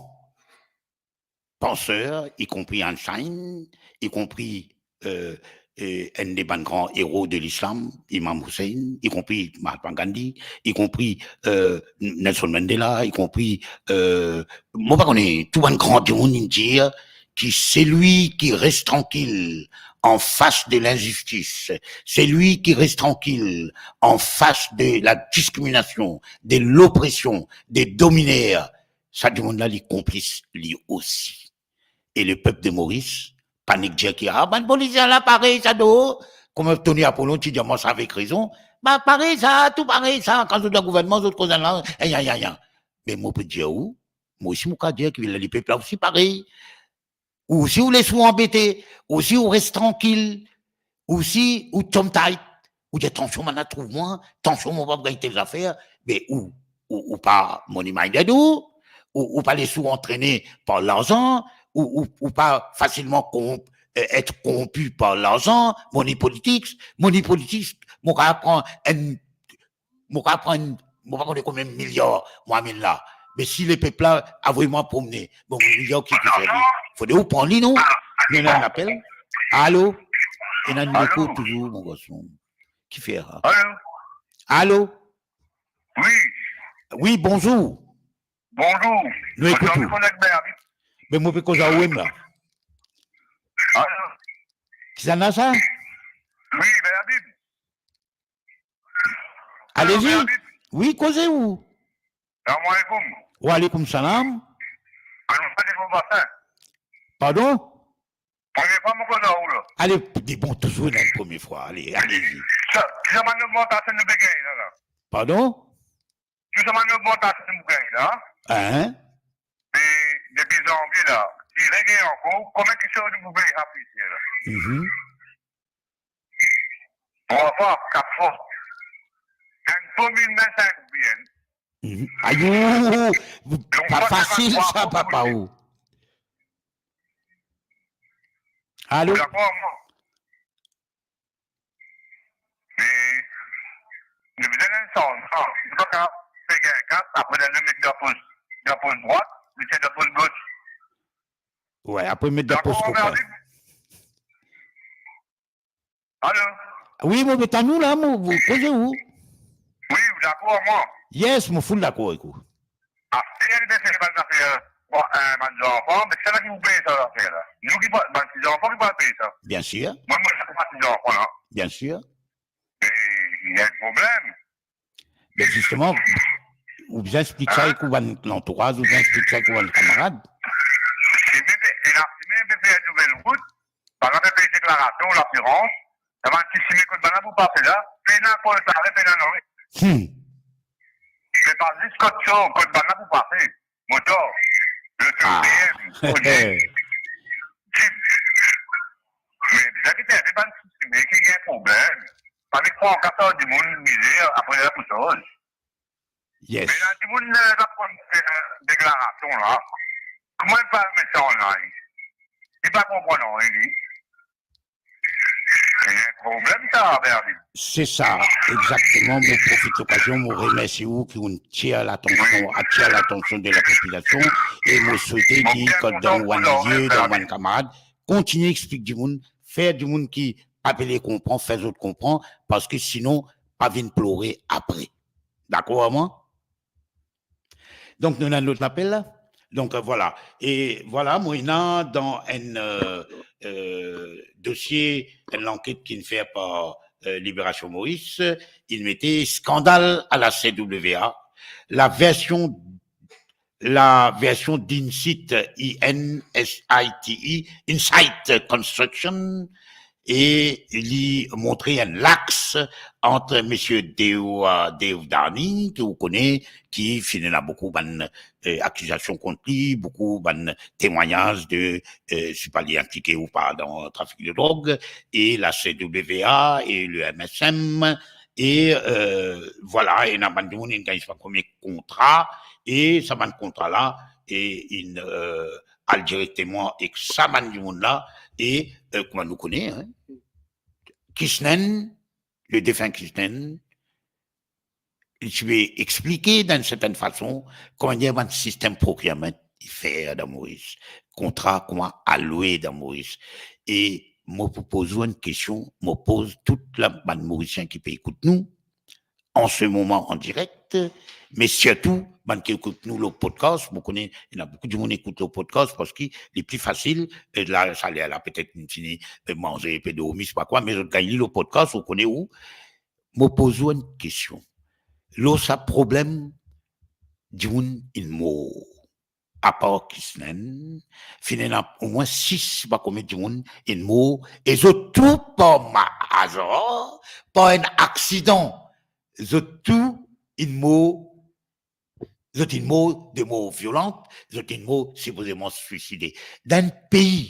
panser, ikonpri Einstein, ikonpri, euh, euh, enn de bann gran ero de lislam, Imam Hussein, ikonpri Mahatma Gandhi, ikonpri, euh, Nelson Mandela, ikonpri, euh, mo pa kone, tou bann gran dimoun, inn dir ki celui qui reste tranquille en face de l'injustice, celui qui reste tranquille en face de la discrimination, de l'oppression, des dominaires, sa dimoun la, li konplis, li osi. E lepep de Moris, pa nek dir ki, ah, bann politisien la parey sa do. Kouma Tony Apollon ti dir mwa sa avek rezon, ba, parey sa, tou parey sa, kan zot dan gouvernman, zot koz enn la, eh, ya, ya, ya. Me mo pe dir ou, mo osi mo kav dir ki lepep la osi parey. Ou osi ou les ou anbete, ou osi ou res trankil, ou osi ou tom tight, ou dir, "Atansion, bann la trouv mwa, atansion, mo pa pou gagn tel zafer," me ou, ou, ou pa money minded, ou, ou, ou pa les ou antrene par larzan, ou, ou, ou pa fasilman koromp-, eh, et korompi par larzan, money politics, money politics, mo kav pran enn, mo kav pran enn, mo pa kone konbien miliar mo amenn la. Me si lepep la avoy mwa promne, bon, miliar ki, ki servi? Fode ou pran li, non? Nou ena enn apel. Alo? Ena enn eko touzour, mo garson. Kifer la? Alo? Alo? Wi. Wi, bonzour. Bonzour. Nou ekout ou. Mo pe koz avek Mayabib. Me mo pe koz ar ou mem la. Alo? Kisannla sa? Wi, Mayabib. Allez-y. Alo, Mayabib. Wi, koze ou. Salam aleykoum. Wa aleykoum salam. Alo, mo pe koz ar ou. Pardon? Premie fwa mo koz ar ou la. Ale, di bon, touzour ena enn premie fwa. Ale, allez-y. Sa, sa bann ogmantasion nou pe gagn la, la. Pardon? Tou sa bann ogmantasion nou gagn la. Hein? E depi zanvie la, si regagn ankor, konbien ki sort nou pou pey sa plis la? Mhm. Trwa fwa, kat fwa. Enn fo mil vinn sink bien. Mhm. Ayou, pa fasil sa, papa, ou. Alo? Dakor, mwa. Me, nou bizin enn sanzman. Nou pa kav fer gagn kat, apre nou met dan pos, dan pos drwat, nou tir dan pos gos. Wi, apre met dan pos kokin. Alo? Wi, mo pe tann ou la, mo, mo koze ou. Wi, ou dakor ar mwa? Yes, mo full dakor avek ou. Aster li pe fer bann zafer, bon, eh, bann zanfan, me sela ki pou pey sa zafer la. Nou ki pou, bann ti zanfan ki pou pey sa. Bien sûr. Mwa, mo, sa pa ti zanfan la. Bien sûr. E, ena enn problem. Ben, zisteman, ou bizin explik sa avek ou bann lantouraz, ou bizin explik sa avek ou bann kamarad. E, me, e, lasimen pe fer nouvel rout, bann la pe pey deklarasion, lasirans, sa bann ti simen kot bann la pou pase la, pena kol kare, pena nanye. Hmm. Se pa zis kot so, kot bann la pou pase. Motor, loto, ah, B M, Audi, Jeep. Me bizin kite enpe bann ti simen ki gagn problem. Pa vinn pran kas ar dimoun mizer, apre la pou soz. Yes. Me la dimoun, eh, pa pran, eh, deklarasion la. Kouma li pa met sa online? Li pa konpran nanye, li. Problem sa, Bervil. Se sa, egzakteman. Mo profit lokazion, mo remersi ou ki ou'nn tir latansion, atir latansion de lapopilasion, e mo swete ki kan dan bann lizie, dan bann kamarad, kontigne explik dimoun, fer dimoun ki pa pe le konpran, fer zot konpran, parski sinon, pa vinn plore apre. Dakor ar mwa? Donk, nou ena enn lot lapel la. Donk, euh, vwala. E vwala, mo ena dan enn, euh, euh, dosie, enn lanket ki'nn fer par, euh, Libération Maurice, inn mete skandal à la C W A, la version, la version d'Insite, I N S I T E, Insight Construction, e li montre enn lax ant misie Dev, Devdani, ki ou kone, ki finn ena boukou bann, euh, akizasion kont li, boukou bann temwagnaz de, euh, si pa li inplike ou pa dan trafik de drog, e la C W A, e le M S M, e, euh, vwala, ena bann dimoun inn gagn sa premie kontra, e sa bann kontra la, e inn, euh, al direkteman ek sa bann dimoun la, e, euh, kouma nou kone, hein, Kisnen, le defin Kisnen, li ti pe explike dan enn sertenn fason kouma bann sistem procurement i fer dan Moris, kontra kouma al lwe dan Moris. E mo pou poz ou enn kestion, mo poz tou la bann Morisien ki pe ekout nou, an se moman an direk, me sirtou bann ki ekout nou lor podcast. Mo kone ena boukou dimoun ekout lor podcast parski li pli fasil, e la, sa ler la, petet nou fini, e, manze, pe dormi, sipa kwa, me zot gagn li lor podcast, ou kone ou. Mo poz ou enn kestion. Lor sa problem dimoun inn mor, apar Kisnen, finn ena omwin sis, sipa konbien dimoun inn mor, e zot tou par ma-, azar, par enn aksidan, zot tou inn mor, zot inn mor de mor violant, zot inn mor sipozeman swiside. Dan enn pei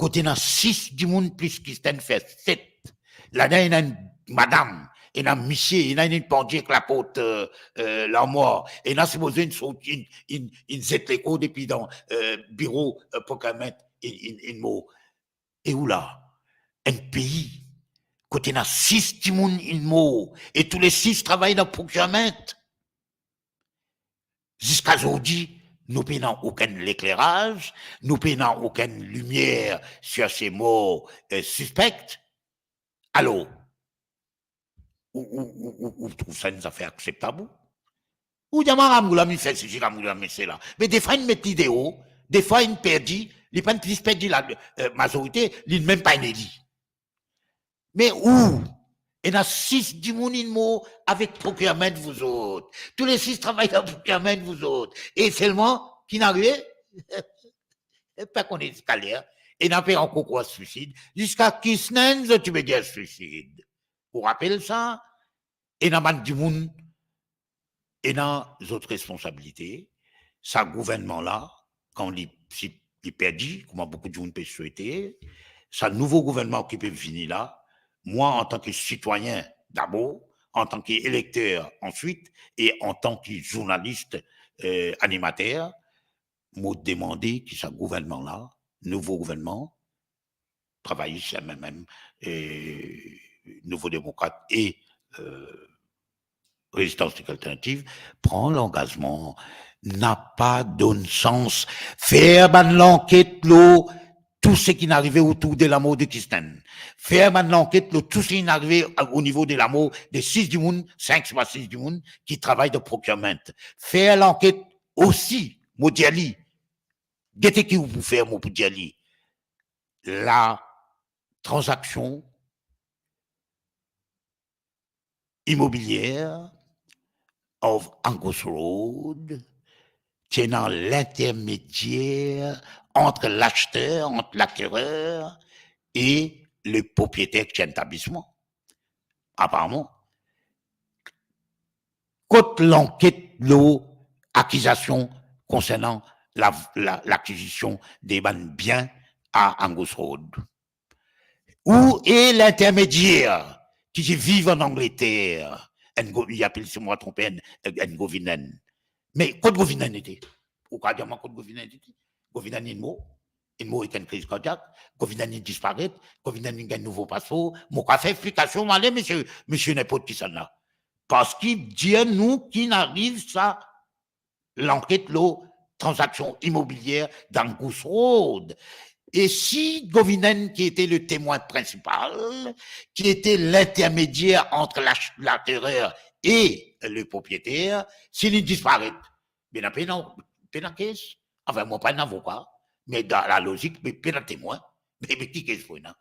kot ena sis dimoun plis Kisnen fer set, ladan ena enn madam, ena misie, ena enn pandie ek laport, euh, euh, larmwar, ena sipoze inn sorti, inn, inn, inn zet lekor depi dan, euh, biro, euh, procurement, inn, inn, inn mor. E ou la, enn pei kot ena sis dimoun inn mor, e tou le sis travay dan procurement. Ziska zordi, nou pena okenn lekleraz, nou pena okenn limier sir se mor, eh, sispek. Alor, ou, ou, ou, ou, ou trouv sa enn zafer akseptab, ou? Ou dir, "Mwa, Ramgoolam inn fer sesi, Ramgoolam inn fer sela." Me defwa inn met li deor, defwa inn perdi, li pa'nn plis perdi la, eh, mazorite, li mem pa'nn eli. Me ou, ena sis dimoun inn mor avek procurement, vouzot. Tou le sis travay dan procurement, vouzot. E selman, ki'nn arive? Pa kone ziska ler. Ena pe ankor krwar swisid. Ziska Kisnen, zot ti pe dir swisid. Ou rapel sa? Ena bann dimoun ena zot responsabilite. Sa gouvernman la, kan li, si li perdi, kouma boukou dimoun pe swete, sa nouvo gouvernman ki pe vini la, mwa, antan ki sitwayin dabor, antan ki elekter answit, e antan ki zournalis, eh, animater, mo demande ki sa gouvernman la, nouvo gouvernman, travayis, M M M, e Nouvo Demokrat e, eh, Rezistans Alternativ, pran langazman, napa donn sans, fer bann lanket lor tou seki inn arive otour de lamor de Kisnen. Fer bann lanket lor tou seki inn arive a, o nivo de lamor de sis dimoun, sink, sipa sis dimoun ki travay dan procurement. Fer lanket osi, mo dir li, gete ki ou pou fer, mo pou dir li, la tranzaksion imobilier of Angus Road, ti ena lintermedier ant lacheter, ant lakerer e le proprieter ki ti enn etablisman. Aparaman, kot lanket lor akizasion konsernan la, la, lakizision de bann bien a Angus Road? Ou e lintermedier ki ti viv an Angleter, enn go-, li apel, si mo pa tronpe, enn, enn Govinen. Me kot Govinen ete? Ou kapav dir mwa kot Govinen ete? Govinen inn mor. Inn mouri ek enn kriz kardiak, Covid'enn inn disparet, Covid'enn inn gagn nouvo paspor. Mo kav fer explikasion, mo ale, misie, misie ninport kisannla. Parski dir nou ki'nn ariv sa lanket lor tranzaksion imobilier dan Goose Road. E si Covid'enn, ki ete le temwin prinsipal, ki ete lintermedier ant la, lakerer e le propriyeter, si li disparet, be ena pena, pena kes. Anfin, mo pa enn avoka, me dan lalozik, be pena temwin, be, be ki kes pou ena?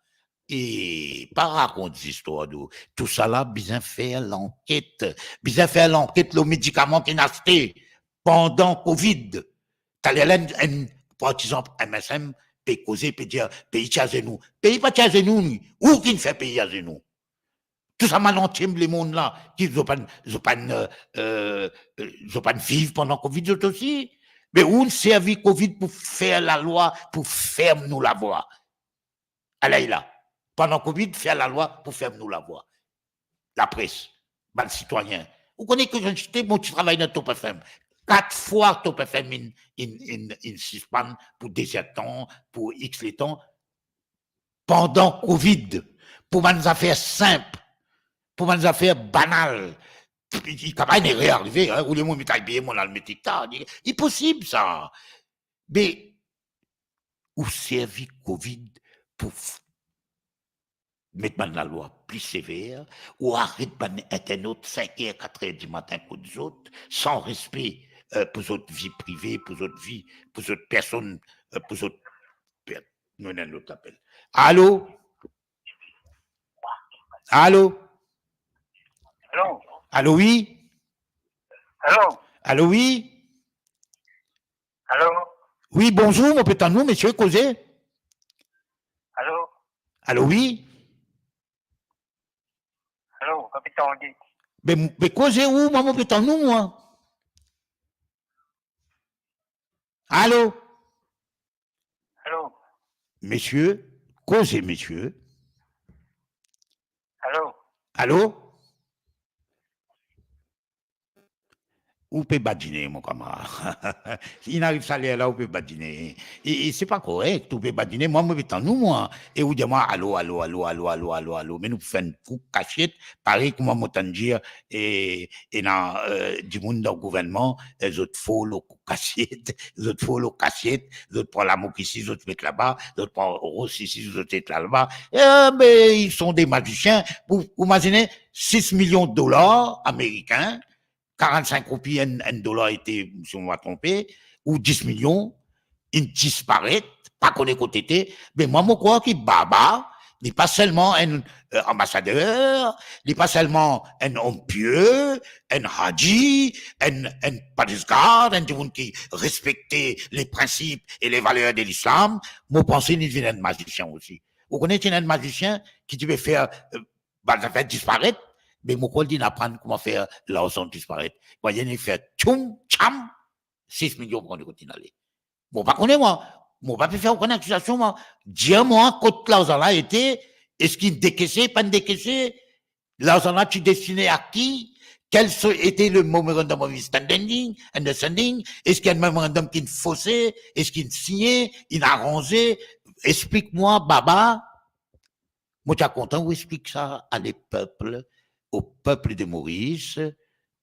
E pa rakont zistwar de, tousala bizin fer lanket, bizin fer lanket lor medikaman ki'nn aste pandan Covid. Taler la enn, enn partizan M S M pe koze, pe dir pei ti azenou. Pei pa ti azenou, ni ou ki'nn fer pei azenou. Tou sa bann anti-lemonn la, ki zot pa'nn, zot pa'nn, euh, euh, euh, zot pa'nn viv pandan Covid zot osi. Me ou'nn servi Covid pou fer lalwa, pou ferm nou lavwa. Alay la, pandan Covid, fer lalwa pou ferm nou lavwa. Lapres, bann sitwayin. Ou kone ki kantite mo ti travay dan Top F M. Kat fwa Top F M inn, inn, inn, inn sispann pou dezertan, pou X letan, pandan Covid, pou bann zafer sinp, pou bann zafer banal. Li kapav enn erer arive, hein, olie mo met abiye, mo al met leta, li, li posib sa. Me ou servi Covid pou f-, met bann lalwa pli sever, ou aret bann internot sink er, kat er dimatin kot zot, san respe, euh, pou zot vi prive, pou zot vi, pou zot personn, euh, pou zot per-, nou ena enn lot apel. Alo? Alo? Alo? Alo, wi? Alo? Alo, wi? Alo? Wi, bonzour, mo pe tann ou, misie, koze. Alo? Alo, wi? Alo, kapitan Guy. Be, be koze ou, mwa, mo pe tann ou, mwa. Alo? Alo? Misie, koze, misie. Alo? Alo? Ou pe badine, mo kamar. Inn ariv sa ler la, ou pe badine. E, e se pa korek, ou pe badine. Mwa, mo pe tann ou, mwa. E ou dir mwa, alo, alo, alo. Me nou pou fer enn kou kasiet, parey kouma mo tann dir, e, ena, euh, dimoun dan gouvernman, e, zot for lor kou kasiet, zot for lor kasiet, zot pran lamok isi, zot met laba, zot pran ros isi, zot met laba. E, be, ils sont des magiciens. Ou, ou imazine, sis milion dolar amerikin, karannsink roupi enn, enn dolar ete, si mo pa tronpe, ou dis milion, inn disparet, pa kone kot ete. Me mwa, mo krwar ki Baba, li pa selman enn, euh, anbasader, li pa selman enn om pie, enn hadji, enn, enn parizgar, enn dimoun ki respekte le prinsip e le valer de lislam. Mo panse li vinn enn mazisien osi. Ou kone, ti ena enn mazisien ki ti pe fer, euh, bann zafer disparet, me mo krwar li'nn aprann kouma fer larzan disparet. Kouma li'nn fer tchoum, tcham, sis milion pran de kot inn ale. Mo pa kone mwa, mo pa pe fer okenn akizasion mwa. Dir mwa kot larzan la ete, eski dekese, pa'nn dekese, larzan la ti destine a ki, quel so-, était le memorandum of understanding, understanding, eski enn memorandum ki'nn forse, eski inn signe, inn aranze, explik mwa, Baba. Mo ti a kontan ou explik sa a lepep, au peuple de Maurice,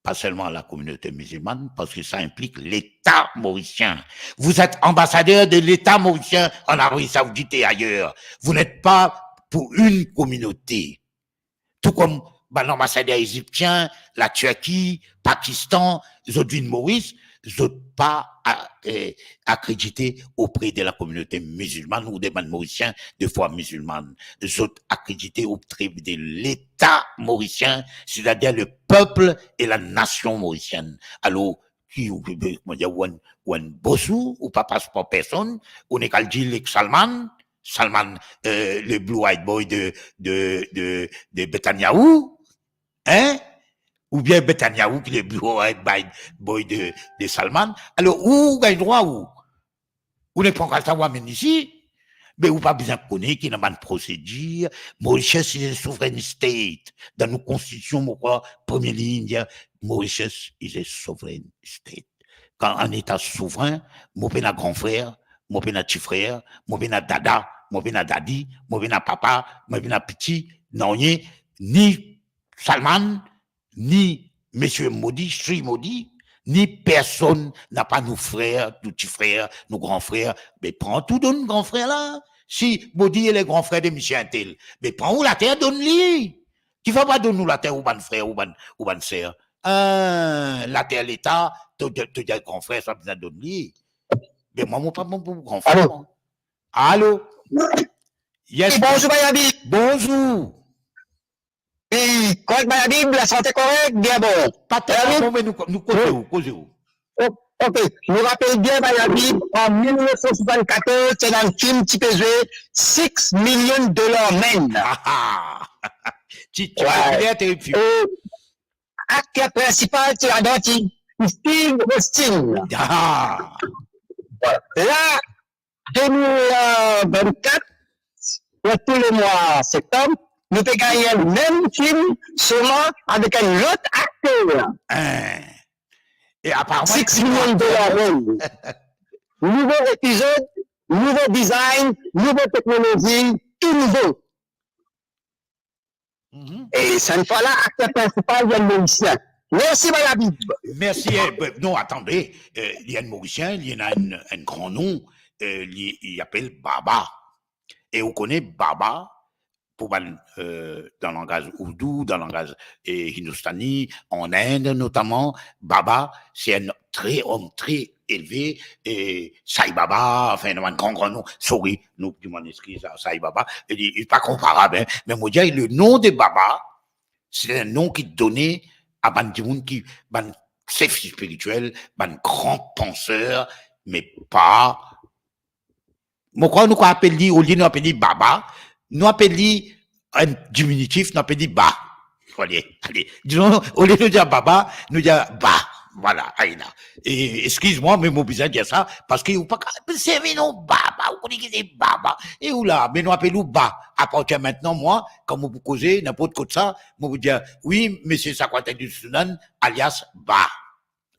pas seulement à la communauté musulmane, parce que ça implique l'État mauricien. Vous êtes ambassadeur de l'État mauricien en Arabie Saoudite et ailleurs. Vous n'êtes pas pour une communauté. Tou kom bann anbasader eziptien, Latirki, Pakistan, zot vinn Moris, zot pa a-, eh, akredite auprès de la communauté musulmane ou de bann Morisien de foi musulmane. Zot akredite auprès de l'État mauricien, c'est-à-dire le peuple et la nation mauricienne. Alor, ki, ou, ou, kouma dir, ou enn, ou enn bos ou, ou pa pas par personn, ou nek al dil ek Salman, Salman, euh, le blue-eyed boy de, de, de, de Netanyahu, hein? Oubien Netanyahu ki le blue-eyed by-, boy de, de Salman. Alor, ou gagn drwa, ou, ou nek pran kaz sa, ou amenn isi, me ou pa bizin kone ki ena bann prosedir. Mauritius is a sovereign state. Dan nou konstitision, mo krwar, premie lign, dir, Mauritius is a sovereign state. Kan enn eta souvrin, mo pena gran frer, mo pena tifrer, mo pena dada, mo pena dadi, mo pena papa, mo pena piti, nanye, ni Salman, ni Misie Modi, Shri Modi, ni personn napa nou frer, nou tifrer, nou gran frer. Be pran tou donn gran frer la. Si Modi est le grand frère de Misie Intel, be pran ou later donn li. Kifer pa donn ou later ou bann frer, ou bann, ou bann ser? Hein, later Leta, to, to, to gran frer, sa bizin donn li. Be mwa, mo pa, mo, mo gran frer, Alo? Mwa. Alo? Yes, bonzour, Bayabib. Bonzour. Wi, korek, Bayabib, lasante korek, bien bon. Pa telman, Bayabib, bon, me nou, nou koze ou, koze ou. O-, ok, nou rapel bien, Bayabib, an mil nef san swasannkatorz, ti ena enn fim ti pe zwe, Six Million Dollar Man. Ah, ah. Ti, ti, wi, popiler, terib fim. E akter prinsipal ti ladan ti Steve Austin. Ah. La, de mil vennkat, dan tou lemwa septanm, nou pe gagn enn mem fim, selman avek enn lot akter. Hein. E aparman, Six Million Dollar Man. Nouvo epizod, nouvo design, nouvo teknolozi, tou nouvo. Mhm. E sannfwa la, akter prinsipal, li enn Morisien. Mersi, Bayabib. Mersi, eh, be, non, atann, eh, li enn Morisien, li ena enn, enn gran nom, eh, li, li apel Baba. E ou kone Baba, pou bann, eh, dan langaz ourdou, dan langaz, eh, hindustani, an Inde notaman, Baba, se enn tre, om tre elve, e Sai Baba, anfin, ena bann gran, gran nom. Sorry, nou dimann exkiz a Sai Baba. E li, li pa konparab, hein. Me mo dir, le nom de Baba, se enn nom ki done a bann dimoun ki, bann sef spiritiel, bann gran panser, me pa, mo krwar nou krwar apel li, olie nou apel li Baba, nou apel li enn diminitif, nou apel li Ba. Ale, ale. Dizon, olie nou dir Baba, nou dir Ba. Vwala, aye la. E, exkiz mwa, me mo bizin dir sa, parski ou pa kapav servi non Baba, ou kone ki se Baba. E ou la, me nou apel ou Ba. Apartir mintnan, mwa, kan mo pou koze, ninport kot sa, mo pou dir, wi, misie Sakwata Disunan, alias Ba.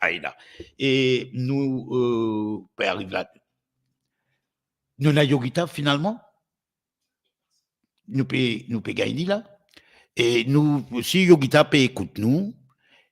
Aye la. E nou, eh, pe ariv la. Nou ena Yogita, finalman? Nou pe, nou pe gagn li la. E nou, si Yogita pe ekout nou,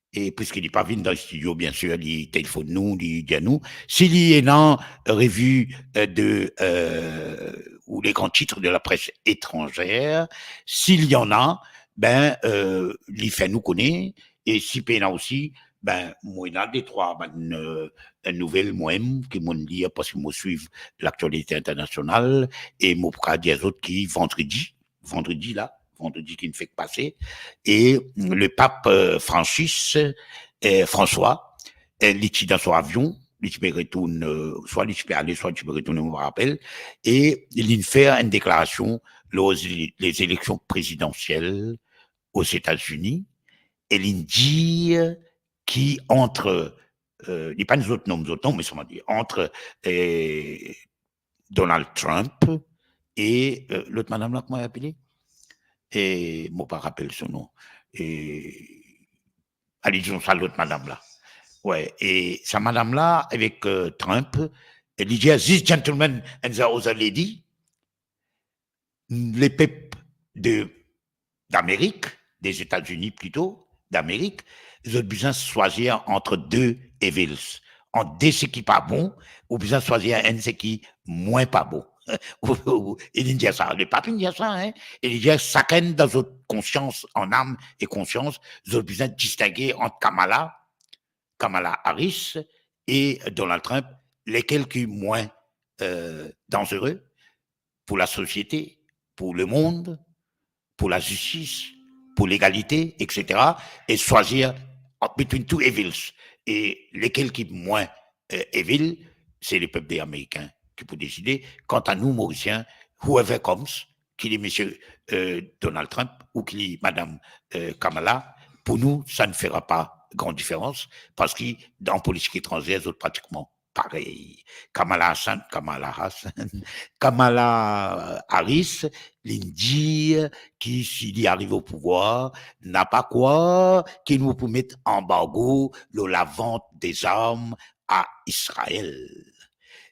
e piski li pa vinn dan studio, bien sir, li telefonn nou, li dir nou. Si li ena revi, eh, de, eh, ou les grands titres de la presse étrangère, si li ena, ben, eh, li fer nou kone, e si pena osi, ben, mo ena de trwa bann, eh, nouvel, mwa mem, ki mo lir, parski mo swiv laktialite internasional, e mo pou kapav dir zot ki vandredi, vandredi la, vandredi ki fek pase, e le pap, eh, Francis, eh, François, eh, li ti dan so avion, li ti pe retourn, eh, swa li ti pe ale, swa li ti pe retourne, mo pa rapel, e li fer enn deklarasion lor les élections présidentielles aux États-Unis, e li dir ki ant, eh, li pa zot nom, zot nom, me sirman dir, ant, eh, Donald Trump e, eh, lot madam la, kouma li apele? E mo pa rapel so nom. E, ale, dizon sa lot madam la. Wi, e sa madam la avek, eh, Trump, e li dir, "This gentleman and the other lady, lepep de, d'Amerik, des États-Unis plito, d'Amerik, zot bizin swazir ant de evils, ant de seki pa bon, ou bizin swazir enn seki mwa pa bon." E li dir sa, le pap inn dir sa, hein, e li dir sakenn dan zot konsians, an am e konsians, zot bizin distinge ant Kamala, Kamala Harris e Donald Trump, lekel ki mwa, eh, danzere pou lasosiete, pou lemond, pou lazistis, pou legalite, et cetera, e swazir between two evils. E lekel ki mwa, eh, evil, se lepep amerikin ki pou deside. Kanta nou, Morisien, whoever comes, ki li misie, eh, Donald Trump ou ki li madam, eh, Kamala, pou nou, sa ne fera pa gran diferans, parski dan politik etranzer, zot pratikman parey. Kamala Hassan, Kamala Hassan, Kamala Harris, li dir ki si li ariv o pouvwar, napa krwar ki nou pou met anbargo lor lavant dezarm a Israel.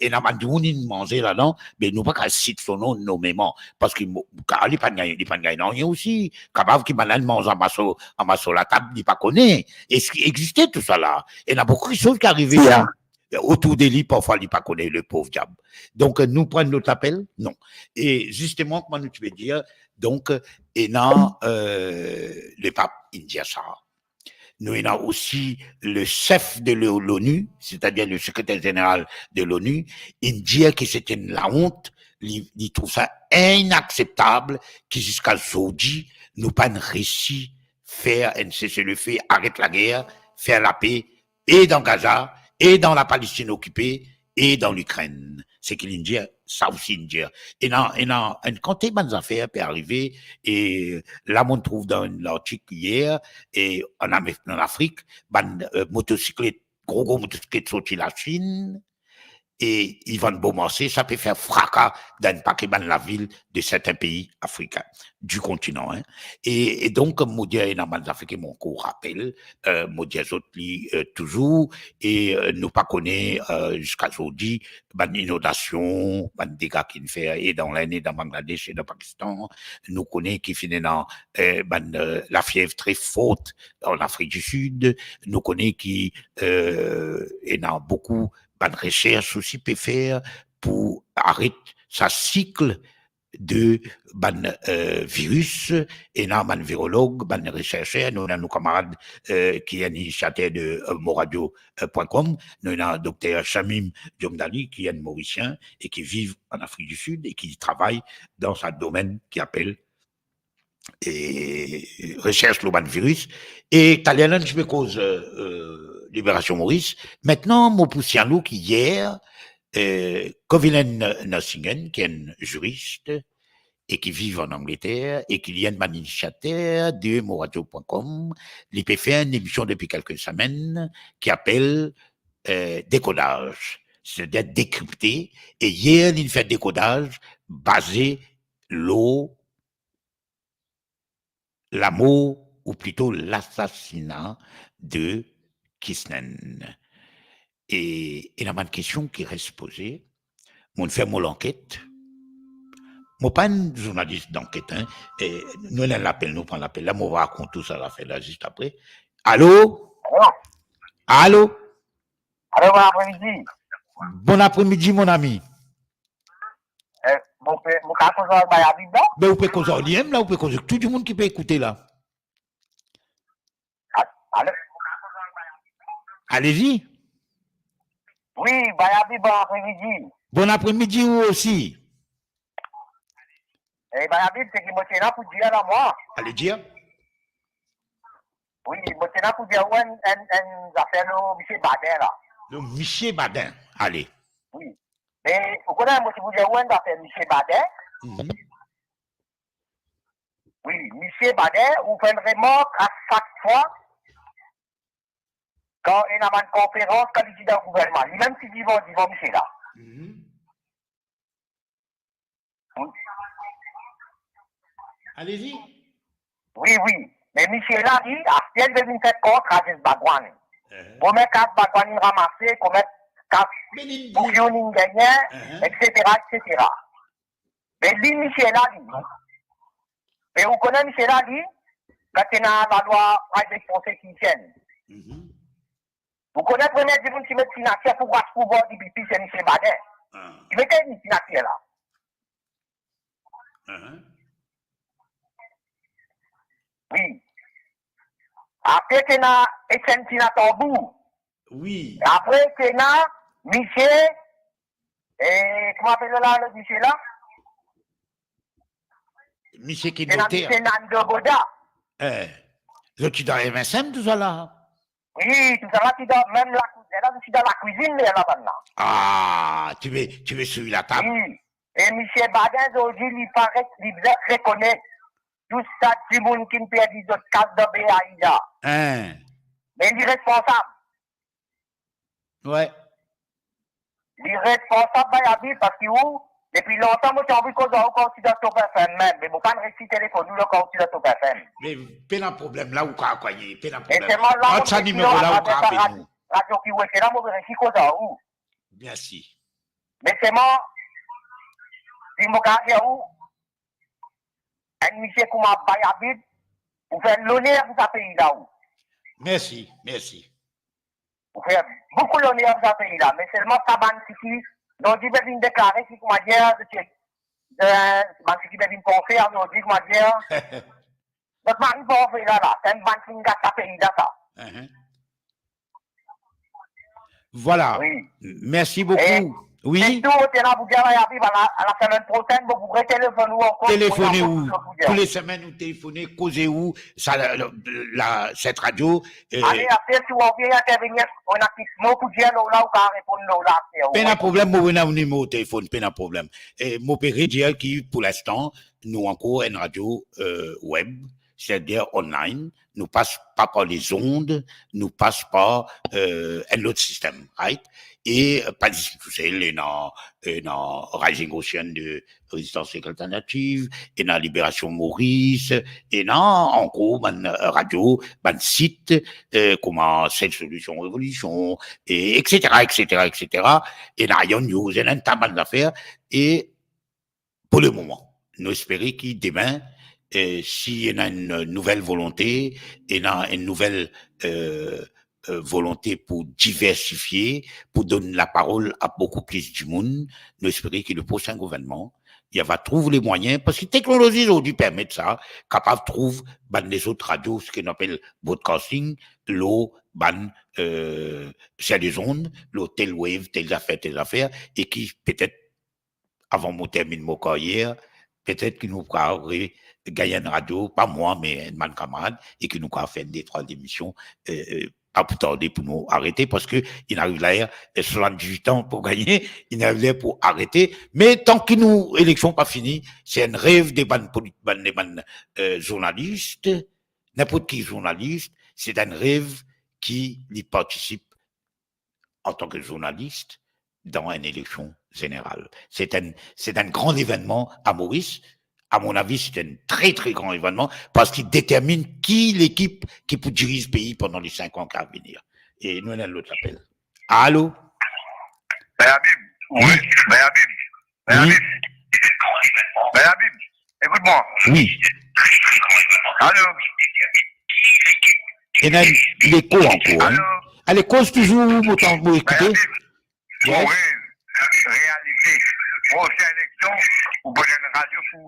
ena bann dimoun inn manze ladan, me nou pa kav sit so nom nomeman, parski mo-, kar li pa'nn gagn, li pa'nn gagn nanye osi. Kapav ki bannla inn manz anba so, anba so latab, li pa kone. Eski existe tousala? Ena boukou kiksoz ki arive, ya, otour de li, parfwa li pa kone, lepov diab. Donk, nou pran lot lapel? Non. E zisteman, kouma nou ti pe dir, donk, ena, eh, lepap inn dir sa. Nou ena osi le sef de lo-, l'ONU, setadir le sekreter zeneral de l'ONU, inn dir ki se enn laont, li, li trouv sa inakseptab ki ziska zordi nou pa'nn resi fer enn sese-le-fe, aret lager, fer lape, e dan Gaza, e dan Lapalestin okipe, e dan Likrenn. Seki li'nn dir, sa osi inn dir. Ena, ena enn kantite bann zafer pe arive, e la mo'nn trouv dan enn lartik yer, e an Ame-, an Afrik, bann, eh, motosiklet, gro, gro motosiklet sorti Lasinn, e li vann bomarse, sa pe fer fraka dan enn pake bann lavil de sertin pei afrikin, di kontinan, hein. E, e donk, mo dir, ena bann zafer ki mo ankor rapel, eh, mo dir zot li, eh, touzour, e, eh, nou pa kone, eh, ziska zordi, bann inondasion, bann dega ki'nn fer, e dan Lenn, e dan Bangladesh, e dan Pakistan. Nou kone ki finn ena, eh, bann, eh, lafiev tre fort an Afrik di Sid. Nou kone ki, eh, ena boukou bann resers osi pe fer pou aret sa sik de bann, eh, viris, ena bann virolog, bann reserser, nou ena nou kamarad, eh, ki enn inisiater de, eh, moradio, eh, point com, nou ena dokter Shamim Diomdali, ki enn Morisien e ki viv an Afrik di Sid e ki travay dan sa domenn ki apel, eh, resers lor bann viris. E taler la, nou ti pe koz, eh, eh, Liberasion Moris. Aster, mo pou signal ou ki yer, eh, Covilen Nursingen, ki enn ziris e ki viv an Angleter e ki li enn bann inisiater de moradio point com, li pe fer enn emision depi kelke semenn ki apel, eh, Dekodaz, setadir dekripte, e yer li'nn fer dekodaz baze lor lamor, ou plito lasasina de Kirsten. E ena bann kestion ki res poze. Mo'nn fer mo lanket. Mo pa enn zournalis danket, hein. E nou ena enn lapel, nou pran lapel la, mo va rakont tou sa zafer la zis apre. Alo? Alo? Alo? Alo, bon apremidi. Bon apremidi, mon ami. Eh, mo pe, mo kapav koz ar Bay Abib la? Be, ou pe koz ar li mem la, ou pe koz ar tou dimoun ki pe ekoute la. A-, alo? Allez-y. Wi, Bay Abib, bon apremidi. Bon apremidi ou osi. Eh, Bay Abib, seki mo ti ena pou dir la, mwa. Ale dir. Wi, mo ti ena pou dir ou enn, enn, enn zafer lor misie Badin la. Lor misie Badin, ale. Wi. Me, ou kone, mo ti pou dir ou enn zafer misie Badin. Mhm. Wi, misie Badin, ou fer enn remark a sak fwa, kan ena bann konferans, kan li ti dan gouvernman, li mem ti divan, divan misie la. Mhm. Wi. Allez-y. Wi, wi. Me misie la, li, aster li vinn fer kont Rajesh Bhagwan. Eh. Komie kas Bhagwan inn ramase, komie kas... Me li, li boukion inn gagne, eh, et cetera, et cetera. Me li, misie la, li. Me ou kone misie la, li, kan ti ena lalwa private prosecution. Mhm. Ou kone premie dimoun ki met sinatir pou ras pouvwar D P P, se misie Badin. Ah. Ki met li sinatir la. Mhm. Wi. Apre, ti ena Etienne Tina Tambou. Wi. Apre, ti ena misie, eh, kouma apel la, lot misie la? Misie ki... Ti ena noter. Misie Nando Godard. Eh, zot ti dan M S M, tousala? Wi, tousala ti dan mem lakou-, la, ti dan lakwizinn, la, bann la. Ah, ti ve, ti ve swiv latab. Wi. E misie Badin, zordi, li pa re-, li bizin rekonet tou sa dimoun ki perdi zot kas dan Bay Area la. Hein. Me li responsab. Wi. Li responsab, Bay Abib, parski ou, depi lontan, mo ti anvi koz ar ou kan ou ti dan Top F M mem, me mo pa'nn resi telefonn ou kan ou ti dan Top F M. Me pena problem, la ou kapav koze, pena problem. Me selman la, mo ti dir, atravers sa rad-, radio ki ou ete la, mo pe resi koz ar ou. Mersi. Me selman, si mo kapav dir ou, enn misie kouma Bay Abib, ou fer loner pou sa pei la, ou. Mersi, mersi. Ou fer boukou loner pou sa pei la, me selman sa bann seki, zordi pe vinn deklare ki, koumadir, zot, eh, bann seki pe vinn panse zordi, koumadir, zot mari pa anvoy la, la. Sa enn bann finn gat sa pei la, sa. Mhm. Voilà. Wi. Mersi boukou. E, wi. Se tou, mo ti ena pou dir, Bay Abib, a la, a la semenn prosenn, mo pou retelefonn ou ankor. Telefone ou. Tou le semenn ou telefone, koze ou, sa, la, la, la, set radio, eh. Ale, apre, si ou anvi intervenir, ou ena kiksoz pou dir lor la, ou kapav reponn lor la, apre, ou... Pena problem, mo ena ou nimero telefon, pena problem. E mo pe redir ki, pou linstan, nou ankor enn radio, eh, web, c'est-à-dire online, nou pas pa par lezond, nou pas par, eh, enn lot sistem, right? E pa zis tousel, ena, ena Rising Ocean de Rezistans Alternativ, ena Libération Maurice, ena ankor bann, eh, radio, bann sit, eh, kouma Seule Solution Révolution, e et cetera, et cetera, et cetera. Ena Ion News, ena enn ta bann zafer, e pou le moman. Nou espere ki demin, eh, si ena enn nouvel volonte, ena enn nouvel, eh, eh, volonte pou diversifie, pou donn laparol a boukou plis dimoun, nou espere ki le prosin gouvernman, li va trouv le mwayin, parski teknolozi zordi permet sa, kapav trouv bann lezot radio, seki nou apel broadcasting, lor bann, eh, sien de zond, lor tel wave, tel zafer, tel zafer, e ki petet avan mo terminn mo karyer, petet ki nou pou kapav re-, gagn enn radio, pa mwa, me enn bann kamarad, e ki nou kapav fer de trwa lemision, eh, eh, pa pou tarde pou nou arete, parski inn ariv ler, eh, swasanndiz-wit an pou gagne, inn ariv ler pou arete. Me tanki nou eleksion pa fini, se enn rev de bann poli-, bann, de bann, eh, zournalis, ninport ki zournalis, se enn rev ki li partisip antan ki zournalis dan enn eleksion zeneral. Se enn, se enn gran evennman a Moris. A mon avi, se enn tre, tre gran evennman, parski li determinn ki lekip ki pou diriz pei pandan le sink an ki a venir. E nou ena enn lot apel. Alo? Bayabib. Wi. Bayabib. Wi. Bayabib. Bayabib. Écoute-moi. Wi. Allô? Ena leko ankor, hein? Allô? Ale, koz touzour, mo tann, mo ekoute. Bayabib. Yes. Wi. Réalité. Prochaine élection, ou pran enn radio pou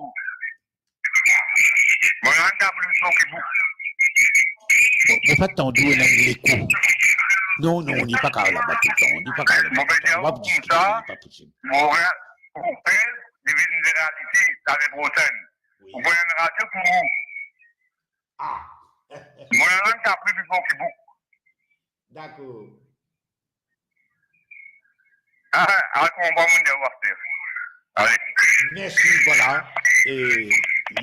Mo, mo pa tann ou, ena leko. Non, non, li pa kapav laba touletan, li pa kapav laba touletan. Li pa posib. Mo, mo, li vinn realite, lane prosenn. Wi. Ou pran enn radio pou ou. Ah. Mo, dakor. Ah, ah, kouma bann moun dir, ale. Mersi, vwala. E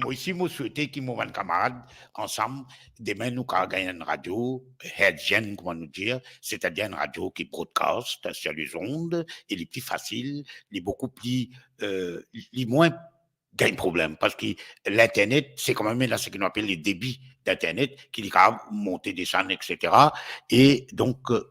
mo osi, mo swete ki mo bann kamarad, ansam, demin nou kapav gagn enn radio, hertzienne, kouma nou dir, setadir enn radio ki broadcast sur les ondes, e li pli fasil, li boukou pli, euh, li mwin gagn problem, parski l'internet, se kanmem, ena seki nou apel le débit d'internet, ki li kapav monte, desann, et cetera. E donk, euh,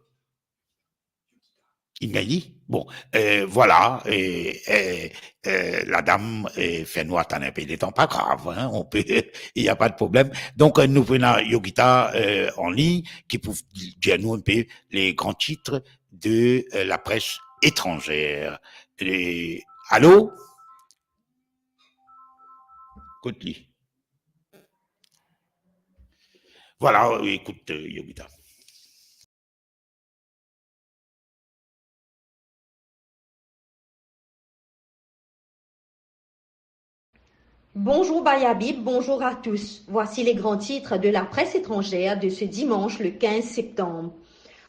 Inn gagn li. Bon, euh, vwala, euh, euh, euh, ladam, euh, fer nou atann inpe letan, pa grav, hein, on peut, il y a pas de problème. Donk, euh, nou pou ena Yogita, euh, an lign, ki pou dir nou inpe les grands titres de, euh, la presse étrangère. E, alo? Kot li? Vwala, ekout, euh, Yogita. Bonjour Bayabib, bonjour à tous. Voici les grands titres de la presse étrangère de ce dimanche le quinze septembre.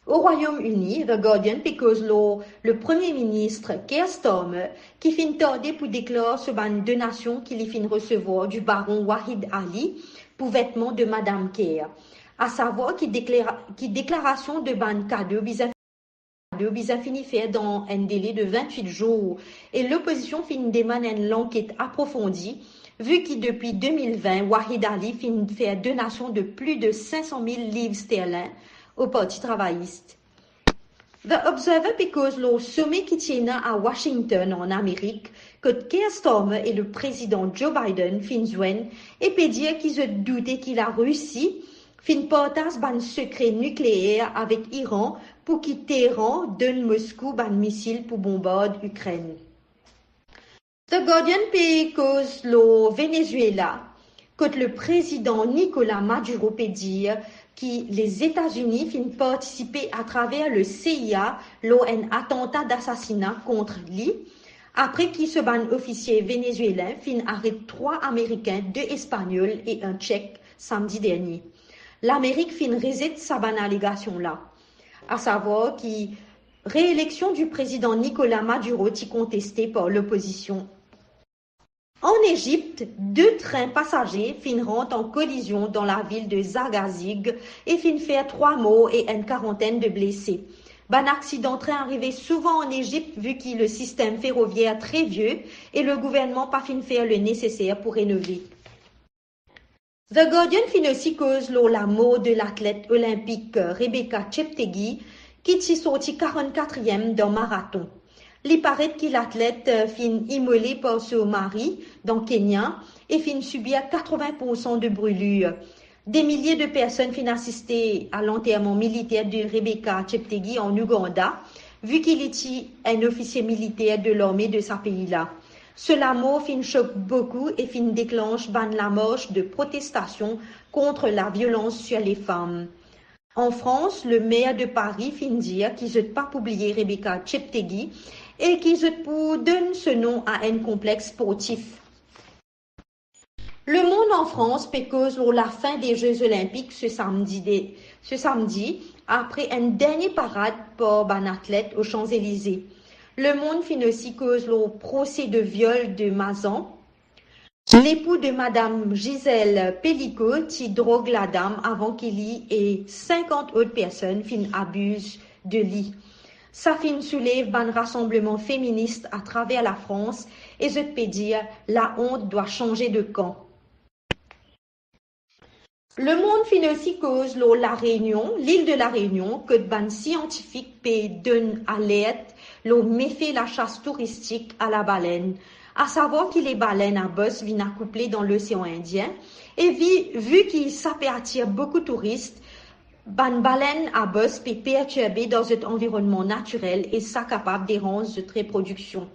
Au Royaume-Uni, The Guardian pe koz lor le Premier Ministre Keir Starmer ki finn tarde pou deklar so bann donasion ki li finn resevwar du baron Wahid Ali pou vetman de Madam Keir. Asavwar ki deklara-, ki deklarasion de bann kado bizin, kado bizin fini fer dan enn dele de vintwit zour, e lopozision finn demann enn lanket aprofondi, vi ki depi de mil vin, Wahid Ali finn fer donasion de plis de sink san mil liv sterlin o Parti Travayis. The Observer pe koz lor some ki ti ena a Washington, an Amerik, kot Keir Starmer e le prezidan Joe Biden finn zwenn e pe dir ki zot doute ki Larisi finn partaz bann sekre nikleer avek Iran pou ki Teheran donn Moskou bann misil pou bonbard Ikrenn. The Guardian pe koz lor Venezuela, kot le prezidan Nicolas Maduro pe dir ki Lezetazini finn partisipe atraver le C I A lor enn atanta dasasina kont li, apre ki so bann ofisie venezuelen finn aret trwa Amerikin, de Espanyol e enn Tchek samdi dernie. Lamerik finn rezet sa bann alegasion la, asavwar ki reeleksion di prezidan Nicolas Maduro ti konteste par lopozision. An Ezipt, de trin pasaze finn rant an kolizion dan lavil de Zagazig e finn fer trwa mor e enn karantenn de blese. Bann aksidan trin arive souvan an Ezipt, vi ki le sistem ferovier tre vie e le gouvernman pa finn fer le neseser pou renove. The Guardian finn osi koz lor lamor de latlet olinpik Rebecca Cheptegei, ki ti sorti karannkatriem dan maraton. Li paret ki latlet, eh, finn imole par so mari dan Kenya e finn sibir katrevin poursan de brilir. De milie de personn finn asiste a lanterman militer de Rebecca Cheptegei an Ouganda, vi ki li ti enn ofisie militer de larme de sa pei la. So lamor finn sok boukou e finn deklanch bann lamars de protestasion kont laviolans sir lefam. An Frans, le mer de Pari finn dir ki zot pa pou bliye Rebecca Cheptegei e ki zot pou donn so nom a enn konplex sportif. Lemond an Frans pe koz lor lafin de Ze Zolinpik se samdi de, se samdi, apre enn dernie parad par bann atlet o Champs-Élysées. Lemond finn osi koz lor prose de viol de Mazan. Lepou de madam Gisèle Pelicot ti drog ladam avan ki li e sinkant lot personn finn abiz de li. Sa finn soulev bann rasanbleman feminis atraver Lafrans e zot pe dir, laont dwa sanze de kan. Lemond finn osi koz lor La Réunion, lil de La Réunion, kot bann siantifik pe donn alert Lor mefe lasas touristik a labalenn, asavwar ki lebalenn a bos vinn akouple dan Losean Indien, e vi, vi ki sa pe atir boukou touris, bann balenn a bos pe pertirbe dan zot anvironnman natirel e sa kapav deranz zot reprodiksion.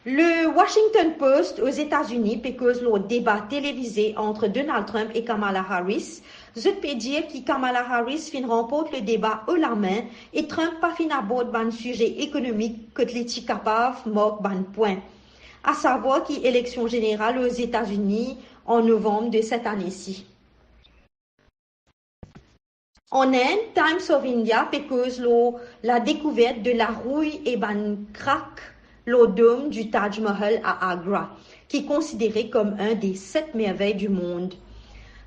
Le Washington Post Ozetazini pe koz lor deba televize ant Donald Trump e Kamala Harris. Zot pe dir ki Kamala Harris finn ranport le deba o lame e Trump pa finn abord bann size ekonomik kot li ti kapav mark bann pwin, asavwar ki eleksion zeneral Ozetazini an novanm de set ane si. An Ind, Times of India pe koz lor ladekouvert de larouy e bann krak lor dom di Taj Mahal a Agra, ki konsidere kom enn de set mervey di mond.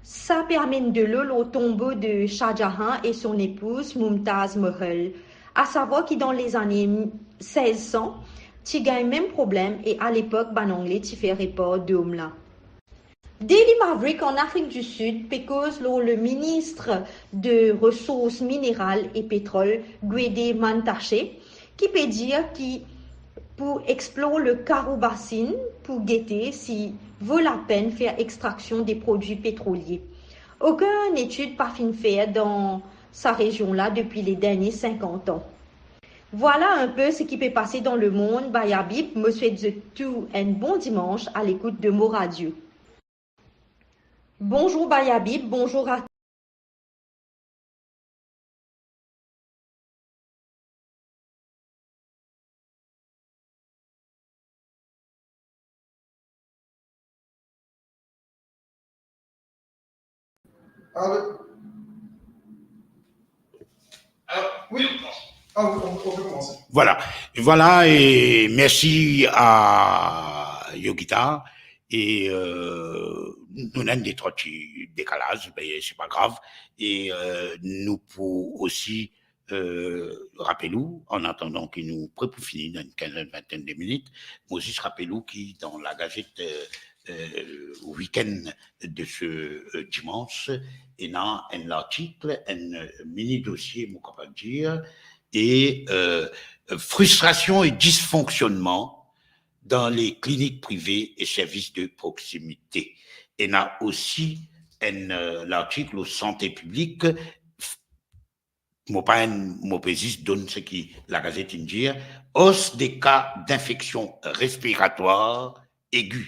Sa pe amenn delo lor tonbo de Shah Jahan e son epouz Mumtaz Mahal, asavwar ki dan lezane sez san, ti gagn mem problem e alepok bann Angle ti fer repar dom la. Daily Maverick an Afrik di Sid pe koz lor le minis de Resours Mineral e Petrol, Gwede Mantashe, ki pe dir ki pou explor le Karoo Basin pou gete si vo lapenn fer extraksion de prodwi petrolie. Okenn etid pa finn fer dan sa rezion la depi le dernie sinkant an. Vwala enn pe seki pe pase dan lemond, Bayabib. Mo swet zot tou enn bon dimans a lekout de Mo Radio. Bonzour Bayabib, bonzour a Allô ? Ah, oui. Ah, oui, on, on peut commencer. Voilà. Voilà, e mersi a Yogita. E, euh, nou ena enn de trwa ti dekalaz, me se pa grav. E, euh, nou pou osi, euh, rapel ou, an atandan ki nou pre pou fini dan enn kinzenn, vintenn de minit, mo zis rapel ou ki dan lagazet, euh, euh, Week-end de se, euh, dimans, ena enn lartik, enn, euh, mini dosie, mo kapav dir, e, euh, fristrasion e disfonksionnman dan le klinik prive e servis de proksimite. Ena osi enn, euh, lartik lor sante piblik, f-, mo pa enn, mo pe zis donn seki lagazet inn dir, os de ka dinfeksion respiratwar egi,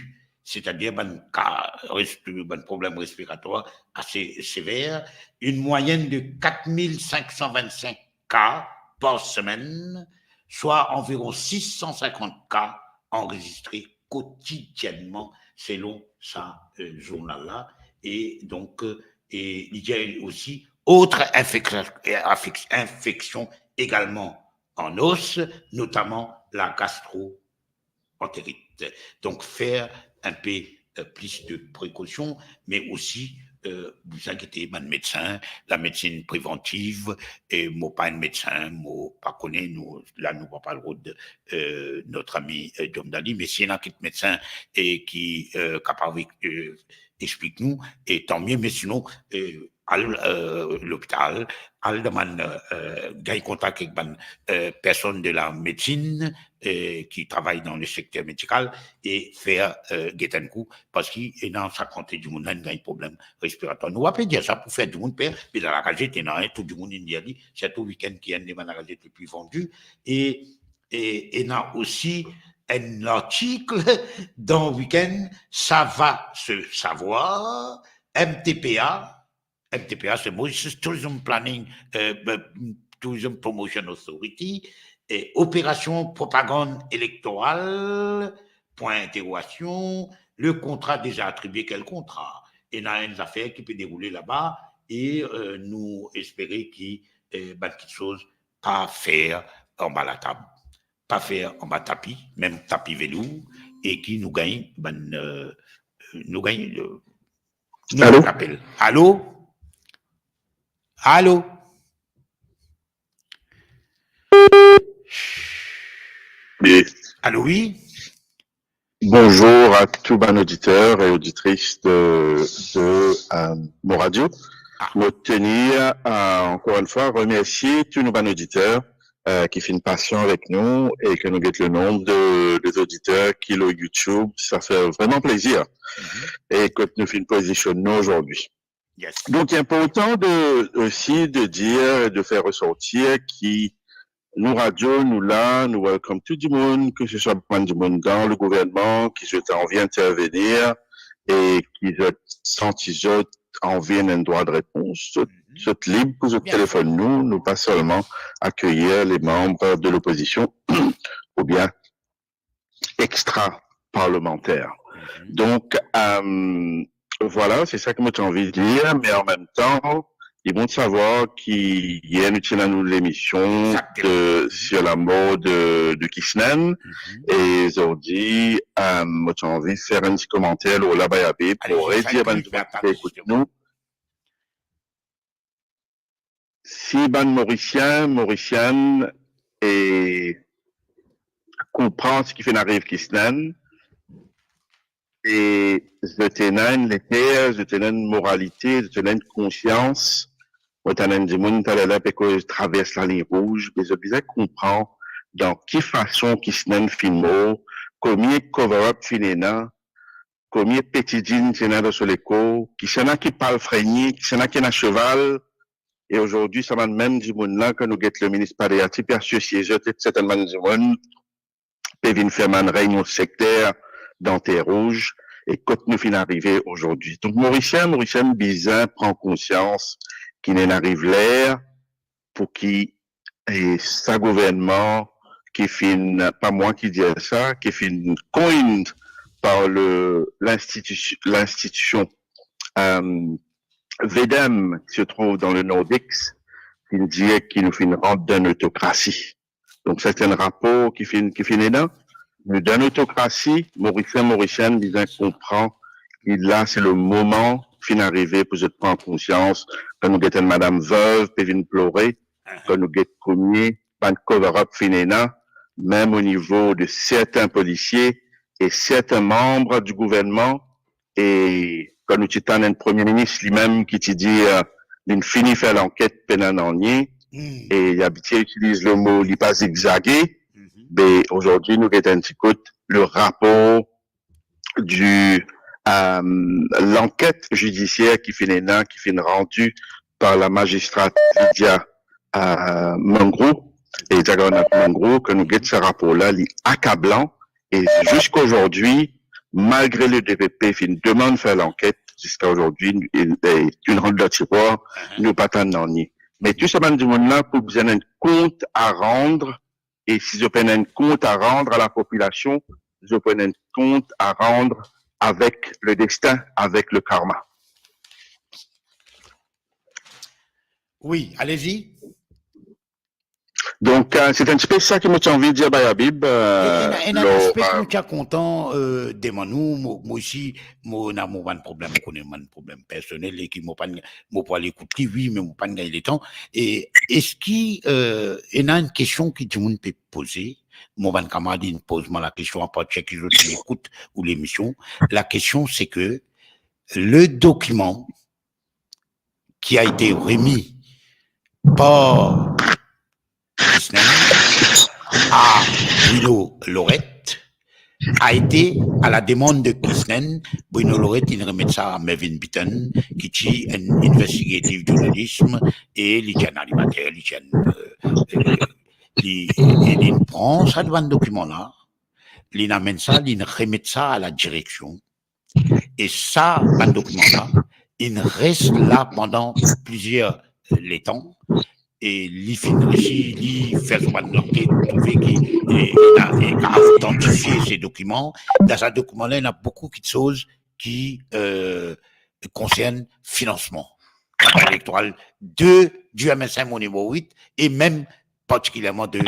setadir bann ka respi-, bann problem respiratwar ase sever, enn mwayenn de kat mil sink san vinn-sink ka par semenn, swa anviron sis san sinkant ka anrezistre kotidiennman, selon sa, euh, zournal la. E donk, euh, e li dir osi, autres infec-, infec-, infections également en hausse, notamment la gastro-entérite. Donk, fer enn pe, euh, plis de prekosion, me osi, euh, bizin gete bann medsin, lamedsin prevantiv, e mo pa enn medsin, mo pa kone, nou, la nou pa parl de, euh, notre ami, euh, John Dali, me si ena kiksoz medsin e ki, euh, kapav, euh, explik nou, e tanmie, me sinon, euh, al, euh, lopital, al demann, euh, gagn kontak ek bann, euh, personn de lamedsin, euh, ki travay dan le sekter medikal e fer, euh, get enn kou, parski ena sa kantite dimoun la inn gagn problem respiratwar. Nou pa pe dir sa pou fer dimoun per, me dan lagazet ena, hein, tou dimoun inn lir li, sirtou Week-end ki enn de bann lagazet le pli vandi, e, e ena osi enn lartik dan Week-end, Ça va se savoir, M T P A, M T P A, se Mauritius Tourism Planning, euh, euh, Tourism Promotion Authority, e opération propagande électorale, point d'interrogation, le contrat déjà attribué, quel contrat ? Ena enn zafer ki pe deroule laba, e, euh, nou espere ki, euh, bann kiksoz pa fer anba latab, pa fer anba tapi, mem tapi velour, e ki nou gagn bann, euh, nou gagn, euh, nou Allô ? Lapel. Allô ? Allô ? Oui. Allô, oui ? Bonjour à tout bann auditeur et auditrice de, de, euh, Mo Radio. Mo tenir, euh, ankor enn fwa, remersie tou nou bann oditer, euh, ki finn pasian avek nou e ke nou get le nombre de, de oditer ki lor YouTube, sa fer vreman plezir. E kot nou finn pozisionn nou azordi. Donk, li inportan de, osi de dir, de fer resortir ki nou radio, nou la, nou welcome tou dimoun, ke se swa bann dimoun dan le gouvernman, ki zot anvi intervenir e ki zot santi zot anvi ena enn drwa de repons, zot, zot lib pou zot telefonn nou. Nou pa selman akeyir le manm de lopozision oubien extra-parlementaire. Donk, euh, vwala, se sa ki mo ti anvi dir, me an mem tan, li bon savwar ki yer nou ti ena nou lemision de, sur la mor de, de Kisnen, e zordi, euh, mo ti anvi fer enn ti komanter lor la, Bayabi, pou redir bann dimoun ki pe ekout nou. Si bann Morisien, Morisienn, e konpran seki finn ariv Kisnen, e zot ena enn leker, zot ena enn moralite, zot ena enn konsians, mo tann enn dimoun taler la pe koz travers laliny rouz, me zot bizin konpran dan ki fason Kisnen finn mor, komie cover-up finn ena, komie petidinn ti ena dan so lekor, kisannla ki palfrenie, kisannla ki ena seval, e azordi sa bann mem dimoun la, kan nou get le minis Padreati pe asosie zot ek sertin bann dimoun, pe vinn fer bann reynion sekter dan Terre Rouge, e kot nou finn arive azordi. Donk, Morisien, Morisienn bizin pran konsians ki inn ariv ler pou ki, e sa gouvernman ki finn, pa mwa ki dir sa, ki finn coined par le, l'institu-, l'institution, euh, VEDEM, ki se trouv dan le Nordics, finn dir ki nou finn rant dan enn otokrasi. Donk, sa se enn rapor ki finn, ki finn ena. Nou dan enn otokrasi, Morisien, Morisienn bizin konpran ki la, se le moman finn arive pou zot pran konsians. Kan nou get enn madam vev pe vinn plore, kan nou get komie bann cover-up finn ena, mem o nivo de sertin polisie e sertin manm di gouvernman, e kan nou ti tann enn premie minis limem ki ti dir, euh, linn fini fer lanket, pena nanye, e li abitie itiliz le mo, li pa zigzage, be azordi nou get enn ti kout le rapor du, euh, lanket zidisier ki finn ena, ki finn randi par la mazistra Lydia, euh, Mungroo, e Jagannath Mungroo, kan nou get sa rapor la, li akablan, e ziska azordi, malgre le DPP finn demann fer lanket, ziska azordi, li, li, li rant dan tirwar, nou pa tann nanye. Me tou sa bann dimoun la pou bizin enn kont a rand, e si zot pena enn kont a rand a lapopilasion, zot pena enn kont a rand avek le destin, avek le karma. Wi, allez-y. Donk, euh, se enn tipe sa ki mo ti anvi dir, Bayabi, euh, ena, ena enn aspe ki mo ti a kontan, euh, demann ou, mo, mo osi, mo ena mo bann problem, mo kone bann problem personel e ki mo pa, mo pou al ekout li, wi, me mo pa gagn letan. E eski, euh, ena enn kestion ki dimoun pe poze, mo bann kamarad inn poz mwa lakestion, apartir ki zot inn ekout ou lemision, lakestion se ke le dokiman qui a été remis par Kisnen à Bruno Lorette a été à la demande de Kisnen. Bruno Lorette inn remet sa a Mervyn Bitton, ki ti enn investigative journalism, e li ti enn animater, li ti enn, euh, euh, li, e linn pran sa bann dokiman la, linn amenn sa, linn remet sa a la direksion. E sa bann dokiman la, inn res la pandan plizier, euh, letan, e li finn resi, li fer so bann lanket, trouve ki, e, ena, e kapav idantifie se dokiman. Dan sa dokiman la, ena boukou kiksoz ki, euh, konsern finansman, kanpagn elektoral de, du MSM o nivo wit, e mem partikilierman de,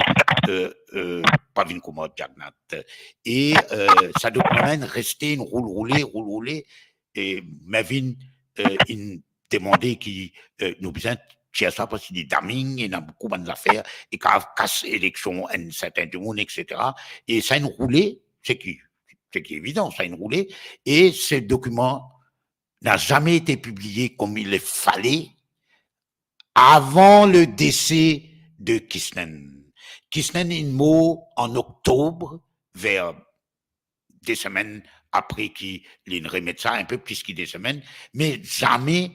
euh, euh, Pravin Kumar Jagannath. E, euh, sa dokiman la inn reste, inn roul roule, roul roule, e Mervyn, euh, inn demande ki, euh, nou bizin tir sa parski li damning, ena boukou bann zafer, e kapav kas eleksion enn sertin dimoun, et cetera. E sa inn roule, seki, seki evidan, sa inn roule, e se dokiman n'a jamais été publié comme il fallait avan le dese de Kisnen. Kisnen inn mor an oktob, ver de semenn apre ki linn remet sa, inpe plis ki de semenn, me zame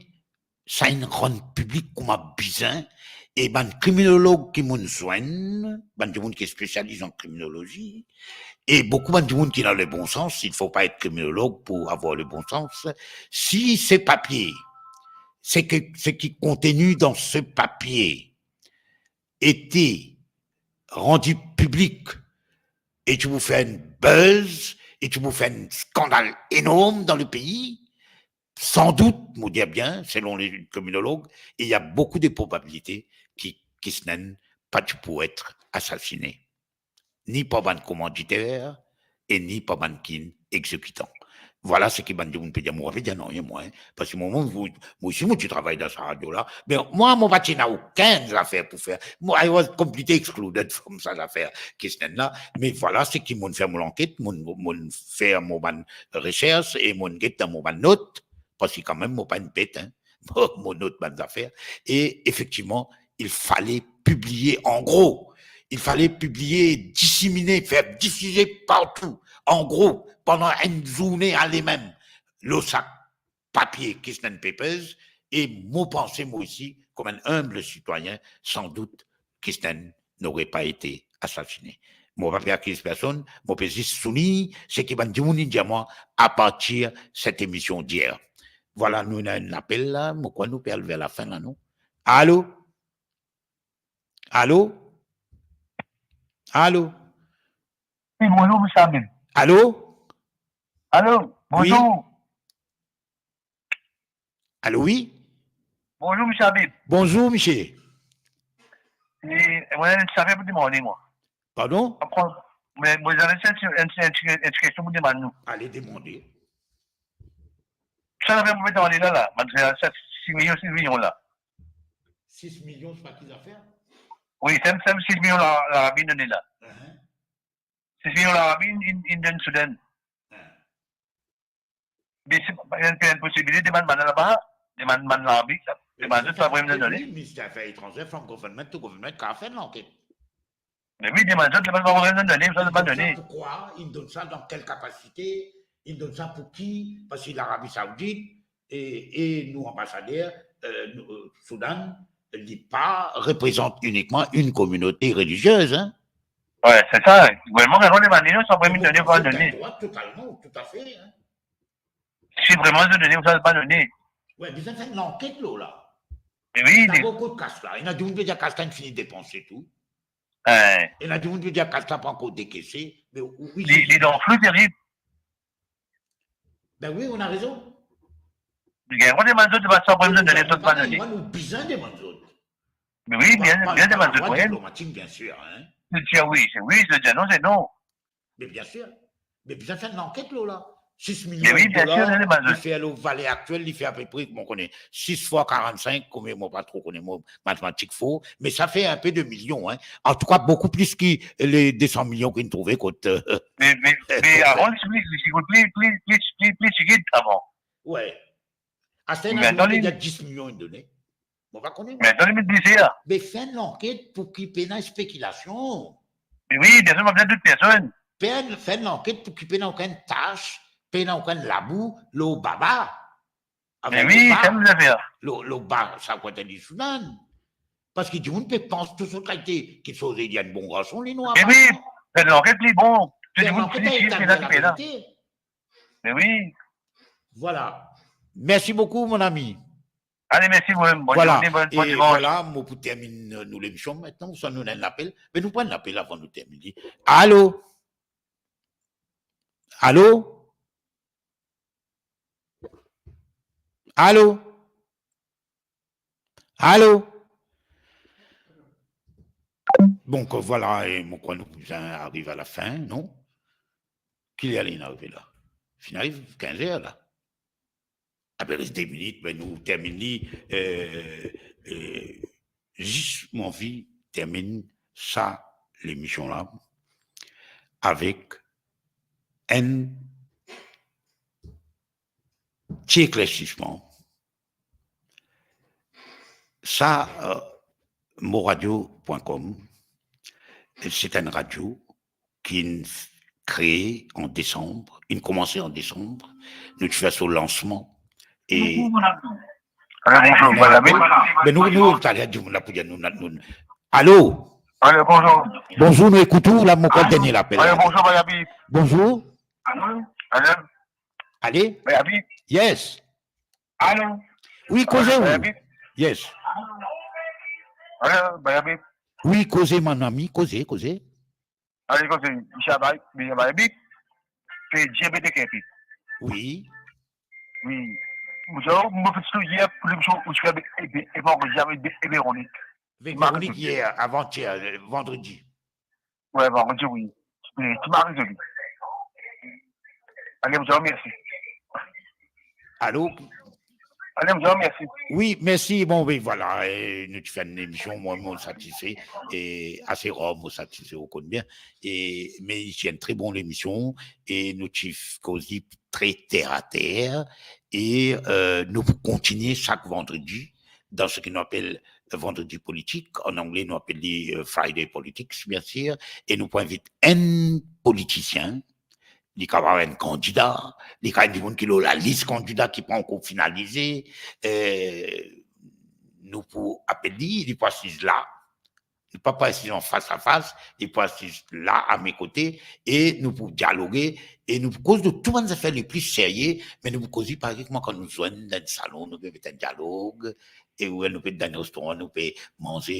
sa inn rann piblik kouma bizin, e bann kriminolog ki mo'nn zwenn, bann dimoun ki spesializ an kriminolozi, e boukou bann dimoun ki ena le bon sans, il faut pas être criminologue pour avoir le bon sens, si ce papier, ce que, ce qui est contenu dans ce papier était rendu public, e ti pou fer enn buzz, e ti pou fer enn skandal enorm dan le pei, san dout, mo dir bien, selon le kriminolog, il y a beaucoup de probabilités ki Kisnen pa ti pou et asasine, ni par bann komanditer e ni par bann kin egzekitan. Vwala seki bann dimoun pe dir. Mo pa pe dir nanye, mwa, en, parski mo, mo, mo, mo osi, mo ti travay dan sa radio la. Me mwa, mo pa ti ena okenn zafer pou fer. Mo, I was completely excluded from sa zafer Kisnen la. Me vwala seki mo'nn fer mo lanket, mo'nn, mo'nn fer mo bann resers e mo'nn get dan mo bann not, parski kanmem mo pa enn bet, en. Mo, mo not bann zafer. E efektivman, il fallait publier en gros. Il fallait publier, disemine, fer difize partou, an gro, pandan enn zourne ale mem, lor sa papie Kisnen Papers, e mo panse, mwa osi, kouma enn enb sitwayin, san dout, Kisnen n'aurait pas été assassiné. Mo pa pe akiz personn, mo pe zis soulign seki bann dimoun inn dir mwa apartir set emision dier. Vwala, nou ena enn apel la, mo krwar nou pe al ver lafin la, non? Alo? Alo? Alo? Wi, bonzour, misie Habib. Alo? Alo, bonzour. Wi. Alo, wi? Bonzour, misie Habib. Bonzour, misie. E, mwa, ena enn zafer pou demande, mwa. Pardon? Apre, me, mo, zame enn, enn, enn, enn ti kestion pou demann nou. Ale, demande. Sa zafer pou met an le la, la, bann zafer sis milion, sis milion la. Sis milion, se pa ki zafer? Wi, se, se sis milion la, Larabi done la. Ahan. Sis milion Larabi, inn, inn, inn donn Soudan. Ahan. Me si, enn, enn posibilite, demann bann laba, demann bann Larabi, sa, demann zot, sa vremem done. Minister Zafer Etranzer, from government to government, kapav fer lanket. Me wi, demann zot, demann zot, demann zot, demann zot. Inn donn sa pou kwa? Inn donn sa dan kel kapasite? Inn donn sa pou ki? Parski Larabi Saoudit e, e nou anbasader, e, nou, e, Soudan, li pa reprezant inikman enn kominote reliziez, en. Wi, se sa. Gouverneman, kan nou demann li, non, sa vremem done, pa done. Zot ena drwa totalman, toutafe, en. Si vremem zot done, sa pa done. Wi, bizin fer enn lanket lor la. E wi, li... Dabor kot kas la? Ena dimoun pe dir kas la inn fini depanse tou. Ena dimoun pe dir kas la pa ankor dekese, me wi, li, li dan flou terib. Ben wi, ou ena rezon. Gagn, ou demann zot, pa sa vremem done, zot pa done. Mwa, nou bizin demann zot. Me wi, bien, bien demann zot, wi. Diplomatik, biensir, en. Wi, se, wi, zot dir non, se non. Me biensir. Me bizin fer enn lanket lor la. Sis milion dolar, li fer lor valer aktiel, li fer apepre, mo kone, sis fwa karant-sink, konbien, mo pa tro kone mo matematik for, me sa fer inpe de milion, en. Antouka, boukou plis ki le de san milion ki nou trouve kot, e, me, me, me avan, li, li, li, li, li, li, li tigit avan. Wi. Aster, ena dimoun ki dir dis milion inn done. Mo pa kone, mwa. Me atann, me bizin dir. Me fer enn lanket pou ki pena spekilasion. Me wi, personn pa bizin dout personn. Fer enn, fer enn lanket pou ki pena okenn tas, pena okenn labou lor baba. Me wi, sa nou bizin fer. Lor, lor ba, sa kote li Soudan. Parski dimoun pe pans tou sort kalite, ki soz, li enn bon garson, li, nou. Me wi, fer lanket pli bon. Fer lanket, etablir laverite. Me wi. Vwala. Mersi boukou, mon ami. Ale, mersi, mwa, bonn zourne, bonn, bonn dimans. Vwala, mo pou terminn, e, nou lemision aster, sa nou ena enn lapel. Me nou pran enn lapel avan nou terminn li. Alo? Alo? Alo? Alo? Bon, ke vwala, e, mo krwar nou bizin ariv a lafin, non? Ki ler li inn arive la? Finn ariv kinz er la. Apre res de minit, be, nou terminn li, e, e, zis mo anvi terminn sa lemision la avek enn ti eklersisman. Sa, euh, moradio point com, c'est une radio qui n-, créée en décembre, inn koumanse an desanm, nou ti fer so lansman. E Alo, bonzour, Mayabi. Ben, nou, nou, taler, dimoun la pou dir nou, nou, nou. Alo? Alo, bonzour. Bonzour, nou ekout ou, la, mo krwar dernie lapel. Alo, bonzour, Mayabi. Bonzour. Alo? Alo? Ale? Mayabi? Yes. Alo? Wi, koze ou? Mayabi? Yes. Alo, Mayabi? Wi, koze, mon ami, koze, koze. Ale, koze, Michel Mayabi, Michel Mayabi, se Dieu B T K P. Wi. Wi. Mo, mo fek touzour yer pou lemision ou ti fer avek, avek, avek Véronique. Avek Véronique yer, avan-yer, euh, vandredi. Wi, bon, wi, wi. Wi, ti mari zoli. Ale, mo dir mersi. Alo? Ale, mo dir mersi. Wi, mersi. Bon, wi, vwala, e nou ti fer enn lemision, mwa, mo satisfe, e ase rar mo satisfe, ou konn bien. E, me ti enn tre bon lemision, e nou ti f-, koze tre terre à terre, e, euh, nou pou kontinie sak vandredi, dan seki nou apel Vandredi Politik, an angle nou apel li, euh, Friday Politics, bien sir, e nou pou invit enn politisien, li kapav enn kandida, li kapav enn dimoun ki lor lalis kandida ki pa ankor finalize, euh, nou pou apel li, li pou asiz la, li pa pou asiz an fas a fas, li pou asiz la, a me kote, e nou pou dialoge, e nou pou koz de tou bann zafer le pli serye, me nou pou koz li parey kouma kan nou zwenn dan enn salon, nou pe met enn dialog, e ou nou pe dan enn restoran, nou pe manze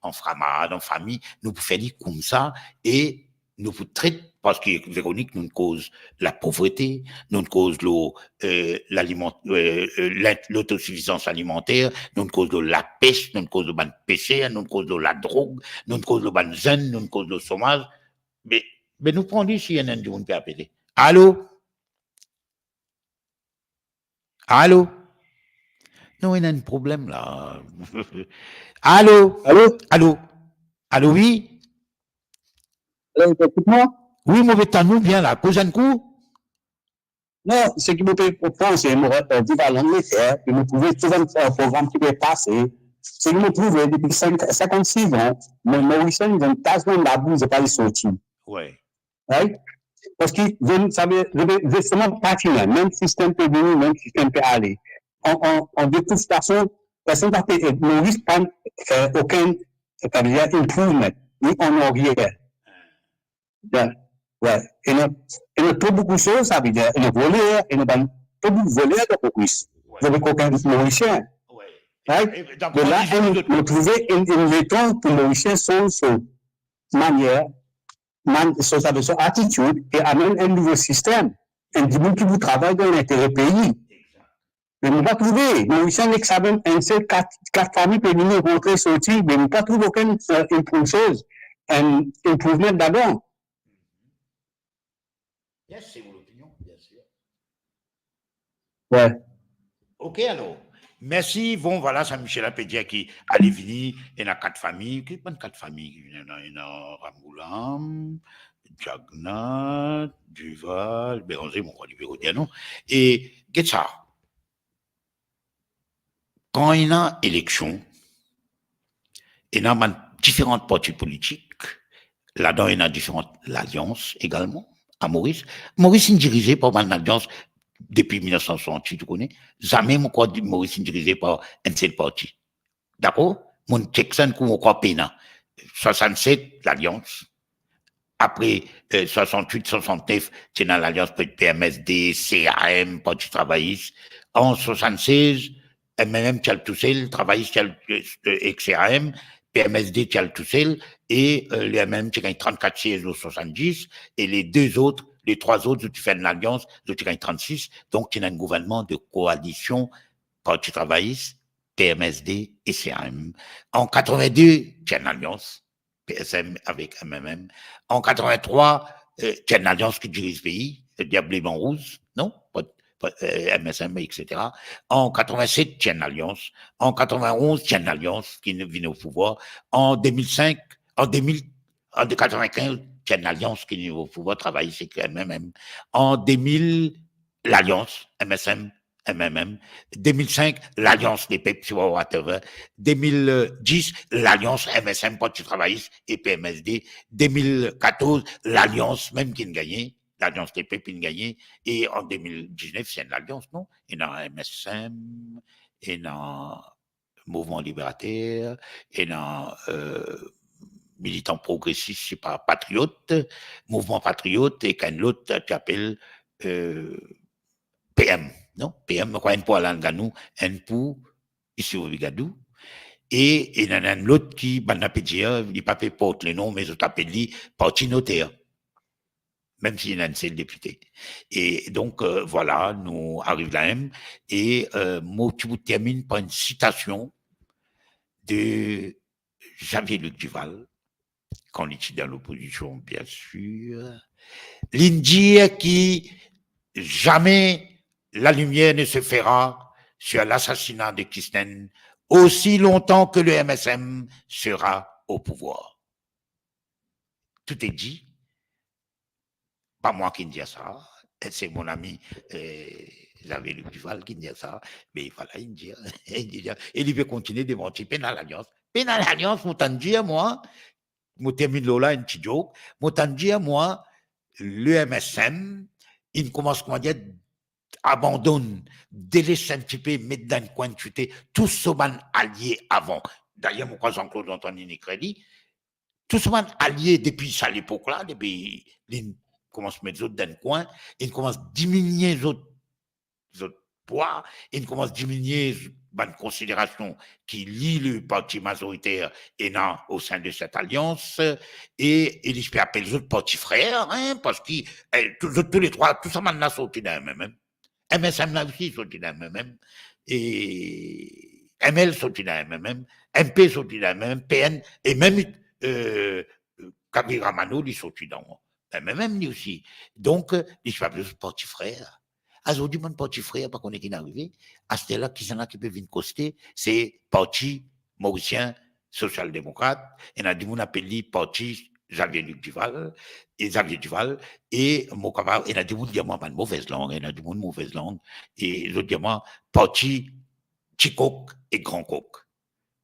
an framar, an fami, nou pou fer li koumsa, e nou pou tret, parski Véronique, nou koz lapovrete, nou koz lor, euh, laliman-, euh, euh, lin-, lotosifizans alimanter, nou koz lor lapes, nou koz lor bann peser, nou koz lor ladrog, nou koz lor bann zenn, nou koz lor somaz. Me, me nou pran li si ena enn dimoun pe apele. Alo? Alo? Non, ena enn problem la. Alo? Alo? Alo? Alo, wi? Alo, ou ekout mwa? Wi, mo pe tann ou bien la. Koz enn kou? Non, seki mo pe konpran, se mo, euh, viv Angleter, e mo trouve tou bann, euh, program ki pe pase, seki mo trouve depi sink, sinkant-sis an, mo, Morisien, zot tas dan labou, zot pa sorti. Wi. Right? Parski zot, sa ve, zot, zisteman, pa finn la, mem sistem pe vini, mem sistem pe ale. An, an, an de tout fason, personn pa pe, Moris pa fer okenn, sa ve dir improvement, ni an aryer. Bien. Wi. Ena, ena tro boukou soz, sa ve dir, ena voler, ena bann tro boukou voler dan Moris. Wi. Zot pe kokin Morisien. Wi. Right? E, e dan... Me la, pran enn, zot mo trouve enn, enn letan pou Morisien sanz so manier, man-, so, sa ve dir so atitid, e amenn enn nouvo sistem, enn dimoun ki pou travay dan lintere pei. Egzakt. Me mo pa trouve, Morisien nek sa mem enn sel kat, kat fami pe vini rantre sorti, me mo pa trouv okenn, euh, improve soz, enn improvement ladan. Bien, se mo lopinion, bien sir. Wi. Ok, alor. Mersi. Bon, vwala, sa misie la pe dir ki ale vini, ena kat fami, ki bann kat fami ki vini, ena, ena Rambouillet, Jaguenat, Duval, Bérenger, mo krwar li pe redir non. E get sa, kan ena eleksion, ena bann diferan parti politik, ladan ena diferan lalians egalman, a Moris. Moris inn dirize par bann lalians depi mil nef san swasant-wit, ou kone. Zame mo krwar Moris inn dirize par enn sel parti. Dakor? Monn chek sa enn kou, mo krwar pena. Swasant-set, lalians. Apre, euh, swasant-wit, swasant-nef, ti ena lalians P M S D, C A M, Parti Travayis. An swasant-sez, M M M ti al tousel, Travayis ti al, euh, euh, ek C A M, P M S D ti al tousel, e, euh, le M M M ti gagn trannkat siez lor swasanndiz, e le de zot, le trwa zot, zot ti fer enn lalians, zot ti gagn trannsis. Donk, ti ena enn gouvernman de koalision, Parti Travayis, P M S D e C A M. An katrevin-de, ti enn lalians, P S M avek M M M. An katrevin-trwa, euh, ti enn lalians ki diriz pei, le diab le blan rouz, non? Pot, pot, euh, M S M, et cetera. An katrevin-set, ti enn lalians. An katrevin-onz, ti enn lalians ki vinn o pouvwar. An de mil sink, an de mil, an de katrevin-kinz, ti enn lalians ki vinn o pouvwar, Travayis ek M M M. An de mil, lalians M S M M M M. De mil sink, Lalians Lepep, si ou whatever. De mil dis, Lalians M S M, Parti Travayis e P M S D. De mil katorz, Lalians mem ki'nn gagne, Lalians Lepep inn gagne. E an de mil diznef, se enn lalians, non? Ena M S M, ena Mouvman Liberter, ena, euh, Militan Progresis, se pa, Patriot, Mouvman Patriot, ek enn lot ki apel, euh, P M, non? P M, mo krwar enn pou Alan Ganou, enn pou Isidro Vigadou, e, e ena enn lot ki, bann la pe dir, li pa pe port lenom, me zot apel li Parti Noter. Mem si ena enn sel depite. E donk, euh, vwala, nou ariv la mem. E, euh, mo ti pou terminn par enn sitasion de Xavier Luc Duval, kan li ti dan lopozision, bien sir. Li'nn dir ki jamais la lumière ne se fera sur l'assassinat de Christine aussi longtemps que le M S M sera au pouvoir. Tout est dit. Pa mwa ki'nn dir sa, se mon ami, euh, Xavier Luc Duval ki'nn dir sa, me vwala, li'nn dir, li'nn dir, e li pe kontigne demanti, pena lalians, pena lalians, mo tann dir mwa, mo terminn lor la, enn ti joke, mo tann dir mwa, le M S M, inn koumans, kouma dir, abandonn, deles enn tipe, met dan enn kwin, site tou so bann alie avan. Dayer, mo krwar Jean-Claude Antoine inn ekrir li, tou so bann alie depi sa lepok la, depi li'nn koumans met zot dan enn kwin, inn koumans diminie zot, zot pwa, inn koumans diminie bann konsiderasion ki li, le parti mazoriter, ena au sein de cette alliance, e, e li pe apel zot parti frer, hein, parski, eh, tou, zot touletrwa, tou sa bann la sorti dan M M M. M S M la osi sorti dan M M M, e M L sorti dan M M M, M P sorti dan M M M, P N, e mem, euh, Kabir Amano, li sorti dan M M M li osi. Donk, euh, li ti pe apel zot parti frer. Azordi bann parti frer pa kone ki'nn arive. Aster la, kisannla ki pe vinn koste, se Parti Morisien Sosial Demokrat, ena dimoun apel li Parti Xavier Luc Duval, e Xavier Duval, e mo kapav, ena dimoun dir mwa bann movez lang, ena dimoun movez lang, e zot dir mwa Parti Ti Kok e Gran Kok.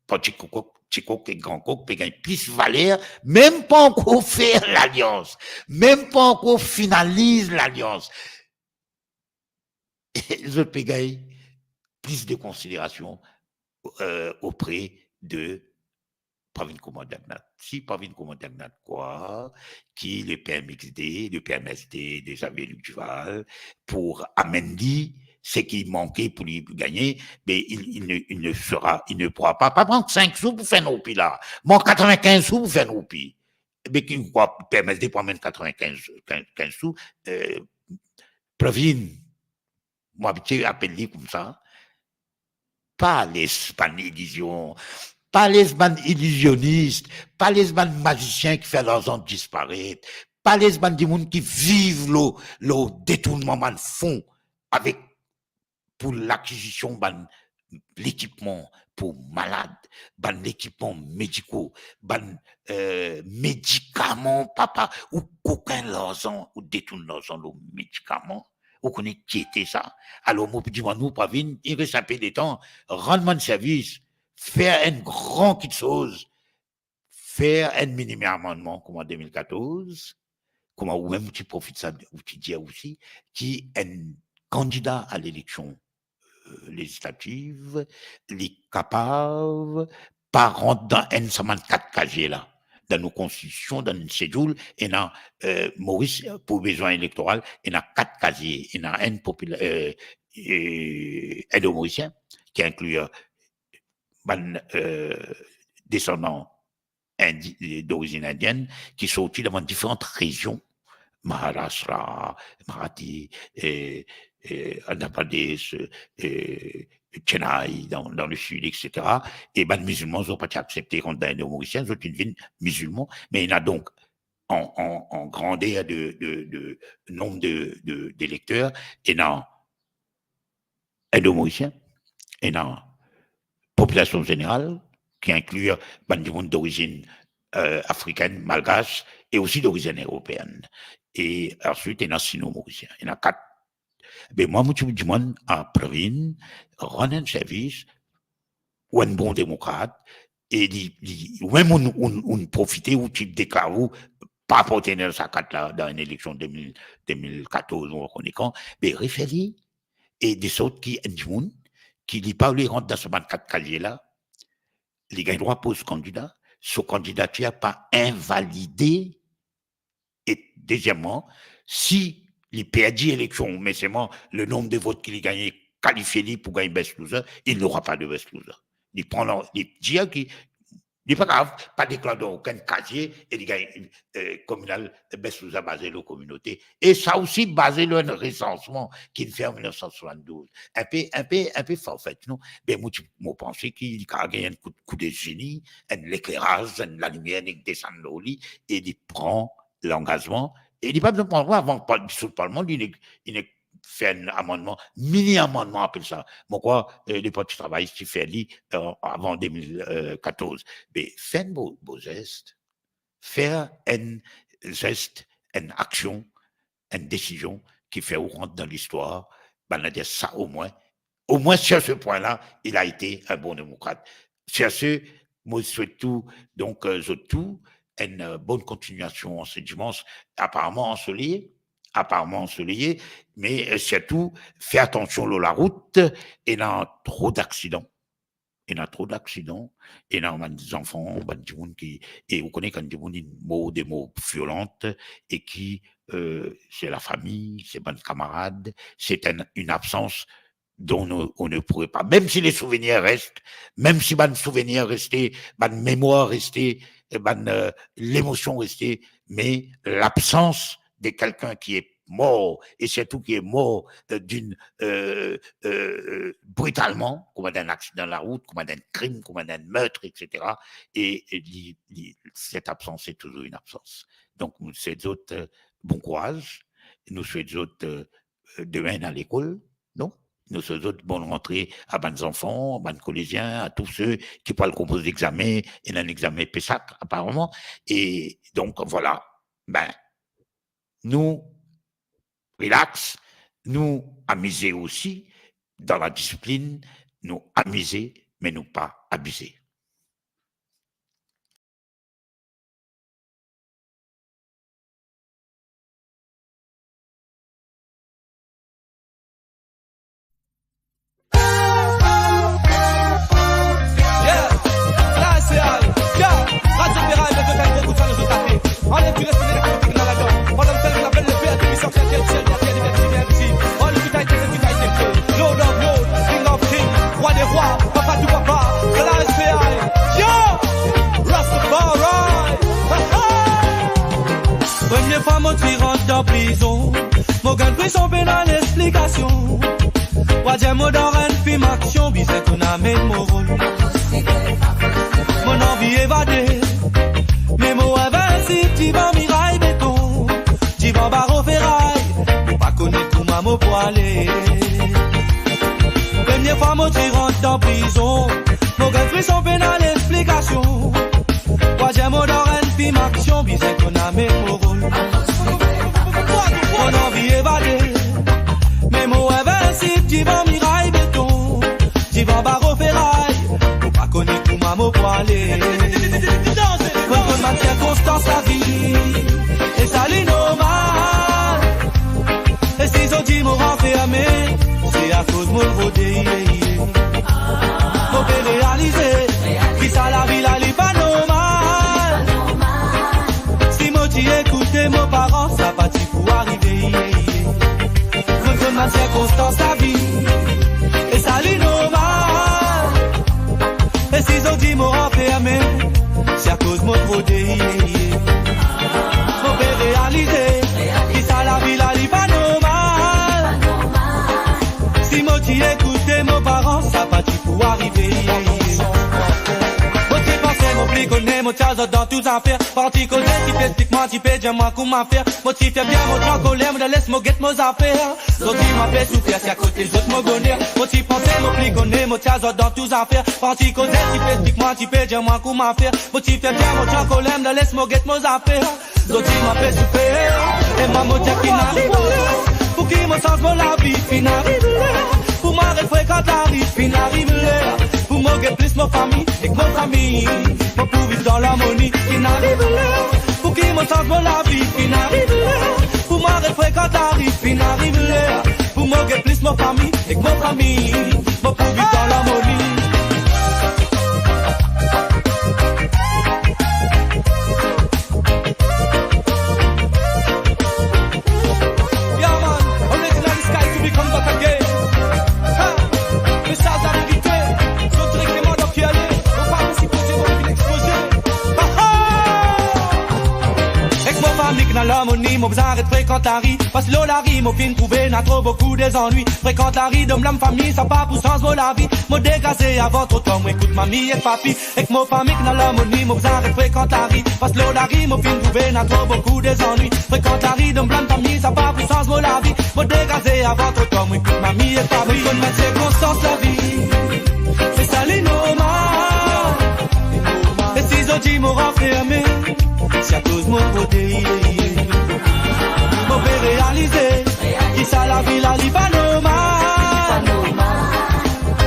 Parti Ti Kok, Ti Kok e Gran Kok pe gagn plis valer, mem pa ankor fer lalians, mem pa ankor finaliz lalians. Zot pe gagn plis de konsiderasion, euh, auprès de Pravin Kumar Jagannath. Si Pravin Kumar Jagannath krwar ki le P M X D, le P M S D de Xavier Luc Duval, pou amenn li seki manke pou li gagne, be, il, il ne, il ne sera, il ne pourra pas. Pa pran sink sou pou fer enn roupi la. Mank katrevinkinz sou pou fer enn roupi. Be, ki krwar P M S D pou amenn katrevinkinz, kinz, kinz sou, euh, Pravin, mo abitie apel li koumsa, pa les bann ilizion, pa les bann ilizionis, pa les bann mazisien ki fer larzan disparet, pa les bann dimoun ki viv lor, lor detournman bann fon avek, pou lakizision bann lekipman pou malad, bann lekipman mediko, bann, euh, medikaman, papa, ou kokin larzan, ou detourn larzan lor medikaman, ou kone ki ete sa? Alor, mo pou dir mwa, nou pa vinn, il res inpe letan, rann bann servis, fer enn gran kiksoz, fer enn minimem amannman kouma de mil katorz, kouma ou mem ou ti profit sa, ou ti dir osi, ki enn kandida a leleksion, euh, lezislativ, li kapav pa rant dan enn sa bann kat kazie la. Dan nou konstitision, dan nou schedule, ena, euh, Moris, pou bezwin elektoral, ena kat kazie, ena enn popila-, euh, euh, Indo-Morisien, ki inkli, euh, bann, euh, desandan indi-, dorizinn indienn, ki sorti dan bann diferan rezion, Maharashtra, Marathi, e, e, Andhra Pradesh, e, Chennai, dan, dan le sid, et cetera. E bann mizilman, zot pa ti aksepte rant dan Indo-Morisien, zot inn vinn mizilman, me ena donk an, an, an grander de, de, de nonb de, de, delekter, ena Indo-Morisien, ena popilasion zeneral, ki inkli bann dimoun dorizinn, euh, afrikenn, malgas, e osi dorizinn eropeann. E answit, ena Sino-Morisien. Ena kat Be mwa, mo ti pou dimann a Pravin rann enn servis, ou enn bon demokrat, e li, li, ou mem ou'nn, ou'nn, ou'nn profite, ou ti deklar ou pa apartenir sa kat la dan enn eleksion de mil, de mil katorz, ou pa kone kan, be refer li, e de sort ki enn dimoun ki li pa oule rant dan sa bann kat kazie la, li gagn drwa poz kandida, so kandidatir pa invalide, e dezieman, si li perdi eleksion, me selman le nonb de vot ki li gagne kalifie li pou gagn best loser, il n'aura pas de best loser. Li pran la, li dir ki li pa grav, pa deklar dan okenn kazie e li gagn, eh, kominal, best loser baze lor kominote. E sa osi baze lor enn resansman ki'nn fer an mil nef san swasanndouz. Inpe, inpe, inpe farfetch, non? Be, mo ti, mo panse ki li kav gagn enn kou, kou de zeni, enn lekleraz, enn lalimier nek desann lor li, e li pran langazman, e li pa bizin pran avan pa, disoud parlman, li nek, li nek fer enn amannman, mini amannman apel sa. Mo krwar, eh, Leparti Travayis ti fer li, eh, avan de mil katorz. Be, fer enn bo, bo zes, fer enn zes, enn aksion, enn desizion ki fer ou rant dan listwar, bann la dir sa omwin, omwin sur ce point-là, il a été un bon démocrate. Sur ce, mo swet tou, donk, eh, zot tou, enn, eh, bonn kontignasion an se dimans, aparaman ansoleye, aparaman ansoleye, me, eh, sirtou, fer atansion lor larout, ena tro daksidan. Ena tro daksidan, ena bann zanfan, bann dimoun ki, e ou kone kan dimoun inn mor de mor violant, e ki, eh, se lafami, se bann kamarad, se enn, enn absans dont on ne, on ne pourrait pas, même si les souvenirs restent, même si bann souvenir reste, bann memwar reste, eh, bann, eh, lemosion reste, me labsans de kelkenn ki est mor, e sirtou ki est mor, eh, d'une, eh, eh, eh, brutalement, kouma dan enn aksidan larout, kouma dan enn krim, kouma dan enn meurtre, et cetera. E, e li, li, cette absence est toujours une absence. Donk, nou swet zot, eh, bon kouraz, nou swet zot, eh, demin al lekol, non? Nou swet zot bonn rantre a bann zanfan, a bann kolezien, a tou se ki pou al konpoz lexame, ena enn lexame PESAC, aparaman. E donk, vwala. Be, nou relax, nou amize osi, dan ladisiplinn, nou amize, me nou pa abize. Yeah, la se al, yeah, Radio Feray, met zot enn gro kout sa dan zot late. Anlev ti respek, met enn kout sa ladan. Pandan nou sel ki apel le Père Tout-Puissant, Père Dieu du ciel, Père Dieu, Père Dieu, Père Dieu. Oh, le Lord of Lord, King of King, Roi des Rois, Papa du Papa, Selassie I, yo, Rastafari. Ha, ha. Premie fwa mo ti rant dan prizon, mo gagn frison pena lexplikasion. Twazie mo dan enn fim aksion, bizin konn amenn mo rol. Mo anvi evade, me mo reve si divan miray beton, divan baro feray, mo pa kone kouma mo pou ale. Premie fwa mo ti rant dan prizon, mo gagn frison pena lexplikasion. Twazie mo dan enn fim aksion, bizin konn amenn mo rol. Mo anvi evade, me mo reve si divan miray beton, divan baro feray, mo pa kone kouma mo pou ale. Mo konn bann sirkonstans lavi, e sa li normal. E si zot dir mo ranferme, se akoz mo rode, ye, ye. Mo pe realize ki sa lavi la li pa normal. Si mo ti ekoute mo paran, sa pa ti pou arive, ye, ye. Mo konn bann sirkonstans lavi, e sa li normal. E si zot dir mo ranferme, se akoz mo rode, ye, ye. Mo pe realize ki sa lavi la li pa normal. Si mo ti ekoute mo paran, sa pa ti pou arive, ye, ye. Mo ti panse mo pli kone, mo ti al zot dan tou zafer. Parti koze, ti pe explik mwa, ti pe dir mwa kouma fer. Mo ti fer bien, mo ti ankoler, mo dan les mo get mo zafer. Zot dir mwa pe soufer, se akoz zot mo goner. Mo ti panse mo pli kone, mo ti al zot dan tou zafer. Parti koze, ti pe explik mwa, ti pe dir mwa kouma fer. Mo ti fer bien, mo ti ankoler, mo dan les mo get mo zafer. Zot dir mwa pe soufer, e mwa mo dir ki nanye. Pouki mo sanz mo lavi, finn ariv ler pou mo aret frekant lari, finn ariv ler pou mo get plis mo fami ek mo fami, mo pou viv dan larmoni, finn ariv ler. Pouki mo sanz mo lavi, finn ariv ler pou mo aret frekant lari, finn ariv ler pou mo get plis mo fami ek mo fami, mo pou viv dan larmoni. Yeah, man, only in the sky to become back again. Ha! Mesaz laverite, zot direkteman dan ki ale, mo pa pe sipoze mo vinn expoze. Ha, ha! Ek mo fami ki ena larmoni, mo bizin aret frekant lari, parski lor lari mo finn trouve ena tro boukou dezannwi. Frekant lari, dom lam fami, sa pa pou sanz mo lavi. Mo degaze avan tro tar, mo ekout mami ek papi. Ek mo fami ki ena larmoni, mo bizin aret frekant lari, parski lor lari mo finn trouve ena tro boukou dezannwi. Frekant lari, dom lam fami, sa pa pou sanz mo lavi. Mo degaze avan tro tar, mo ekout mami ek papi. Mo konn bann sirkonstans lavi, se sa li normal. E si zot dir mo ranferme, se akoz mo rode. Mo pe realize ki sa lavi la, li pa normal.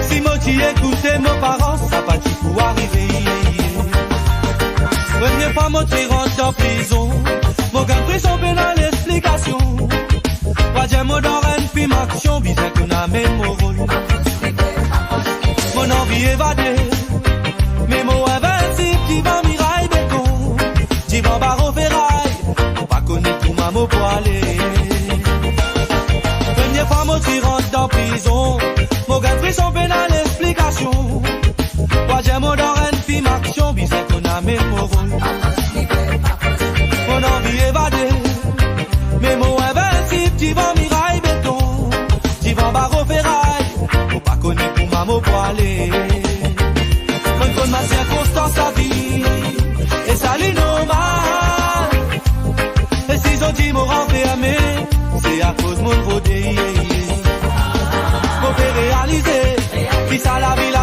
Si mo ti ekoute mo paran, sa pa ti pou arive. Premie fwa mo ti rant dan prizon, mo gagn prizon pena lexplikasion. Trwaziem mo dan enn fim aksion, bizin konn amenn mo rol. Mo anvi evade, me mo invensib divan miray beton. Divan baro feray, mo pa kone kouma mo pou ale. Premie fwa mo ti rant dan prizon, mo gagn prizon pena lexplikasion. Trwaziem mo dan enn fim aksion, bizin konn amenn mo rol. Mo anvi evade, me mo invensib divan miray beton, divan baro feray, mo pa kone kouma mo pou ale. Mo konn bann sirkonstans lavi, e sa li normal. E si zot dir mo ranferme, se akoz mo rode. Mo pe realize ki sa lavi la,